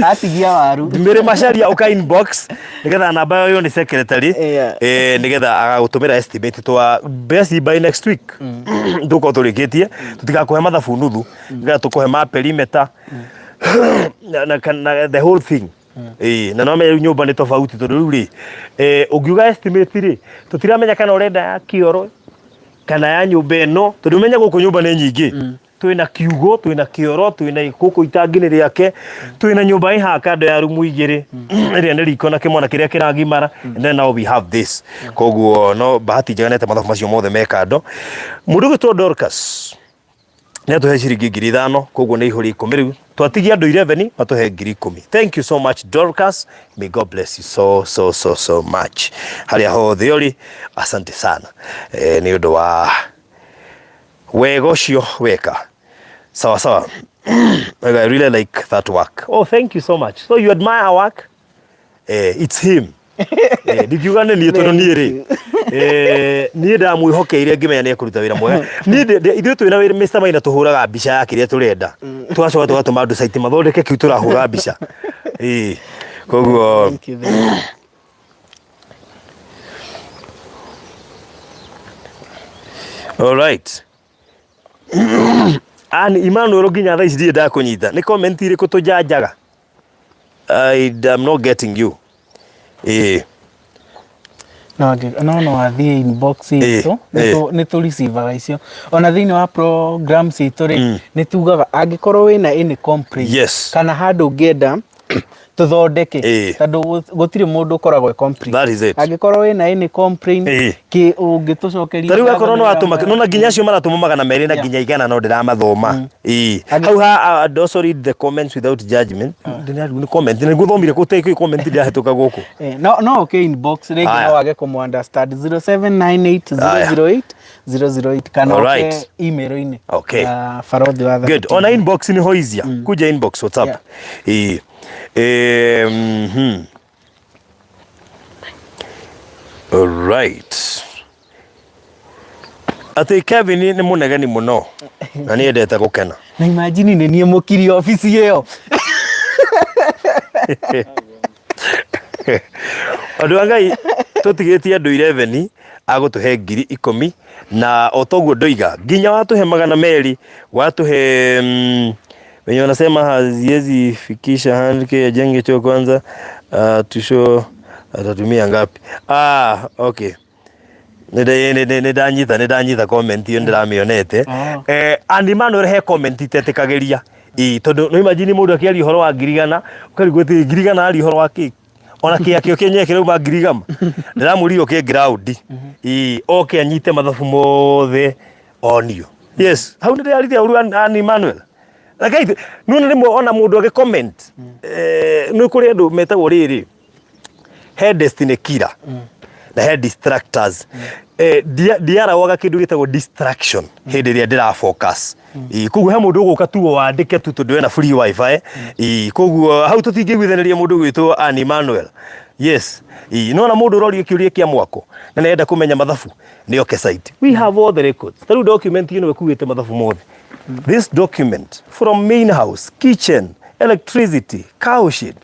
Atigia waru. Mary Macharia uka inbox nigetha namba ĩyo nĩ secretary nigetha agagũtũmĩra estimate twa best by next week tũkorwo tũrĩkĩtie tũtigakũhe mathabu nuthu nigetha tũkũhe ma perimeter na the whole thing. Ĩĩ, na no menye rĩu nyũmba nĩ tofauti tondũ rĩu rĩ ũngiuga estimate rĩ tũtiramenya kana ũrenda ya kĩoro kana ya nyũmba ĩno tondũ ũmenye gũkũ nyũmba nĩ nyingĩ. Twĩna kiugo, twĩna kĩoro, twĩna gũkũ itangi-inĩ rĩake, twĩna nyũmba ĩ haha kando ya rumu igĩrĩ ĩrĩa nĩ riko na kĩmwana kĩrĩa kĩragimara, and then now we have this. Koguo no bahati njega nĩ atĩ mathabu macio mothe me kando. Mũndũ ũgwĩtwo Dorcas nĩ atũhe ciringi 5,000, koguo nĩ ihũri ikũmi rĩu. Twatigia andũ 11 matũhe 10,000. Thank you so much Dorcas, may God bless you so so so so much. Harĩa hothe ũrĩ, asante sana nĩ ũndũ wa wega ũcio weka. Sawa sawa. I really like that work. Oh, thank you so much. So you admire our work? It's him. Ndingiuga nĩ niĩ tondũ niĩ rĩ, niĩ ndamwĩhokeire ngĩmenya nĩ ekũruta wĩra mwega. Niĩ ithuĩ twĩna wĩra Mr. Maina tũhũraga mbica ya kĩrĩa tũrenda. Tũgacoka tũgatũma andũ site mathondeke kĩu tũrahũra mbica. Koguo Thank you, thank you. All right. Ani Emmanuel nginya thaa ici ndirĩ ndakũnyita. Nĩ comment irĩkũ tũjanjaga? I am not getting you. No, no, no athiĩ inbox itũ, nĩ tũ receivaga icio. Ona thĩinĩ wa programs itũ rĩ, nĩ tugaga angĩkorwo wĩna any complaint, kana handũ ũngĩenda Tũthondeke. Ĩĩ. Tondũ gũtirĩ mũndũ ũkoragwo e complete. That is it. Angĩkorwo wĩna any complaint, Ĩĩ. kĩ ũngĩtũcokeria Ta rĩu ngatho akorwo nĩ no atũma ũramwĩra. nona nginya acio maratũma 200 na nginya 100 no ndĩramathoma. Ĩĩ. Hau ha and also read the comments without judgment. Ndĩrarigwo nĩ comment nĩ ngũthomire kũ kwĩ comment ndĩrahĩtũka gũkũ. No ũke inbox rĩngĩ. Aya. No wage kũmũ understand, 0798 008 008, kana ũke email-inĩ ya Barothi wa Good. Thaka Ona TV. Inbox ni hoizia. Kuja inbox WhatsApp. Yeah. Ĩĩ. All right. Atĩ Kevin nĩ mũnegeni mũno na nĩ endete gũkena. Na imagine nĩ niĩ mũkiri obici ĩyo. Andũ a Ngai, tũtigĩtie andũ 11 agũtũhe 10,000, na o toguo ndoiga nginya watũhe 200, watũhe wenye wanasema haziwezi fikisha 100K ajenge choo kwanza, tusho atatumia ngapi? Ah, okay, nĩ ndanyita comment ĩyo, ndĩramĩonete. Ah. Andy Manuel, he comment itetĩkagĩria ĩ tondũ no imagine mũndũ akĩaria ũhoro wa 100,000 ũkarigwo atĩ 100,000 aria ũhoro wa kĩ, ona kĩa kĩo kĩenyewe kĩrauma 100,000. Ndĩramũrire oke ground ĩ oke anyite mathabu mothe onio. Yes, hau nĩ ndĩrarithia ũru Andy Manuel. Rekei nona rĩmwe ona mũndũ agĩ comment, nĩ kũrĩ andũ metagwo rĩrĩ, he destiny killer na he distractors. Ndiarawaga kĩndũ gĩtagwo distraction hĩndĩ ĩrĩa ndĩra focus. Ĩ, koguo he mũndũ ũgũka tu wandĩke tu tondũ ena free wifi. Ĩ, koguo hau tũtingĩiguithanĩria mũndũ ũgwĩtwo Ann Emmanuel. Yes. Ĩ, nona mũndũ ũrorio kĩũria kĩa mwako na nĩarenda kũmenya mathabu, nĩ oke site. We have all the records. Ta rĩu document ĩno ĩkuĩte mathabu mothe. This document, from main house, kitchen, electricity, cow shed,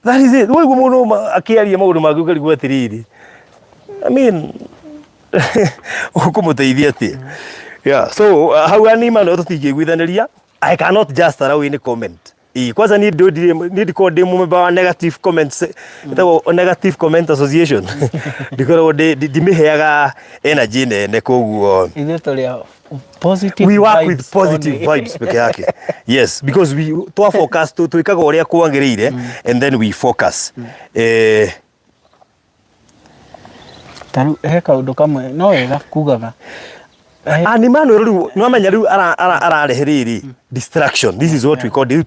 that is it. Waigua mũndũ akĩaria maũndũ mangĩ ũkarigwo atĩrĩrĩ, I mean, ũkũmũteithia atĩa? Yeah, so hau anima no tũtingĩiguithanĩria. I cannot just allow any comment. Ĩ, kwanza niĩ niĩ ndikoragwo ndĩ mũmemba wa negative comments, ĩtagwo Negative Comment Association. Ndikoragwo ndimĩheaga energy nene, koguo Ithuĩ tũrĩ a positive we work vibes with positive only. Vibes peke yake. Yes, because we twa focus twikaga ũrĩa kwagĩrĩire and then we focus. Ta rĩu he kaũndũ kamwe no wega kugaga. Ani Manuel, rĩu nĩwamenya rĩu ararehe rĩrĩ distraction. This is what we call rĩu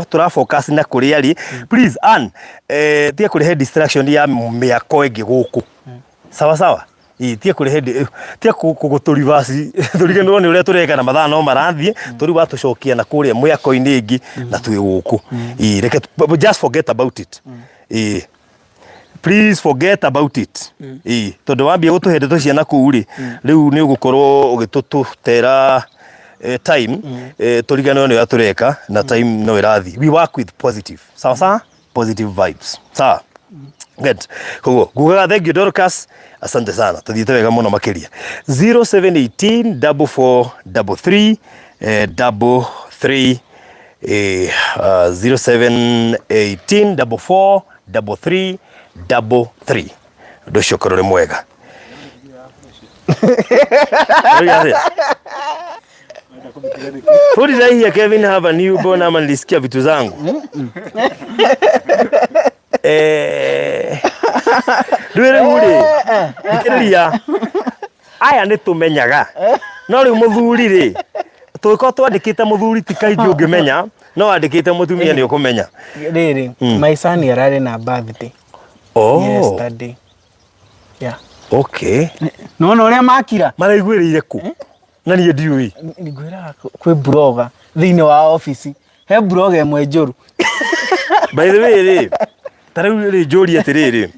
tũra focus na kũrĩa rĩ. Please Ann, tiga kũrehe distraction ya mĩako ĩngĩ gũkũ. Sawa sawa. Ĩ, tiga kũrehe tiga gũtũribasi tũriganĩrwo nĩ ũrĩa tũreka na mathaa no marathiĩ tũrĩu watũcokia na kũrĩa mĩako-inĩ ĩngĩ na twĩ gũkũ. Ĩ, reke just forget about it. Ĩ, please forget about it. Ĩ, tondũ wambia gũtũhe ndeto cia nakũu rĩ, rĩu nĩ ũgũkorwo ũgĩtũtera time, tũriganĩrwo nĩ ũrĩa tũreka na time no ĩrathiĩ. We work with positive, sawa sawa, positive vibes, sawa. Good. Koguo ngugaga thank you Dorcas, asante sana, tuthiĩte wega mũno makĩria. 0718 44 33 33, 0718 44 33 33. Ũndũ ũcio ũkorwo ũrĩ mwega. Ũrĩ atĩa? Who did I hear Kevin have a newborn ama nilisikia vitu zangu? Rĩu rĩu rĩ, thikĩrĩria, aya nĩ tũmenyaga, no rĩu mũthuri rĩ, tũgĩkorwo twandĩkĩte mũthuri ti kaingĩ ũngĩmenya, no wandĩkĩte mũtumia nĩ ũkũmenya. Rĩrĩ, my son ararĩ na birthday yesterday. Yeah. Nona ũrĩa makira. Maraiguĩrĩire kũ na niĩ ndiũĩ? Ngwĩraga kwĩ blogger thĩinĩ wa obici, he blogger ĩmwe njũru. By the way rĩ, ta rĩu rĩ, njũrie atĩrĩrĩ,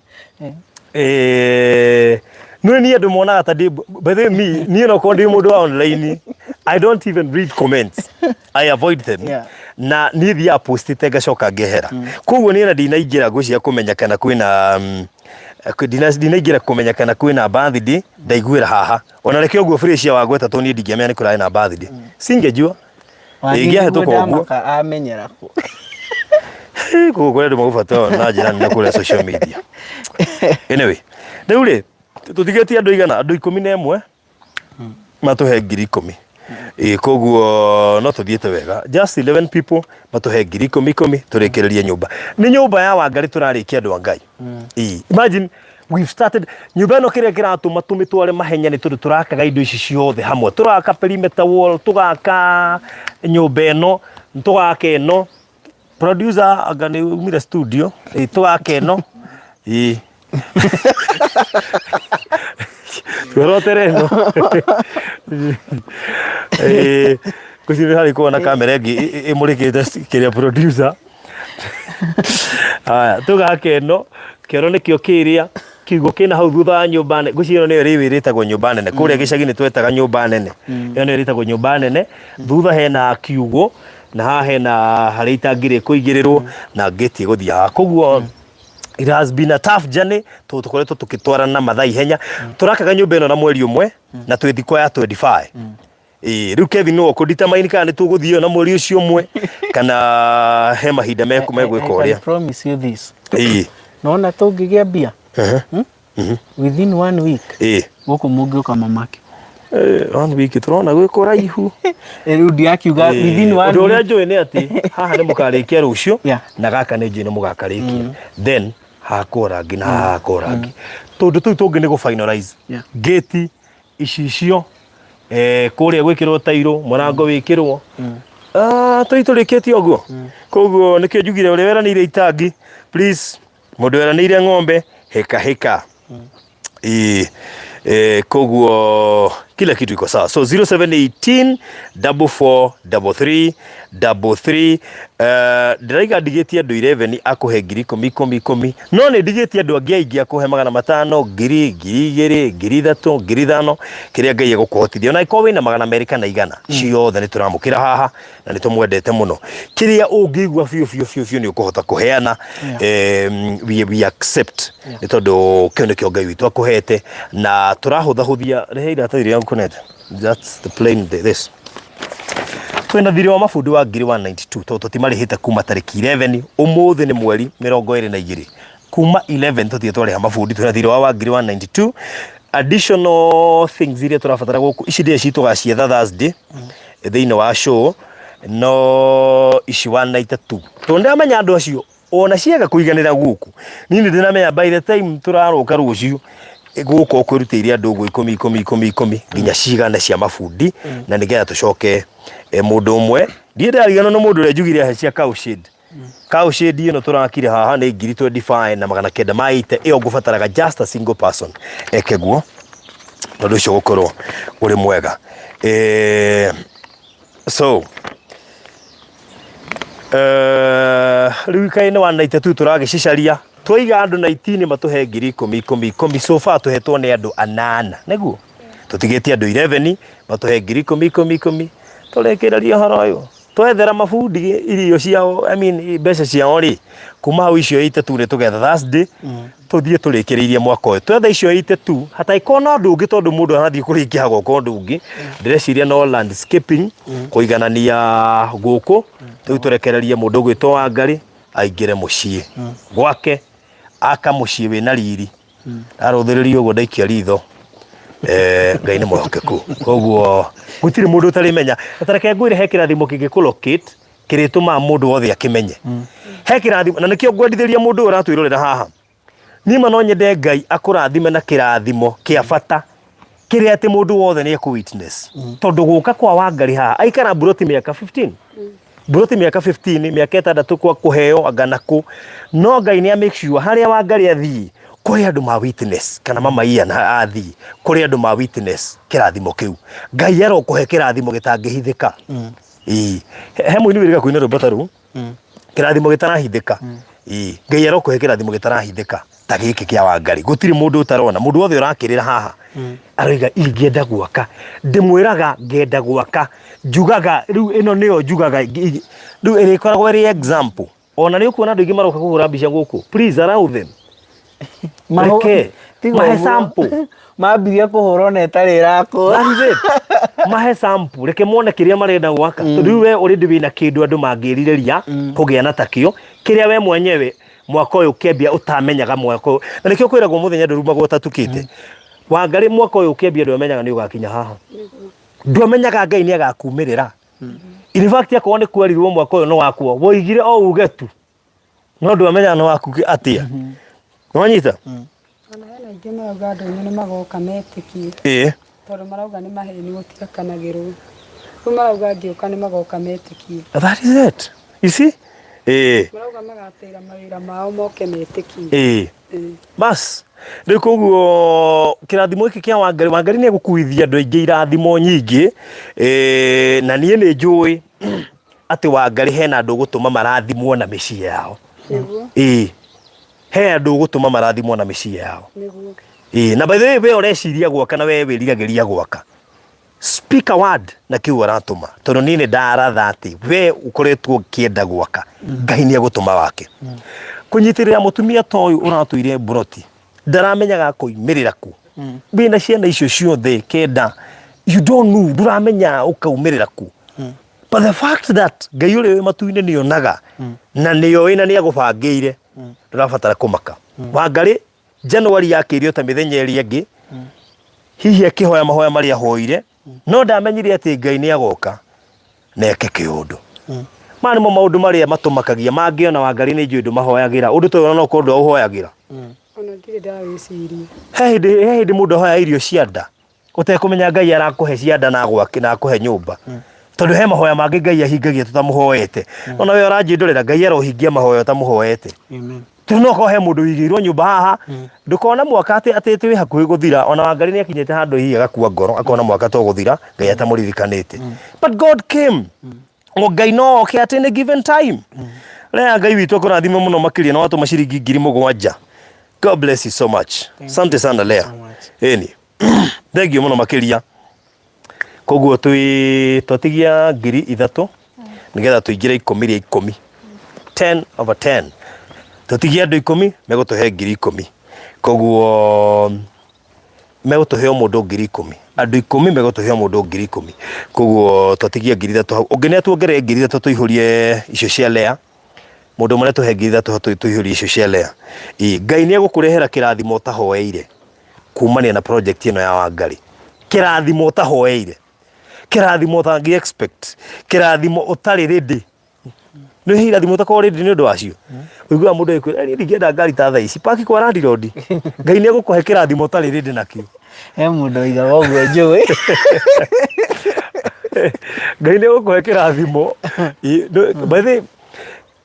nĩ niĩ andũ monaga ta ndĩ, by the way, me niĩ no korwo ndĩ mũndũ wa online, I don't even read comments, I avoid them. Na niĩ thiaga postĩte ngacoka ngehera, koguo niĩ na ndinaingĩra ngũcia kũmenya kana kwĩna ndinaingĩra kũmenya kana kwĩna birthday, ndaiguĩra haha. Ona reke ũguo Felicia wa gweta tondũ niĩ ndingĩamenya nĩ kũrarĩ na birthday, singejua. Ingĩahĩtũka ũguo. Ndamaka amenyera kũ. Koguo kũrĩ andũ magũbatara na njĩra nene kũrĩa social media. Anyway, rĩu rĩ, tũtigĩtie andũ igana, andũ 11 matũhe 10,000. Ĩĩ, koguo no tũthiĩte wega just 11 people matũhe 10,000 10,000 tũrĩkĩrĩrie nyũmba. Nĩ nyũmba ya Wangarĩ tũrarĩkia andũ a Ngai. Ĩĩ, imagine we've started nyũmba ĩno kĩrĩa kĩratũma tũmĩtware mahenya nĩ tondũ tũrakaga indo ici ciothe hamwe tũraka perimeter wall tũgaka nyũmba ĩno tũgaka ĩno producer anga nĩ umire studio ĩ tũgaka ĩno ĩ twĩrotere ĩno ĩ ngwĩciria harĩ kuona kamera ĩngĩ ĩmũrĩkĩte kĩrĩa producer haya tũgaka ĩno kĩoro nĩkĩo kĩrĩa kiugo kĩna hau thutha wa nyũmba nene ngwĩciria ĩno nĩyo rĩu ĩrĩtagwo nyũmba nene kũrĩa gĩcagi-inĩ twetaga nyũmba nene ĩyo nĩyo ĩrĩtagwo nyũmba nene thutha hena kiugo na haha hena harĩa itangi rĩkũigĩrĩrwo na ngĩti ĩgũthiĩ haha koguo it has been a tough journey tondũ tũkoretwo tũgĩtwarana mathaa ihenya tũrakaga nyũmba ĩno na mweri ũmwe na twĩ thikũ ya 25 Ĩĩ, rĩu Kevin nĩwe ũkũ-determine kana nĩ tũgũthiĩ ĩyo na mweri ũcio ũmwe kana he mahinda megwĩka I can ũrĩa promise you this. Ĩĩ, Nona tũngĩgĩa mbia within one week ĩĩ. gũkũ mũngĩũka mamake. Eh, one week tũrona gwĩ kũraihu Rĩu ndiakiuga within one ũndũ ũrĩa week. njũĩ nĩ atĩ haha nĩ mũkarĩkia rũciũ Yeah. na gaka nĩ njũĩ nĩ mũgakarĩkia then hakwo rangi na haha hakwo rangi tũndũ tũu tũngĩ nĩ gũ finalize Yeah. gate icicio eh, kũrĩa gwĩkĩrwo tairũ mũrango wĩkĩrwo Ah, tũi tũrĩkĩtie ũguo koguo nĩkĩo njugire ũrĩa weranĩire itangi please mũndũ weranĩire ng'ombe hĩka hĩka Ĩĩ, eh, koguo kila kitu iko sawa so 0718 44 33 33 ndĩraiga ndigĩtie andũ 11 akũhe 10,000 10,000 10 no nĩ ndigĩtie andũ angĩ aingĩ akũhe 500 ngiri 2,000 3,000 5,000 kĩrĩa Ngai egũkũhotithia ona ĩkorwo wĩna 200 kana 100 ciothe nĩ tũramũkĩra haha na nĩ tũmwendete mũno kĩrĩa ũngĩigua biũ biũ biũ biũ nĩ ũkũhota kũheana we accept nĩ tondũ kĩu nĩkĩo Ngai witũ akũhete na tũrahũthahũthia rehe iratathi rĩrĩa ngũnete that's the plain this twĩna thirĩ wa mabundi wa 192 tondũ tũtimarĩhĩte kuma tarĩki 11 ũmũthĩ nĩ mweri 22 kuma 11 tũtirĩ twarĩha mabundi twĩna thirĩ wa 192 additional things iria tũrabatara gũkũ ici ndĩreci tũgacietha Thursday thĩinĩ wa show no ici 192 tondũ ndĩramenya andũ acio ona ciaga kũiganĩra gũkũ niĩ nĩ ndĩramenya by the time tũraroka rũciũ gũkũ kwĩrutĩire andũ ũguo ikũmi ikũmi ikũmi ikũmi nginya cigane cia mabundi na nĩgetha tũcoke mũndũ ũmwe ndiĩ ndĩrariganwo nĩ mũndũ ũrĩa njugire ahe cia cowshed cowshed ĩno tũrakire haha nĩ 25,980 ĩyo ngũbataraga just a single person eke guo tondũ ũcio gũkorwo ũrĩ mwega so rĩu ikaĩ nĩ 192 tũragĩcicaria twaiga andũ 19 matũhe 10,000 10,000 10 so far tũhetwo nĩ andũ anana nĩguo tũtigĩtie andũ 11 matũhe 10,000 10,000 10 tũrĩkĩrĩria ũhoro ũyũ twethera mabundi irio ciao I mean mbeca ciao rĩ kuma hau icio 82 nĩ tũgetha Thursday tũthiĩ tũrĩkĩrĩirie mwaka ũyũ twetha icio 82 hataĩkorwo na ũndũ ũngĩ tondũ mũndũ arathiĩ kũrĩkia gwaka ũndũ ũngĩ ndĩreciria no landscaping kũiganania gũkũ rĩu tũrekererie mũndũ ũgwĩtwo Wangarĩ aingĩre mũciĩ gwake aka mũciĩ wĩna riri ndarũthĩrĩria ũguo ndaikia ritho Ngai nĩ mwĩhokeku koguo gũtirĩ mũndũ ũtarĩmenya na ta reke ngwĩre he kĩrathimo kĩngĩkũ locate kĩrĩtũmaga mũndũ wothe akĩmenye he kĩrathimo na nĩkĩo ngwendithĩria mũndũ ũyũ ũratwĩrorera haha niĩ ma no nyende Ngai akũrathime na kĩrathimo kĩa bata kĩrĩa atĩ mũndũ wothe nĩ ekũ witness tondũ gũka kwa Wangarĩ haha aikara mburoti mĩaka 15 mburoti mĩaka 15 mĩaka ĩtandatũ kwa kũheo anga na kũ no Ngai nĩ a make sure harĩa Wangarĩ athiĩ kũrĩ andũ ma witness kana mama Ian athiĩ kũrĩ andũ ma witness kĩrathimo kĩu Ngai arokũhe kĩrathimo gĩtangĩhithĩka ĩĩ he mũini wĩrĩga kũina rwĩmbo ta rũu kĩrathimo gĩtarahithĩka ĩĩ Ngai arokũhe kĩrathimo gĩtarahithĩka ta gĩkĩ kĩa Wangarĩ gũtirĩ mũndũ ũtarona mũndũ wothe ũrakĩrĩra haha aroiga ingĩenda gwaka ndĩmwĩraga ngenda gwaka njugaga rĩu ĩno nĩyo njugaga rĩu ĩrĩkoragwo ĩrĩ example ona nĩ ũkuona andũ aingĩ maroka kũhũra mbica gũkũ please allow them reke mahe sample Mambirie kũhũra ona ĩtarĩ ĩrakũra. That is it. Mahe sample reke mone kĩrĩa marenda gwaka tondũ rĩu we already wĩna kĩndũ andũ mangĩrirĩria kũgĩa na takĩo kĩrĩa we mwenyewe mwaka ũyũ ũkĩambia ũtamenyaga mwaka ũyũ na nĩkĩo kwĩragwo mũthenya ndũrumagwo ũtatukĩte Wangarĩ mwaka ũyũ ũkĩambia ndwamenyaga nĩ ũgakinya haha Ndwamenyaga Ngai nĩ agakumĩrĩra. In fact akorwo nĩ kwerirwo mwaka ũyũ nĩ wakuo, woigire o uge tu. No ndwamenyaga nĩ waku atĩa. Nĩwanyita? Ona hena aingĩ marauga ndũnyũ nĩ magoka metĩkie. Ĩĩ. Tondũ marauga nĩ maheni gũtiakanagĩrwo. Rĩu marauga ngĩũka nĩ magoka metĩkie. That is it. You see? Ĩĩ. Marauga magatĩra mawĩra mao moke metĩkie. Ĩĩ. Bas. Rĩu koguo kĩrathimo gĩkĩ kĩa Wangari, Wangari nĩ egũkuithia andũ aingĩ irathimo nyingĩ. Ĩĩ, na niĩ nĩ njũĩ atĩ Wangari hena andũ ũgũtũma marathimwo na mĩciĩ yao. Nĩguo. Ĩĩ. He andũ ũgũtũma marathimwo na mĩciĩ yao. Nĩguo. Ĩĩ, na by the way we ũreciria gwaka na we wĩriragĩria gwaka. Speak a word na kĩu aratũma tondũ niĩ nĩ ndaratha atĩ we ũkoretwo ũkĩenda gwaka Ngai nĩ egũtũma wake. Kũnyitĩrĩra mũtumia ta ũyũ ũratũire mburoti ndaramenyaga akoimĩrĩra kũ wĩna ciana icio ciothe kenda you don't know ndũramenya ũkaumĩrĩra kũ but the fact that Ngai ũrĩa wĩ matu-inĩ nĩ onaga na nĩ oĩ na nĩ agũbangĩire ndũrabatara kũmaka. Wangarĩ January yakĩire ta mĩthenya ĩrĩa ĩngĩ hihi akĩhoya mahoya marĩa ahoire no ndamenyire atĩ Ngai nĩ agoka na eke kĩũndũ. Maya nĩmo maũndũ marĩa matũmakagia mangĩ ona Wangarĩ nĩ njũĩ ndũmahoyagĩra ũndũ ta ũyũ ona no korwo ndwaũhoyagĩra. Ona ndirĩ ndawĩciria. He hĩndĩ mũndũ ahoya irio cia nda ũtekũmenya Ngai arakũhe cia nda na agwake na akũhe nyũmba tondũ he mahoya mangĩ Ngai ahingagia tũtamũhoete. Ona we ũranjĩndorera Ngai arohingia mahoya ũtamũhoete. Amen. Tondũ no korwo he mũndũ wĩigĩirwo nyũmba haha ndũkona mwaka atĩ atĩ atĩ wĩ hakuhĩ gũthira ona Wangari nĩ akinyĩte handũ hihi agakua ngoro akona mwaka to gũthira Ngai atamũririkanĩte. But God came. O Ngai no oke at any given time. Lea Ngai witũ akũrathime mũno makĩria na watũma ciringi 7,000. God bless you so much. Asante sana Lea. Ĩni. Thengiũ mũno makĩria. Koguo twĩ twatigia 3,000 nĩgetha tũingĩre ikũmi rĩa ikũmi. 10 over 10. Tũtigie andũ 10 megũtũhe 10,000. Koguo megũtũhe o mũndũ 10,000. Andũ 10 megũtũhe o mũndũ 10,000. Koguo twatigia 3,000 hau. Ũngĩ nĩ atuongerere 3,000 tũihũrie icio cia Lea. Mũndũ ũmwe nĩ atũhe 3,000 hau tũihũrie icio cia Lea. Ĩĩ, Ngai nĩ egũkũrehera kĩrathimo ũtahoeire kumania na project ĩno ya Wangari. Kĩrathimo ũtahoeire. Kĩrathimo ũtangĩ expect. Kĩrathimo ũtarĩ ready. Nĩ hihi irathimo ũtakorwo ready nĩ ũndũ wacio. Ũiguaga mũndũ agĩkwĩra niĩ ndingĩenda ngari ta thaa ici. Paki kwa landlord. Ngai nĩ egũkũhe kĩrathimo ũtarĩ ready nakĩo. He mũndũ oigaga ũguo njũĩ. Ngai nĩ egũkũhe kĩrathimo. By the way,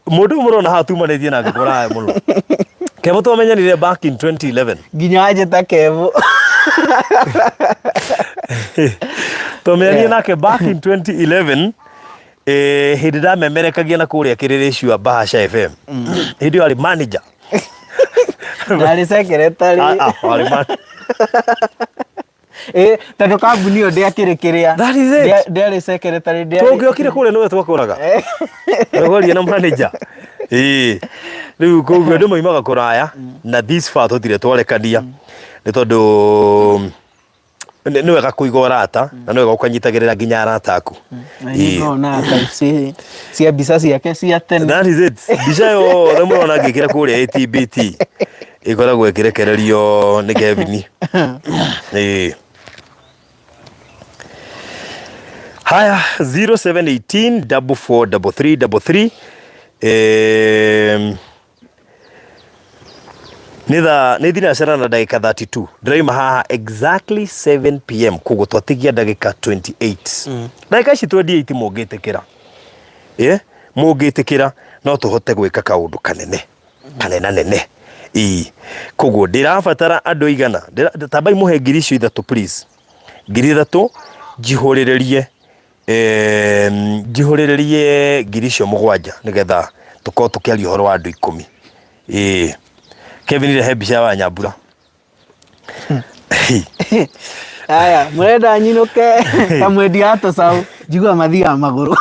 mũndũ ũyũ mũrona haha tumanĩtie nake kũraya mũno. Kevo twamenyanire back in 2011. Nginya anjĩta Kevo. Twamenyanire nake back in 2011 eh, hĩndĩ ndamemerekagia na kũrĩa kĩrĩrĩcua Bahasha FM. Hĩndĩ ĩyo arĩ manager. Ndarĩ secretary. Ah, ah, warĩ Ĩ, tondũ kambuni ĩyo ndĩakĩrĩ kĩrĩa. That is it. Ndĩarĩ secretary, ndĩarĩ. Tũngĩokire kũrĩa nĩwe twakoraga. Twakoria na manager. Ĩĩ. Rĩu koguo andũ maimaga kũraya na this far tũtirĩ twarekania nĩ tondũ nĩ wega kũiga ũrata na nĩ wega ũkanyitagĩrĩra nginya arata aku. Na niĩ ngona archives cia mbica ciake cia tene. That is it. Mbica yothe mũrona ngĩkĩra kũrĩa ATBT ĩkoragwo ĩkĩrekererio nĩ Kevin. Ĩĩ. Haya 0718 4433 33 nĩ thaa nĩ thinacara na ndagĩka 32 ndĩraima haha exactly 7 pm koguo twatigia ndagĩka 28 ndagĩka ici 28 mũngĩtĩkĩra ĩ mũngĩtĩkĩra no tũhote gwĩka kaũndũ kanene kanena nene ĩĩ koguo ndĩrabatara andũ igana tambai mũhe 3,000 please 3,000 njihũrĩrĩrie njihũrĩrĩrie 7,000 nĩgetha tũkorwo tũkĩaria ũhoro wa andũ 10. Ĩĩ. Kevin rehe mbica ya Wanyambura. Aya, mũrenda nyinũke ta mwendia wa tũcaũ, njiguaga mathiaga magũrũ.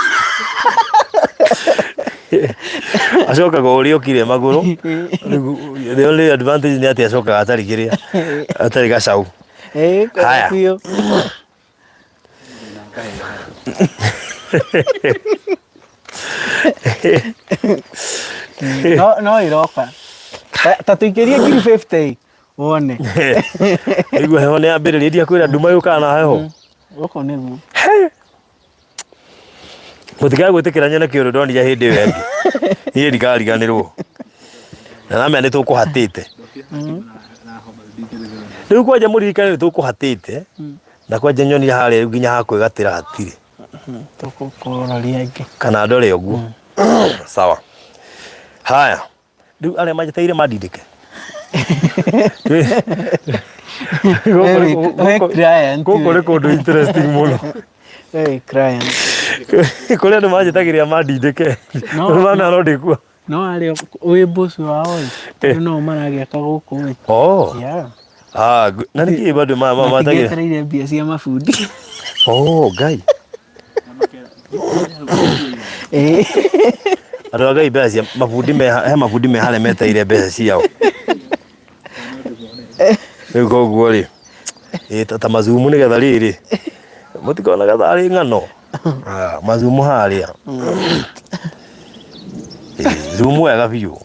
Acokaga o ũrĩa okire magũrũ. Rĩu the only advantage nĩ atĩ acokaga atarĩ kĩrĩa, atarĩ gacaũ. Ĩĩ, Haya. biũ. No no iroka. Ta tuikĩrie 50,000 wone. Igua heho nĩ yambĩrĩria ndiakwĩra nduma yũkaga na heho. Gũkũ nĩguo. Mũtikae gwĩtĩkĩra nyone kĩũndũ ndonire hĩndĩ ĩyo ĩngĩ. Niĩ ndikariganĩrwo. Na namenya nĩ tũkũhatĩte. Rĩu kwanja mũririkane nĩ tũkũhatĩte. Na kwanja nyonire harĩa rĩu nginya ha kwĩgatĩra hatirĩ. Tũkũroria ingĩ. Kana ndore ũguo. Sawa. Haya. Rĩu arĩa manjĩtĩire mandindĩke. We client. Gũkũ nĩ kũndũ interesting mũno. Hey, client. Kũrĩ andũ manjĩtagĩrĩra mandindĩke. No. Tondũ mana no ndĩkua. No arĩa wĩ boss wao ĩ, tondũ no maragĩaka gũkũ ĩ. Oh. Yeah. Ah, na nĩkĩ bado ma ma matagĩra? Matingĩetereire mbia cia mabundi. Oh, Ngai. Ĩ. Andũ a Ngai mbeca cia mabundi me he mabundi me harĩa metereire mbeca ciao. Rĩu koguo rĩ, ĩ ta ta mazumu nĩgetha rĩrĩ, mũtikonaga tarĩ ng'ano. Ah, mazumu harĩa. Ĩ, Zumu wega biũ.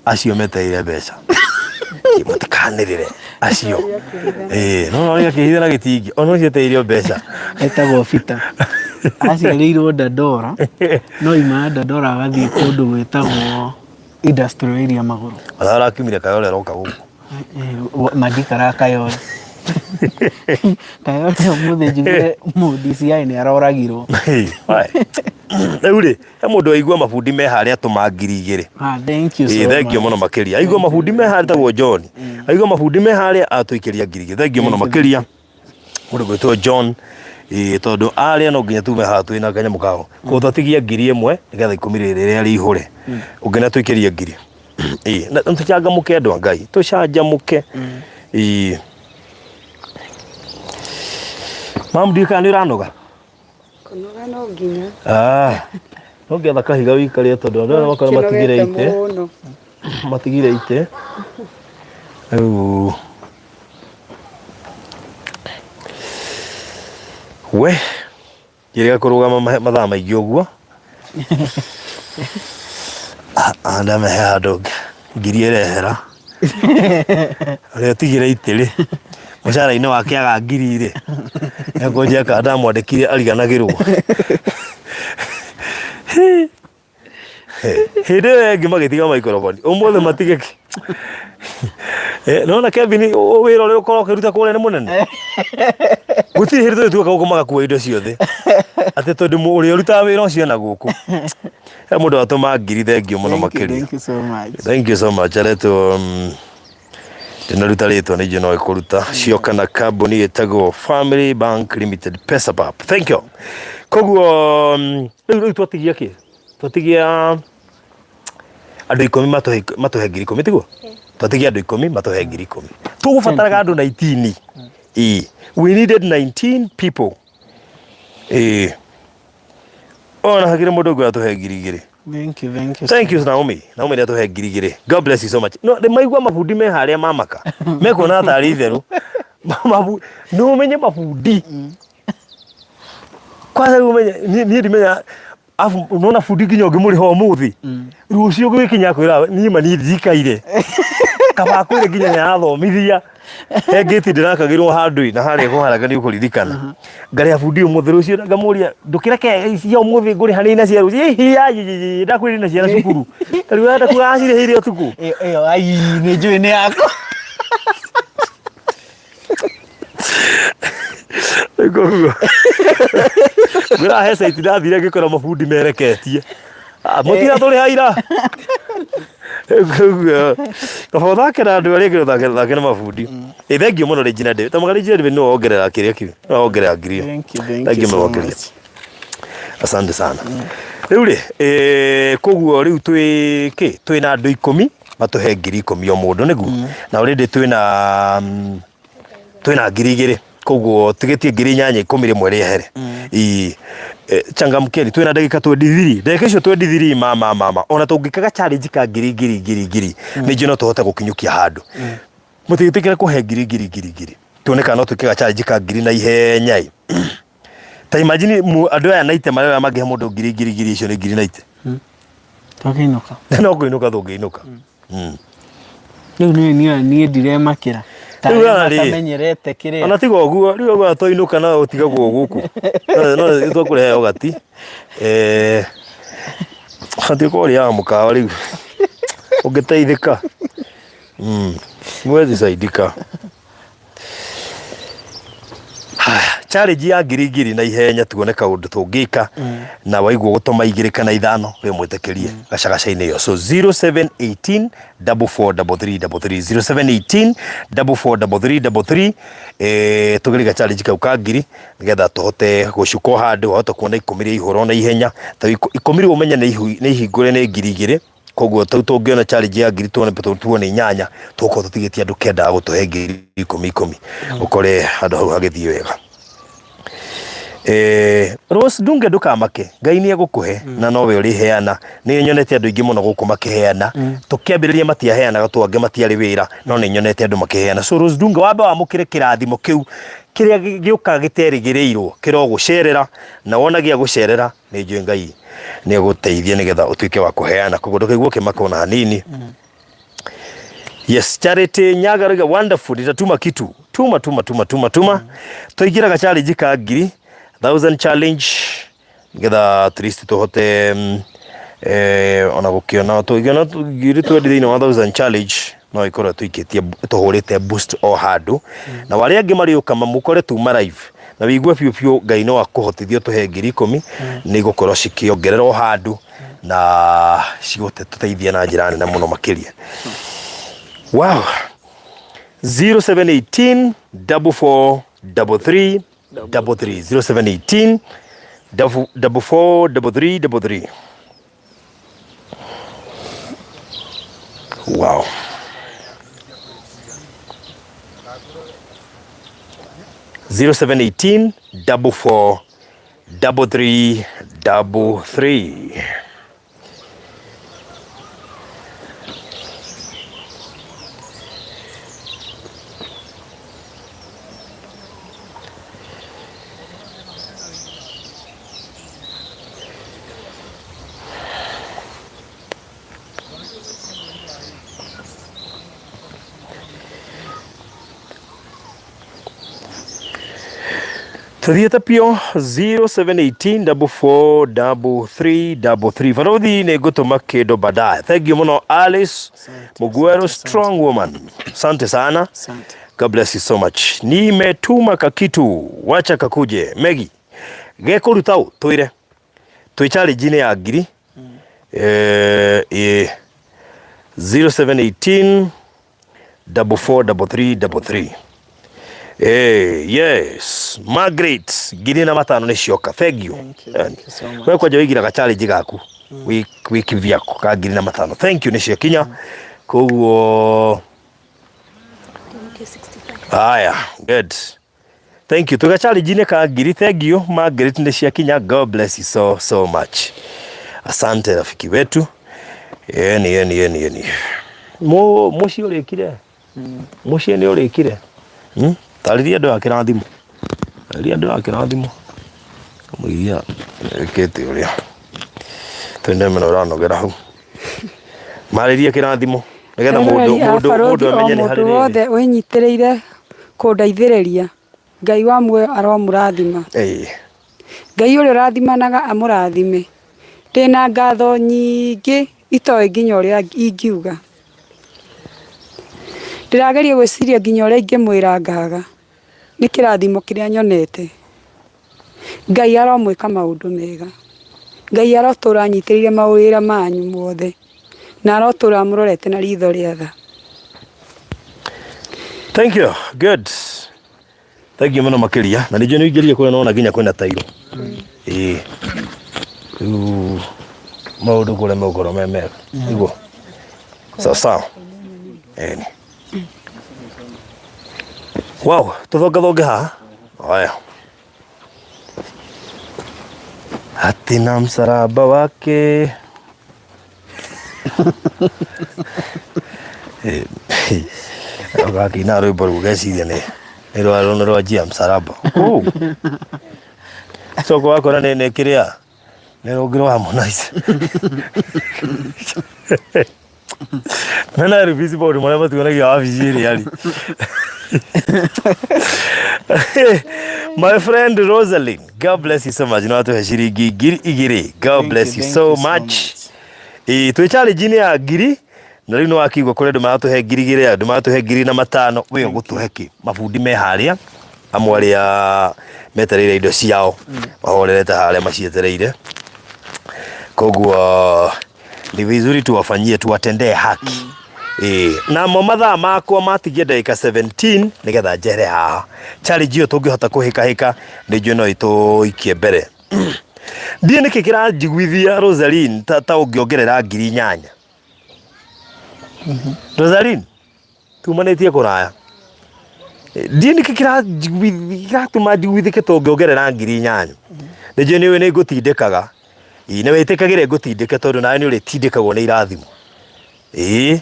Acio metereire mbeca. Ĩ, Mũtikanĩrĩre acio. Ĩ, no no akĩhitha na gĩtingĩ. Ona ũcio etereire mbeca. Etagwo Peter. Aciarĩirwo Dandora, no ima Dandora agathiĩ kũndũ gwĩtagwo industrial area magũrũ. Ona arakiumire Kayole aroka gũkũ. Mandikara Kayole. Kayole ũmũthĩ njugire mũ DCI nĩ aroragirwo. Rĩu rĩ, he mũndũ waigua mabundi me harĩa atũma 2000. Ah, thank you so Ĩĩ, thank you much. mũno makĩria. Aigua mabundi me harĩa etagwo John. Aigua mabundi me harĩa atũikĩria 2000. Thank you mũno makĩria. Mũndũ gwĩtwo John. Ĩĩ, tondũ arĩa no nginya tume haha twĩna kanyamũ kao. Koguo twatigia 1000 nĩgetha 10 rĩrĩ rĩrĩa rĩihũre. Ũngĩ na tũikĩrie 1000. Ĩĩ, na tũcangamũke andũ a Ngai. Tũcanjamũke. Ĩĩ. Mamu ndiũĩ kana nĩ ũranoga? Kũnoga no nginya. Ah, no ngĩetha kahiga wĩikarie tondũ andũ aya makora matigire Kĩnogete itĩ. mũno. Matigire itĩ. Rĩu we njĩrĩga kũrũgama mathaa maingĩ ũguo. Ah, ah, ndamehe handũ ngiri ĩrehera. Ũrĩa ũtigire itĩ rĩ, mũcara-inĩ wake aga ngiri rĩ, ekũnjia kana ndamwandĩkire ariganagĩrwo. Hĩndĩ ĩyo ĩngĩ magĩtiga maikoroboni, ũmũthĩ matige kĩ. Eh, nĩwona Kevin wĩra ũrĩa ũkoragwo ũkĩruta kũrĩa nĩ mũnene? Gũtirĩ hĩndĩ tũrĩtuĩka gũkũ magakua indo ciothe. Atĩ tondũ ũrĩa ũrutaga wĩra ũcio ena gũkũ. He mũndũ watũma ngiri thengiũ mũno Thank you, makĩria. thank you so much. Thank you so much. Aretwo ndinaruta rĩtwa nĩ njũĩ no ĩkũruta cioka na kambuni ĩtagwo Family Bank Limited Pesapap. Thank you. Koguo rĩu rĩu twatigia kĩ? Twatigia andũ 10 matũhe 10,000 tiguo? Twatigia andũ 10 matũhe 10,000. Tũgũbataraga andũ 19. Ĩĩ. We needed 19 people. Ĩĩ. Ona hakiri mũndũ ũngĩ atũhe 2000. Thank you, thank you. Thank you Naomi. Naomi nĩ atũhe 2000. God bless you so much. No nĩ maigua mabundi me harĩa mamaka. Mekuona tarĩ itherũ. Mabu no ũmenye mabundi. Kwanza rĩu ũmenye niĩ ndimenya afu unaona bundi nginya ũngĩmũrĩha ũmũthĩ. Rũciũ gũgĩkinya akwĩra niĩ ma niĩ ndikaire. Kaba akwĩre nginya nĩ arathomithia. He ngĩti ndĩrakagĩrwo handũ na harĩa kũharaga nĩ ũkũririkana. Ngarĩha bundi ũmũthĩ rũciũ ngamũria ndũkĩreke cia ũmũthĩ ngũrĩha nĩ na cia rũciũ. Hihi ndakwĩrire na ciana cukuru. Rĩu ũrenda kuga acirĩhĩire ũtukũ. Ĩyo ĩyo ai nĩ njũĩ nĩ yakwa. Koguo ngwĩra he site ndathire ngĩkora mabundi mereketie. Ah, mũtira tũrĩha ira. Koguo kaba ũthake na andũ arĩa angĩ ũthake ũthake na mabundi. Ĩ thengiũ mũno Regina David. Tamaga Regina David nĩwe wongerera kĩrĩa kĩu. Nĩwe wongerera 1000. Thank you, thank Thengiũ you so mũno makĩria. much. Asante sana. Rĩu rĩ, koguo rĩu twĩ kĩ? Twĩ na andũ 10 matũhe 10,000 o mũndũ nĩguo? Na already twĩna twĩna 2000 koguo tigĩtie 8,000 11 rĩehere. Ii changamkeni twĩna ndagĩka 23 ndagĩka icio 23 mama mama ona tũngĩkaga challenge ka ngiri ngiri ngiri ngiri nĩ njũĩ no tũhote gũkinyũkia handũ. Mũtigĩtĩkĩre kũhe ngiri ngiri ngiri ngiri tuone kana no twĩke ga challenge ka ngiri na ihenya ĩ. Ta imagine andũ aya naite marĩa mangĩhe mũndũ ngiri ngiri ngiri icio nĩ ngiri naite. Twakĩinũka. No kũinũka tũngĩinũka. Rĩu niĩ niĩ niĩ ndiremakĩra. Ta Rĩu arĩa ona rĩ, matamenyerete kĩrĩa ona tiga ũguo rĩu ũguo twainũka no ũtigagwo gũkũ no no twakũrehe ũgati eh batiĩ gũkorwo ũrĩaga mũkawa rĩu ũngĩteithĩka mwezi saidika Haya, challenge ya ngiri ngiri na ihenya tuone kaundu tungika na waigua gutuma igiri kana ithano we mwitikirie gacagaca-inĩ ĩyo so 0718 443333 0718 443333 eh tugeriga challenge kau ka ngiri nigetha tuhote gucuka o handu wahota kuona ikumi rĩa ihũra na ihenya ta ikumi rĩu ũmenye nĩ nĩ ihingũre nĩ ngiri igĩrĩ koguo tau tũngĩona challenge ya ngiri tuone tuone inyanya tũgũkorwo tũtigĩtie andũ kenda a gũtũhe ngiri ikũmi ikũmi ũkore handũ hau hagĩthiĩ wega. Rose Ndunge ndũkamake Ngai nĩ egũkũhe na nowe ũrĩheana nĩ nyonete andũ aingĩ mũno gũkũ makĩheana tũkĩambĩrĩria matiaheanaga tondũ angĩ matiarĩ wĩra no nĩ nyonete andũ makĩheana so Rose Ndunge wambe wamũkĩre kĩrathimo kĩu kĩrĩa gĩũkaga gĩterĩgĩrĩirwo kĩrogũcerera na wona gĩa gũcerera nĩ njũĩ Ngai nĩ egũteithia nĩgetha ũtuĩke wa kũheana koguo ndũkaigua ũkĩmaka ona hanini. Yes, Charity Nyaga rauga wonderful, nitatuma kitu. Tuma tuma tuma tuma tuma. Tũingĩraga challenge ka ngiri 1000 challenge nĩgetha at least tũhote ona gũkĩona tũngĩona ngiri twendi thĩinĩ wa 1000 challenge no ĩkorwo tũikĩtie tũhũrĩte boost o handũ na arĩa angĩ marĩũka mamũkore tuma live na wĩigue biũ biũ Ngai no akũhotithie ũtũhe ngiri ikũmi nĩ igũkorwo cikĩongerera o handũ na cigũtũteithia na njĩra nene mũno makĩria. Wow. 0718 44 33 33 0718 44 33 33. Wow. 0718 44 33 33. Tuthiĩte pio 0718 44 33 barothi nĩ ngũtũma kĩndũ baadaye. Thank you mũno Alice Muguero, strong woman, asante sana. Asante. God bless you so much. Nimetuma kakitu, wacha kakuje. Megi gekũruta ũ twĩre twĩ challenge-inĩ ya ngiri 0718 44 33 yes Margaret ngiri na matano nĩ cioka. Thank you. Thank you, thank you so much. We kwanja wĩigĩra challenge gaku wĩ kivyako ka ngiri na matano. Thank you nĩ ciakinya koguo haya good. Thank you. Tuga challenge-inĩ ka ngiri. Thank you Margaret nĩ ciakinya. God bless you so so much. Asante rafiki wetu. Yeni yeni yeni yeni. Mũciĩ ũrĩkire? Mũciĩ nĩ ũrĩkire? Tarĩria andũ a kĩrathimo. Tarĩria andũ a kĩrathimo. Kamũiria ĩkĩte ũrĩa. Twende mũno ũranogera hau. Marĩria kĩrathimo nĩgetha mũndũ Eroreri a mũndũ barũthi mũndũ o amenye nĩ mũndũ harĩ rĩrĩ. wothe wĩnyitĩrĩire kũndeithĩrĩria Ngai wa muoyo aromũrathima. Ngai ũrĩa ũrathimanaga amũrathime. Ndĩna ngatho nyingĩ itoĩ nginya ũrĩa ingiuga. Ndĩrageria gwĩciria nginya ũrĩa ingĩmwĩra ngaga. Nĩ kĩrathimo kĩrĩa nyonete. Ngai aromwĩka maũndũ mega. Ngai arotũra anyitĩrĩire mawĩra manyu mothe. Na arotũra amũrorete na ritho rĩa tha. Thank you. Good. Thank you mũno makĩria. Na ningĩ nĩ ũingĩrire kũrĩa nona nginya kwĩna tairo. Ĩĩ. Rĩu maũndũ kũrĩa megũkorwo me mega. Nĩguo. Sawa sawa. Ĩni. Wow, tũthongathonge haha. Haya. Ati na msalaba wake. Ũgakĩina rwĩmbo rũu ũgeciria nĩ rwa nĩ rwa njia msalaba. Oh. Coka wakora nĩ kĩrĩa nĩ rũngĩ rwa Harmonize. Mena revisi maũndũ marĩa matuonagia wabici ĩrĩa rĩ. My friend Rosalind, God bless you so much. No atũhe ciringi 2000. God Thank bless you, you thank so you so much. much. Ĩĩ twĩ challenge-inĩ ya ngiri na rĩu nĩ wakĩigua kũrĩ andũ maratũhe 2000, andũ maratũhe 1005, we ũgũtũhe kĩ? Mabundi me harĩa amwe arĩa metereire indo ciao mahorerete harĩa macietereire, koguo ni vizuri tuwafanyie tuwatendee haki. Ĩĩ namo mathaa makwa matigie ndagĩka 17 nĩgetha njehere haha. Challenge ĩyo tũngĩhota kũhĩkahĩka nĩ njũĩ no ĩtũikie mbere. Ndiĩ nĩkĩ kĩranjiguithia Rosaline ta ũngĩongerera 8000. Rosaline tumanĩtie kũraya. Ndiĩ nĩkĩ kĩranjiguithia kĩratũma njiguithĩke ta ũngĩongerera 8000. Nĩ njũĩ nĩ ũĩ nĩ ngũtindĩkaga. Ĩĩ nĩ wĩtĩkagĩre ngũtindĩke tondũ nawe nĩ ũrĩtindĩkagwo nĩ irathimo. Ĩĩ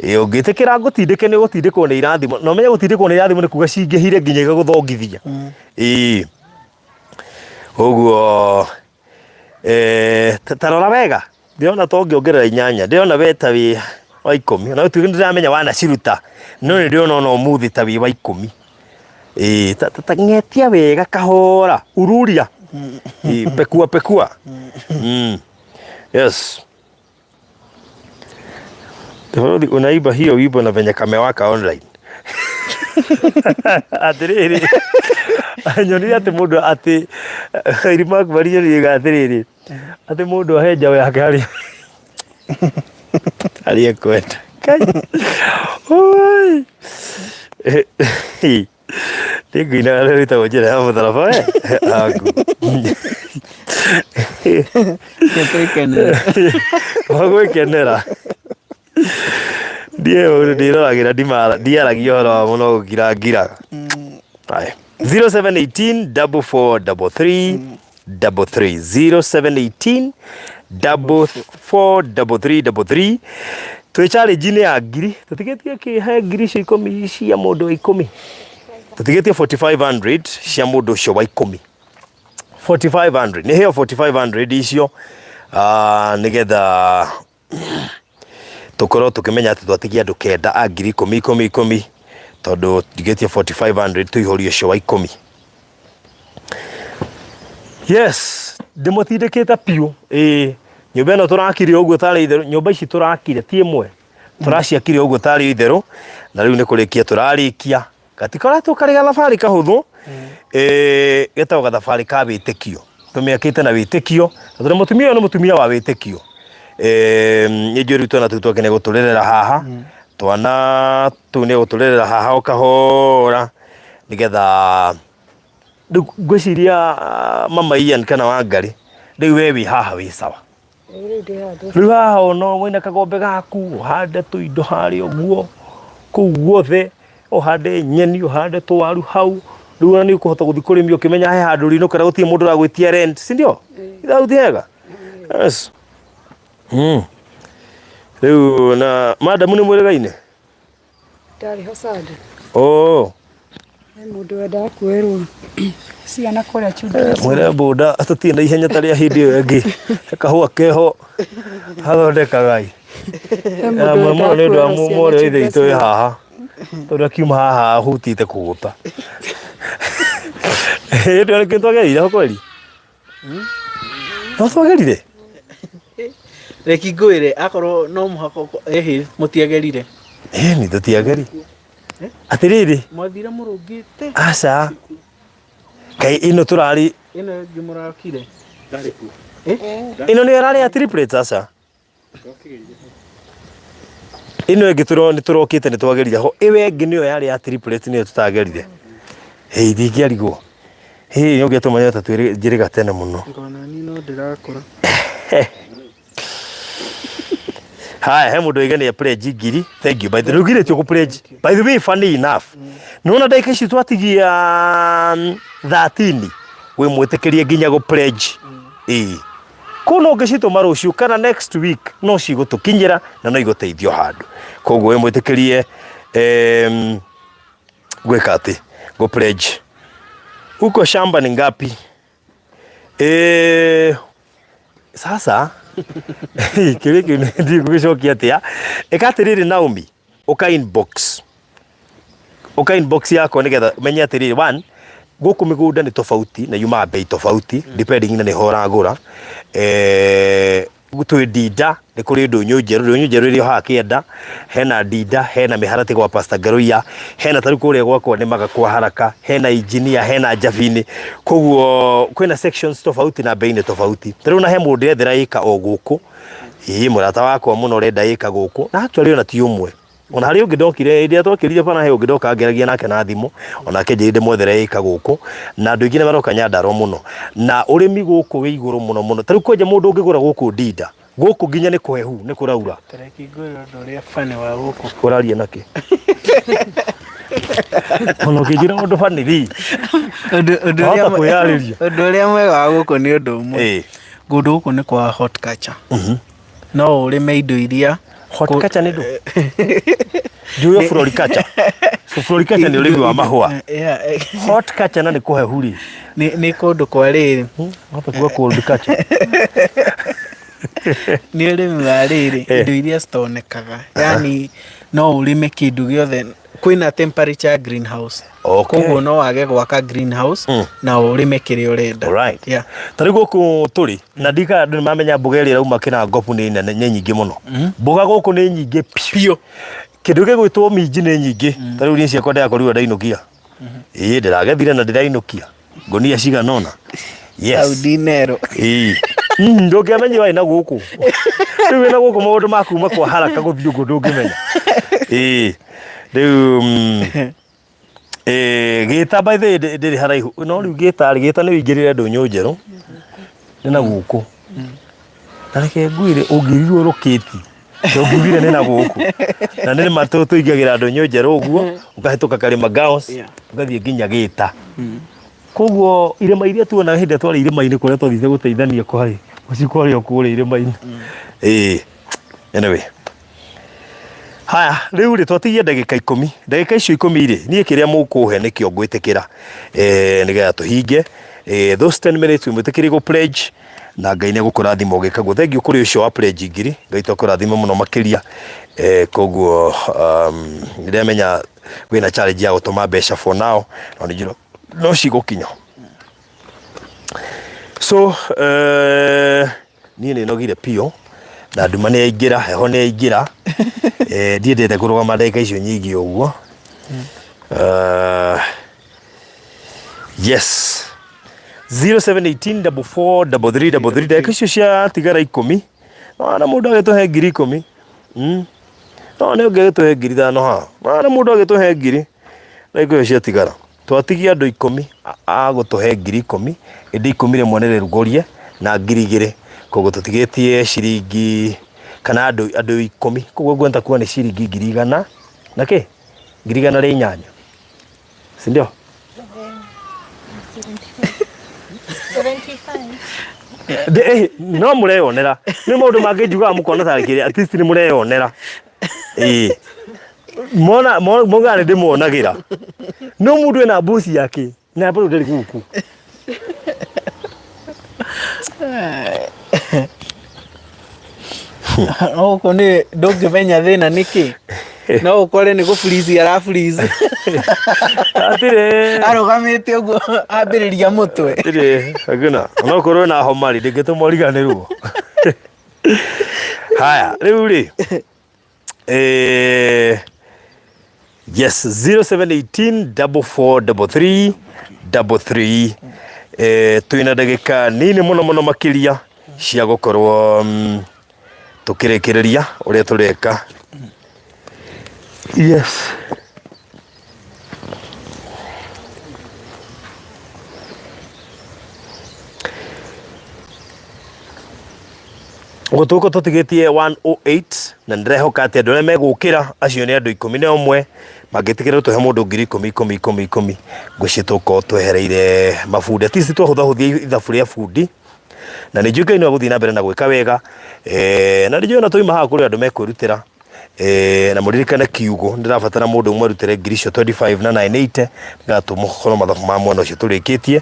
ĩĩ ũngĩtĩkĩra ngũtindĩke nĩ ũgũtindĩkwo nĩ irathimo. Na ũmenye gũtindĩkwo nĩ irathimo nĩ kuga cingĩhire nginya igagũthongithia. Ĩĩ ũguo eh, ta rora wega ndĩrona ta ũngĩongerera inyanya, ndĩrona we ta wĩ wa ikũmi, ona gũtuĩka nĩndĩramenya wanaciruta, no nĩ ndĩrona ona ũmũthĩ ta wĩ wa ikũmi. Ĩĩ ta ng'etia wega kahora, ururia. Ĩĩ pekua pekua. Yes. Tafadhali unaimba hiyo wimbo na venye kamewaka online. Atiriri nyonire atĩ mũndũ atĩ Remark Maria riuga atĩrĩrĩ atĩ mũndũ ahe njaũ yake harĩa harĩa ekwenda. Kai. Oi. Nĩngũina rĩu ĩtagwo njĩra ya mũtharaba we aku. Twĩkenere. Wa gwĩkenera. Ndiĩ ũndũ ndĩroragĩra ndiaragia ũhoro wa mũno gũkira ngiraga. Haya. 0718 4433 33 0718 4433 33 twĩ challenge-inĩ ya ngiri tũtigĩtie kĩhe ngiri icio ikũmi cia mũndũ wa ikũmi, tũtigĩtie 4500 cia mũndũ ũcio wa ikũmi, 4500 nĩ heo 4500 icio, nĩgetha tũkorwo tũkĩmenya atĩ twatigia andũ kenda a ngiri ikũmi ikũmi ikũmi, tondũ ndigĩtie 4500 tũihũrie ũcio wa ikũmi. Yes, ndĩmũtindĩkĩte biũ. Ĩĩ nyũmba ĩno tũrakire ũguo tarĩ itherũ, nyũmba ici tũrakire ti ĩmwe, tũraciakire ũguo tarĩ itherũ, na rĩu nĩ kũrĩkia tũrarĩkia. Gatikoretwo karĩ gathabarĩ kahũthũ, getagwo gathabarĩ ka wĩtĩkio. Tũmĩakĩte na wĩtĩkio, na tondũ mũtumia ũyũ nĩ mũtumia wa wĩtĩkio. Nĩ njũĩ rĩu twana tũu twake nĩ egũtũrerera haha, twana tũu nĩ egũtũrerera haha o kahora, nĩgetha rĩu ngwĩciria mama Ian kana Wangarĩ, rĩu we wĩ haha wĩ sawa. Rĩu haha ona wĩna kagombe gaku ũhande tũindo harĩa ũguo kũu guothe, ũhande nyeni, ũhande tũwaru hau, rĩu ona nĩ ũkũhota gũthiĩ kũrĩmia ũkĩmenya he handũ ũrĩinũka na gũtirĩ mũndũ ũragwĩtia rent, si ndio? Ithaa ti hega? Yes. Rĩu na madam nĩ mwĩrĩgaine? Ndarĩ ho Sunday. Oh. He mũndũ wendaga kuoerwo ciana kũrĩa children's Mwĩre boda tũtirĩ na ihenya ta rĩa hĩndĩ ĩyo ĩngĩ. Kahũa keho hathondekagai. He mũndũ Mũno wendaga nĩ ũndũ wa kuoerwo ciana mwarĩ wa ithe witũ wĩ children's haha. Tondũ akiuma haha ahutĩte kũgũta. Hĩndĩ ĩyo nĩkĩo twagerire ho kweri? No twagerire? Reki ngwĩre akorwo no mũhaka ĩhĩ mũtiagerire. Ĩni tũtiageri. Atĩrĩrĩ. Mwathire mũrũngĩte. Aca. Kaĩ ĩno tũrarĩ. Ĩno ĩngĩ mũrakire. Ĩno nĩyo ĩrarĩ ya triplets aca? Ĩno ĩngĩ nĩ tũrokĩte nĩ twagerire ho. Ĩyo ĩngĩ nĩyo yarĩ ya triplets nĩyo tũtagerire. Hĩ ndingĩarigwo. Hĩ nĩ ũngĩatũmenya ta twĩrĩga tene mũno. Ona niĩ no ndĩrakũra. Haya, he mũndũ oiga nĩ pledge ngiri. Thank you. By the way, rũgirĩtio kũ pledge. By the way, funny enough. Nĩwona ndagĩka ici twatigia 13 wĩ mwĩtĩkĩrie nginya gũ pledge. Ĩĩ. Kũu no ũngĩcitũma rũciũ kana next week no cigũtũkinyĩra na no igũteithio handũ. Koguo wĩ mwĩtĩkĩrie gwĩka atĩ gũ pledge. Huko shamba ni ngapi? Sasa Kĩũria kĩu ndiũĩ ngũgĩcokia atĩa. Ĩka atĩrĩrĩ Naomi, ũka inbox. Ũka inbox yakwa nĩgetha ũmenye atĩrĩrĩ, one, gũkũ mĩgũnda nĩ tofauti na yumaga bei tofauti depending na nĩho ũragũra. Eh, twĩ Ndinda nĩ kũrĩ ndũnyũ njerũ, ndũnyũ njerũ ĩrĩ o haha kĩanda, hena Ndinda, hena mĩharatĩ gwa Pastor Ngaruiya, hena tarĩu kũrĩa gwakwa nĩmaga kwa Haraka, hena Engineer, hena Njabini, koguo kwĩna sections tofauti na bei nĩ tofauti. Tarĩu ona he mũndũ ndĩrethera ĩka o gũkũ, ĩĩ mũrata wakwa mũno ũrenda ĩka gũkũ, na actually ona ti ũmwe ona harĩ ũngĩ ndokire hĩndĩ ĩrĩa twakĩrire bara he ũngĩ ndoka ngeragia nake na thimũ onake njĩrĩ ndĩmwethere ĩka gũkũ na andũ aingĩ nĩ maroka Nyandarua mũno na ũrĩmi gũkũ wĩ igũrũ mũno mũno tarĩu kwanja mũndũ ũngĩgũra gũkũ Ndinda gũkũ nginya nĩ kũhehu nĩ kũraura Tareke ngwĩre ũndũ ũrĩa funny wa gũkũ. ũraria nakĩ ona ũkĩnjĩra ũndũ funny rĩ Ũndũ ũndũ Wahota ũrĩa kwĩyarĩria. ũndũ ũrĩa mwega wa gũkũ nĩ ũndũ ũmwe. Ĩĩ. Kũndũ gũkũ nĩ kwa horticulture. No ũrĩme indo iria Horticulture nĩ ndũ njũĩ floriculture so floriculture nĩ ũrĩmi wa mahũa Yeah, eh, horticulture na nĩ kũhehu rĩ nĩ nĩ kũndũ kwa rĩrĩ wahota kuga cold culture nĩ ũrĩmi wa rĩrĩ Eh. indo iria citonekaga yani no ũrĩme kĩndũ gĩothe kwĩna temperature ya greenhouse Okay. koguo no wage gwaka greenhouse na ũrĩme kĩrĩa ũrenda Alright. yeah. ta rĩu gũkũ tũrĩ na ndika andũ nĩ mamenya mboga ĩrĩa ĩrauma kĩrangobu nĩ nene nĩ nyingĩ mũno mboga gũkũ nĩ nyingĩ Biũ. kĩndũ gĩgwĩtwo minji nĩ nyingĩ ta rĩu niĩ ciakwa ndĩrakorirwo ndainũkia ĩĩ ndĩragethire na ndĩrainũkia ngũnia cigana ũna yes Saudi Nero ĩĩ ndũngĩamenyire warĩ na gũkũ rĩu wĩna gũkũ maũndũ ma kuma kwa haraka gũthiĩ ũguo ndũngĩmenya ĩĩ rĩu ĩĩ gĩta by the way ndĩrĩ haraihu no rĩu gĩta rĩ gĩta nĩ ũingĩrĩre ndũnyũ njerũ nĩ na gũkũ na reke ngwĩre ũngĩrirwo rũkĩti ndũngiugire nĩ na gũkũ na nĩ ma tũingagĩra ndũnyũ njerũ ũguo ũkahĩtũka karĩma Girls Yeah. ũgathiĩ nginya gĩta koguo irĩma iria tuonaga hĩndĩ ĩrĩa twarĩ irĩma-inĩ kũrĩa twathiĩte gũteithania kwarĩ ũcio kwarĩ o kũrĩa irĩma-inĩ ĩĩ anyway haya rĩu rĩ twatigia ndagĩka ikũmi ndagĩka icio ikũmi rĩ niĩ kĩrĩa mũkũhe nĩkĩo ngwĩtĩkĩra eh, nĩgetha tũhinge eh, those 10 minutes mwĩtĩkĩrie gũ pledge na Ngai nĩ egũkũrathima ũgĩka guo thengiũ kũrĩ ũcio wa pledge ngiri Ngai tũkũrathime mũno makĩria eh, koguo um, nĩndĩramenya wĩna challenge ya gũtũma mbeca for now no nĩ no cigũkinya so niĩ nĩ nogire biũ na nduma nĩ yaingĩra heho nĩ yaingĩra eh, ndiendete kũrũgama ndagĩka icio nyingĩ ũguo yes 0718 44 33 33 ndagĩka icio ciatigara ikũmi no mũndũ agĩtũhe ngiri ikũmi no nĩ ũngĩ agĩtũhe ngiri ithano haha no mũndũ agĩtũhe ngiri ndagĩka icio ciatigara Twatigia andũ ikũmi a gũtũhe ngiri ikũmi, ĩndĩ ikũmi rĩmwe nĩ rĩrugũrie na ngiri igĩrĩ, koguo tũtigĩtie ciringi kana andũ andũ ikũmi, koguo nguona ta kuga nĩ ciringi ngiri igana na kĩ? Ngiri igana rĩa inyanya, si ndio? 75. No mũreyonera nĩ maũndũ mangĩ njugaga mũkona tarĩ kĩrĩa at least nĩ mũreyonera ĩĩ mona maugaga nĩ ndĩmuonagĩra no mũndũ ena mbuci yake na bado ndĩrĩ gũkũ Gũkũ nĩ ndũngĩmenya thĩna nĩkĩ no ũkore nĩ gũ freeze ara freeze atirĩ arũgamĩte ũguo ambĩrĩria mũtwe atirĩ hakuna onokorwo na homa rĩ ndĩngĩtũma ũriganĩrwo haya rĩu rĩ eh, yes 0718 4433 33 eh, twĩna ndagĩka nini mũno mũno makĩria cia gũkorwo tũkĩrĩkĩrĩria ũrĩa tũreka yes Gũtũkũ tũtigĩtie 108 na ndĩrehoka atĩ andũ arĩa megũkĩra acio nĩ andũ ikũmi na ũmwe mangĩtĩkĩra tũhe mũndũ ngiri ikũmi ikũmi ikũmi ikũmi ngwĩciria tũkorwo twehereire mabundi at least twahũthahũthia ithabu rĩa bundi na nĩ njũĩ Ngai no egũthiĩ na mbere na gwĩka wega eh, na nĩ njũĩ ona twauma haha kũrĩ andũ mekwĩrutĩra eh, na mũririkane kiugo ndĩrabatara mũndũ ũmwe arutĩre ngiri icio 25 na 980 nĩgetha tũkorwo mathabu ma mwena ũcio tũrĩkĩtie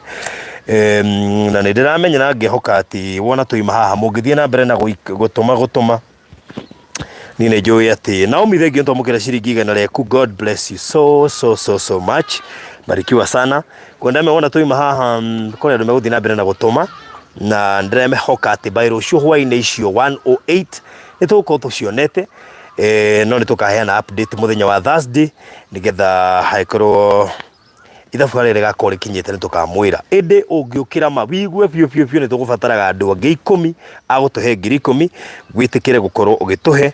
Na nĩ ndĩramenya na ngehoka atĩ wona tũima haha mũngĩthiĩ na mbere na gũtũma gũtũma niĩ nĩ njũĩ atĩ Naomi thengiũ twamũkĩra ciringi igana rĩaku. God bless you so so so so much, barikiwa sana. Kwenda me wona tũima haha kũrĩ andũ megũthiĩ na mbere na gũtũma na ndĩremehoka atĩ by rũciũ hwainĩ icio 108 nĩ tũgũkorwo tũcionete. No nĩ tũkaheana update mũthenya wa Thursday nĩgetha hangĩkorwo ithabu harĩa rĩgakorwo rĩkinyĩte nĩ tũkamwĩra. Ĩndĩ ũngĩũkĩra ma wigue biũ biũ biũ nĩ tũgũbataraga andũ angĩ ikũmi a gũtũhe 10,000, wĩtĩkĩre gũkorwo ũgĩtũhe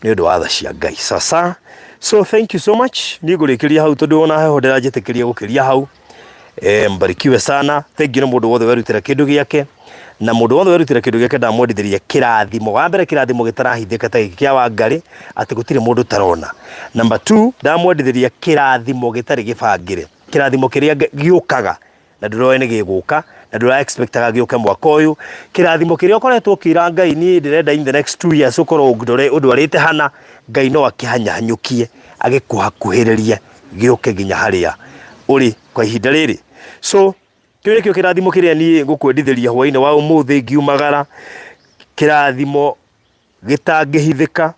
nĩ ũndũ wa tha cia Ngai. Sasa so thank you so much. Niĩ ngũrĩkĩria hau tondũ ona heho ndĩranjĩtĩkĩria gũkĩria hau. Mbarikiwe sana. Thank you nĩ mũndũ wothe werutĩra kĩndũ gĩake, na mũndũ wothe werutĩra kĩndũ gĩake ndamwendithĩria kĩrathimo. Wa mbere, kĩrathimo gĩtarahithĩka ta gĩkĩ kĩa Wangarĩ atĩ gũtirĩ mũndũ ũtarona. Number 2, ndamwendithĩria kĩrathimo gĩtarĩ gĩbangĩre, kĩrathimo kĩrĩa gĩũkaga na ndũroĩ nĩ gĩgũka na ndũra expectaga gĩũke mwaka ũyũ, kĩrathimo kĩrĩa ũkoretwo ũkĩra Ngai niĩ ndĩrenda in the next 2 years ũkorwo ũndwarĩte hana, Ngai no akĩhanyahanyũkie agĩkũhakuhĩrĩrie gĩũke nginya harĩa ũrĩ kwa ihinda rĩrĩ. So kĩu nĩkĩo kĩrathimo kĩrĩa niĩ ngũkwendithĩria hwainĩ wa ũmũthĩ ngiumagara, kĩrathimo gĩtangĩhithĩka,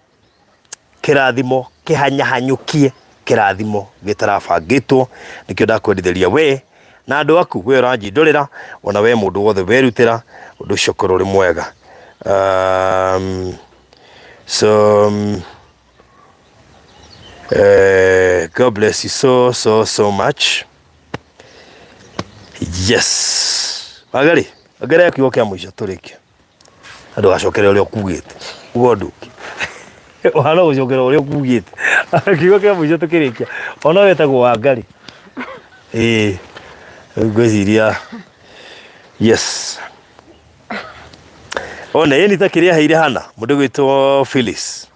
kĩrathimo kĩhanyahanyũkie, kĩrathimo gĩtarabangĩtwo. Nĩkĩo ndakwendithĩria we na andũ aku, we ũranjindũrĩra, ona we mũndũ wothe werutĩra, ũndũ ũcio ũkorwo ũrĩ mwega. So God bless you so so so much. Yes, Wangari, ongerera kiugo kĩa mũico tũrĩkie na ndũgacokere ũrĩa ũkugĩte. Uga ũndũ ũngĩ ũhana gũcokera ũrĩa ũkugĩte. Kiugo kĩa mũico tũkĩrĩkia, ona wetagwo Wangari. Ĩĩ, ngwĩciria yes, one ĩni ta kĩrĩa aheire hana mũndũ gwĩtwo Phyllis.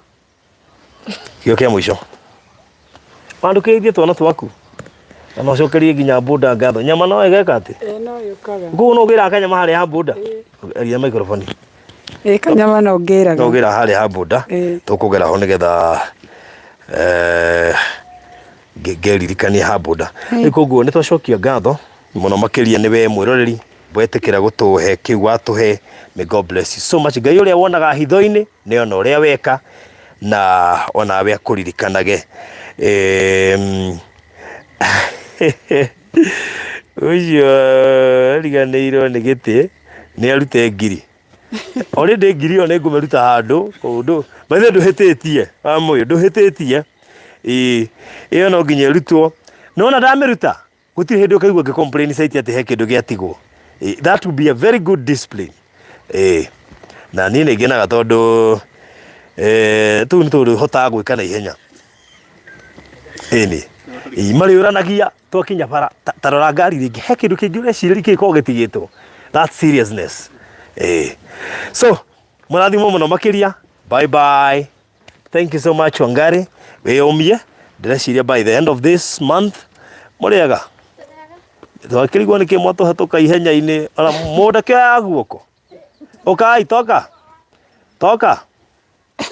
Kiugo kĩa mũico, wandũkĩrĩirie twana twaku na no ũcokerie nginya mbunda ngatho. Nyama no ĩgeka atĩ? Ĩĩ, no yũkaga. Koguo no ũgĩraga kanyama harĩa ha mbunda? Aria microphone. Ĩĩ, kanyama no ngĩraga. No ũgĩraga harĩa ha mbunda? Ĩĩ. Tũkũgera ho nĩgetha ngeririkania ha mbunda. Rĩu koguo nĩ twacokia ngatho mũno makĩria nĩ we mwĩroreri wetĩkĩra gũtũhe kĩu watũhe. May God bless you so much. Ngai ũrĩa wonaga hitho-inĩ nĩ ona ũrĩa weka na onawe akũririkanage. Ũcio ariganĩirwo nĩ gĩtĩ nĩ arute ngiri. Already ngiri ĩyo nĩ ngũmĩruta handũ kũndũ. By the way, ndũhĩtĩtie Wamũyũ, ndũhĩtĩtie. Ĩĩ, ĩyo no nginya ĩrutwo. Nĩwona ndamĩruta, gũtirĩ hĩndĩ ũkaigua ngĩ complain site atĩ he kĩndũ gĩatigwo. That would be a very good discipline. Na niĩ nĩ ngenaga tondũ tũu nĩ tũndũ hotaga gwĩka na ihenya. Ĩni, marĩũranagia twakinya bara. Ta rora ngari rĩngĩ, he kĩndũ kĩngĩ ũrecirĩria kĩngĩkorwo gĩtigĩtwo. That seriousness. So mũrathimwo mũno makĩria. Bye bye. Thank you so much Wangari. Wĩyũmie, ndĩreciria by the end of this month mũrĩega twakĩrigwo nĩkĩ mwatũhetũka ihenya-inĩ, ona mũndũ akĩoyaga guoko. Ũkai, toka toka,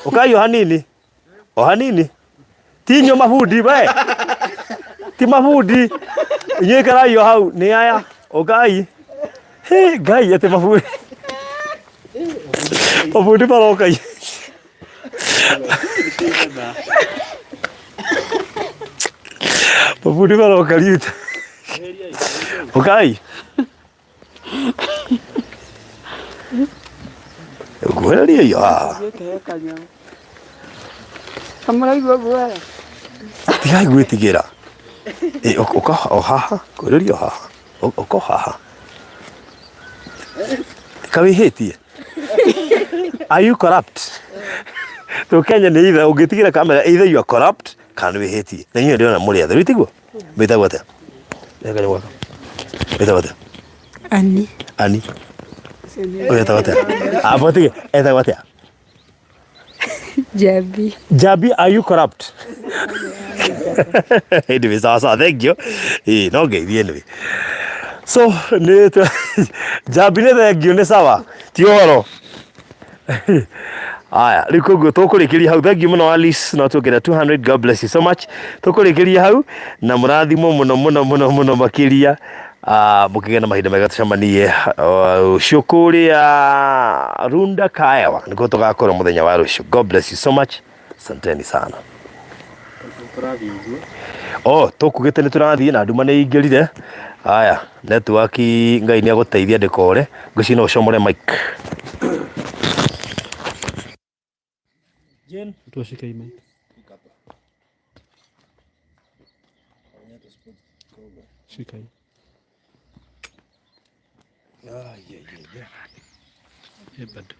ũkai o hanini o hanini, ti inyuĩ mabundi we, ti mabundi inyuĩ, ikarai o hau, nĩ aya ũkai. Hĩ, Ngai, atĩ mabundi mabundi maroka, mabundi maroka riuta, ũkai nguhĩrĩria iyo haha. Kamũraigua guoya. Tigai gwĩtigĩra. Ũka o haha, ngũrĩria o haha, ũka o haha. Kawĩhĩtie. Are you corrupt? To Kenya nĩ either ũngĩtigĩra kamera, either you are corrupt kana nĩ wĩhĩtie. Na inyuĩ ndĩrona mũrĩ atheru, tiguo? Wĩtagwo atĩa? Wĩtagwo atĩa? Ani. Ani. Ũyũ etagwo atĩa? Amba tige, etagwo atĩa? Jambi. Jambi, are you corrupt? Anyway, sawa sawa, thank you. No ngeithie anyway. So, nĩ Jambi nĩ thank you, nĩ sawa. Ti ũhoro. Aya, rĩu koguo tũkũrĩkĩria hau. Thank you mũno Alice, no tuongerera 200. God bless you so much. Tũkũrĩkĩria hau na mũrathimwo mũno mũno mũno mũno makĩria. Mũkĩgĩa na mahinda mega tũcemanie rũciũ kũrĩa Runda Kaewa nĩkuo tũgakorwo mũthenya wa rũciũ. God bless you so much. Asanteni sana. Tũrathiĩ ũguo. Oh, tũkugĩte nĩ tũrathiĩ na nduma nĩ ingĩrire. Haya, network Ngai nĩ agũteithia ndĩkore. Ngwĩciria no ũcomore mic. Jane, tuashike hii mic. Shika hii. Eh, bado.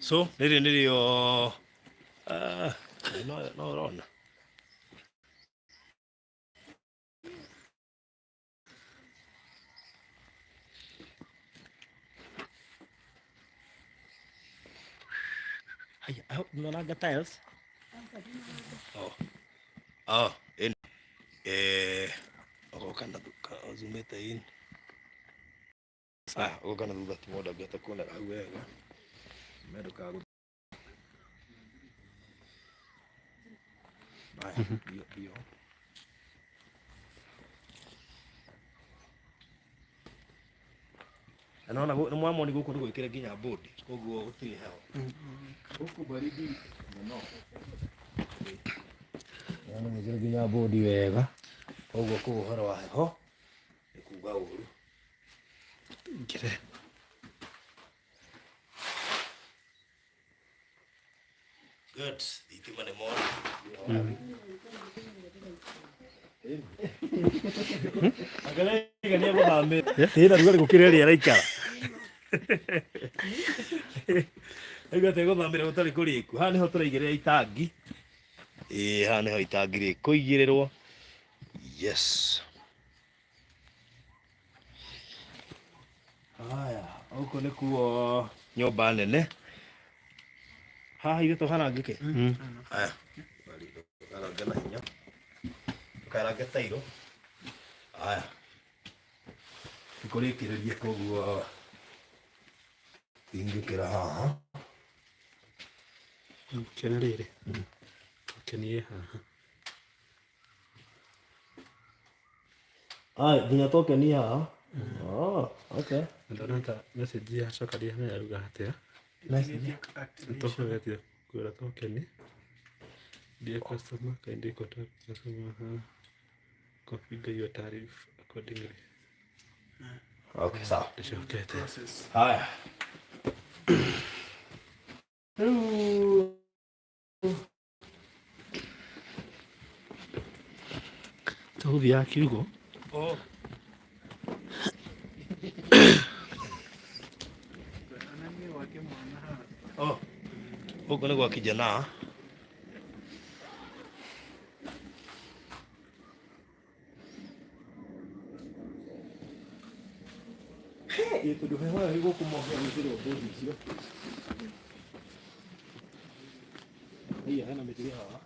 So, rĩrĩ nĩrĩo no ũrona. Haya, I hope mnaonaga tiles. Oh. Oh, in ogoka na zoomete in. Ah, ogoka na thutha timo ndangĩhota kuona hau wega. Mendo ka Haya, ndio ndio. Na nona nĩ mwamoni gũkũ nĩ gwĩkĩre nginya bodi koguo gũtirĩ heho gũkũ baridi mũno. Nĩ gwĩkĩre nginya bodi wega koguo kũu ũhoro wa heho nĩ kuga ũru. Ngire. Good. Thitima nĩ mona. Ĩna rugarĩ gũkĩra ĩrĩa ĩraikara. Aigua atĩ gũthamĩra gũtarĩ kũrĩku. Haha nĩho tũraigĩrĩra itangi. Ĩĩ haha nĩho itangi rĩkũigĩrĩrwo. Yes. Haya, gũkũ nĩkuo nyũmba nene. Haha ithuĩ tũharangĩke. Haya. Ndũkarange na hinya. Ndũkarange tairo. Haya. Nĩkũrĩkĩrĩria koguo ingĩkĩra haha. Kena rĩrĩ. Kenie haha. Ah, nginya tokeni haha. Oh, okay. Ndona ta message yacoka ndiramenya yaruga atĩa. Nĩtũkoretio kũgũra tokeni. Dear customer, kindly contact customer configure your tariff accordingly. Okay, sawa. Ndĩcokete. Haya. Rĩu Tũgũthiaga kiugũ. Oh. Oh. Gũkũ nĩ gwa kijana. Ĩ tondũ heho ĩyo ĩ gũkũ mwaki gwĩkĩrwo bodi icio. Haiya hena mĩtĩ ĩ haha.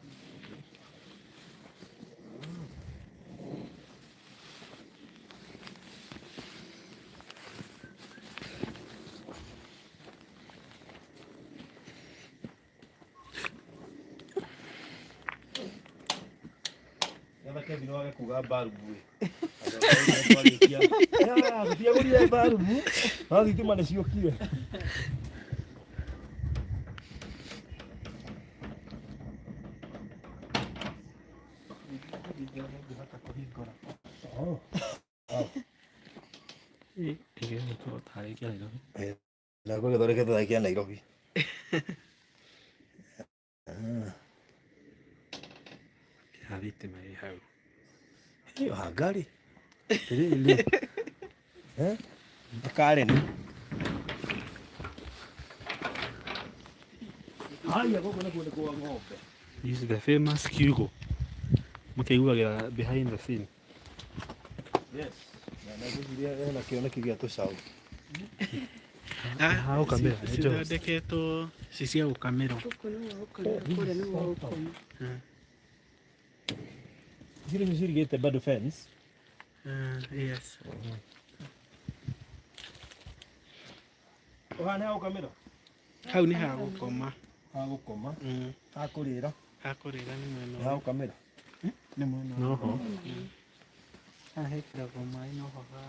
Getha Kevin wage kuga mbarubu ĩ. Tũtiagũrire mbarubu no thitima nĩ ciokire. Ĩgĩkorwo tarĩ kĩa Nairobi. Na gũgĩthondeketwo ta kĩa Nairobi. Ya thitima ĩ hau. Ĩyo hangari. Rĩrĩ. Eh? Karen. Haya gũkũ nakuo nĩ kwa ng'ombe. This is the famous kiugũ. Mũkĩiguagĩra behind the scene. Yes. Na ngwĩciria hena kĩoneki gĩa tũcaũ. Ha gũkamĩra nĩ njohi. Cithondeketwo ci cia gũkamĩrwo. Gũkũ nĩ gwa gũkamĩra, kũrĩa nĩ gwa gũkoma. Ici nĩcio cirigĩte bado fence. Yes. Ũhaha nĩ ha gũkamĩra? Hau nĩ ha gũkoma. Ha gũkoma. Ha kũrĩra. Ha kũrĩra nĩ mwena Ha gũkamĩra. Nĩ mwena wa Noho. Haha hekĩragwo maĩ noho ha.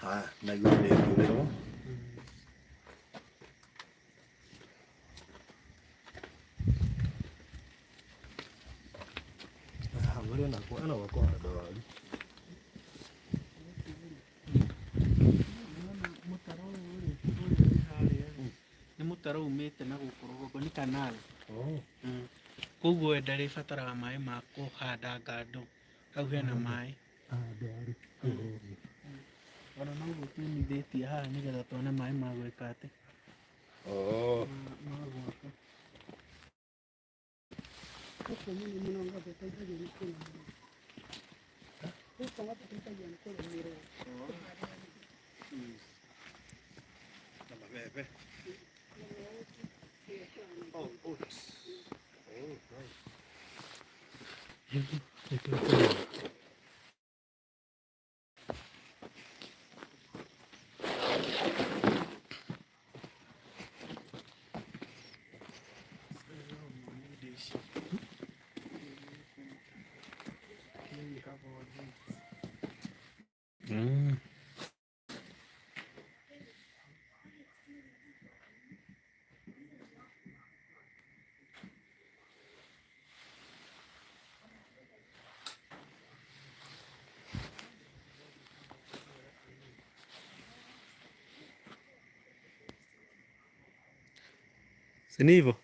Haya, naguo nĩ ngiurĩrwo. Haha mũrĩ nakuo ena gwa kũhanda waru. Mũtaro ũyũ rĩ, ũrĩa wĩ harĩa rĩ, nĩ mũtaro umĩte na gũkũ rũgongo nĩ canal. Koguo we ndarĩbataraga maĩ ma kũhanda ngando, hau hena maĩ. Ona noguo tumithĩtie haha nĩgetha tuone maĩ ma gwĩka atĩ. Oh. Ma gwaka. Gũkũ mũno mũno ng'ombe ĩteithagia nĩ kũrĩmĩrwo. Gũkũ ng'ombe ĩteithagia nĩ kũrĩmĩrwo. Na mabebe. Oh, oats. Oh, right. Si ni hivyo?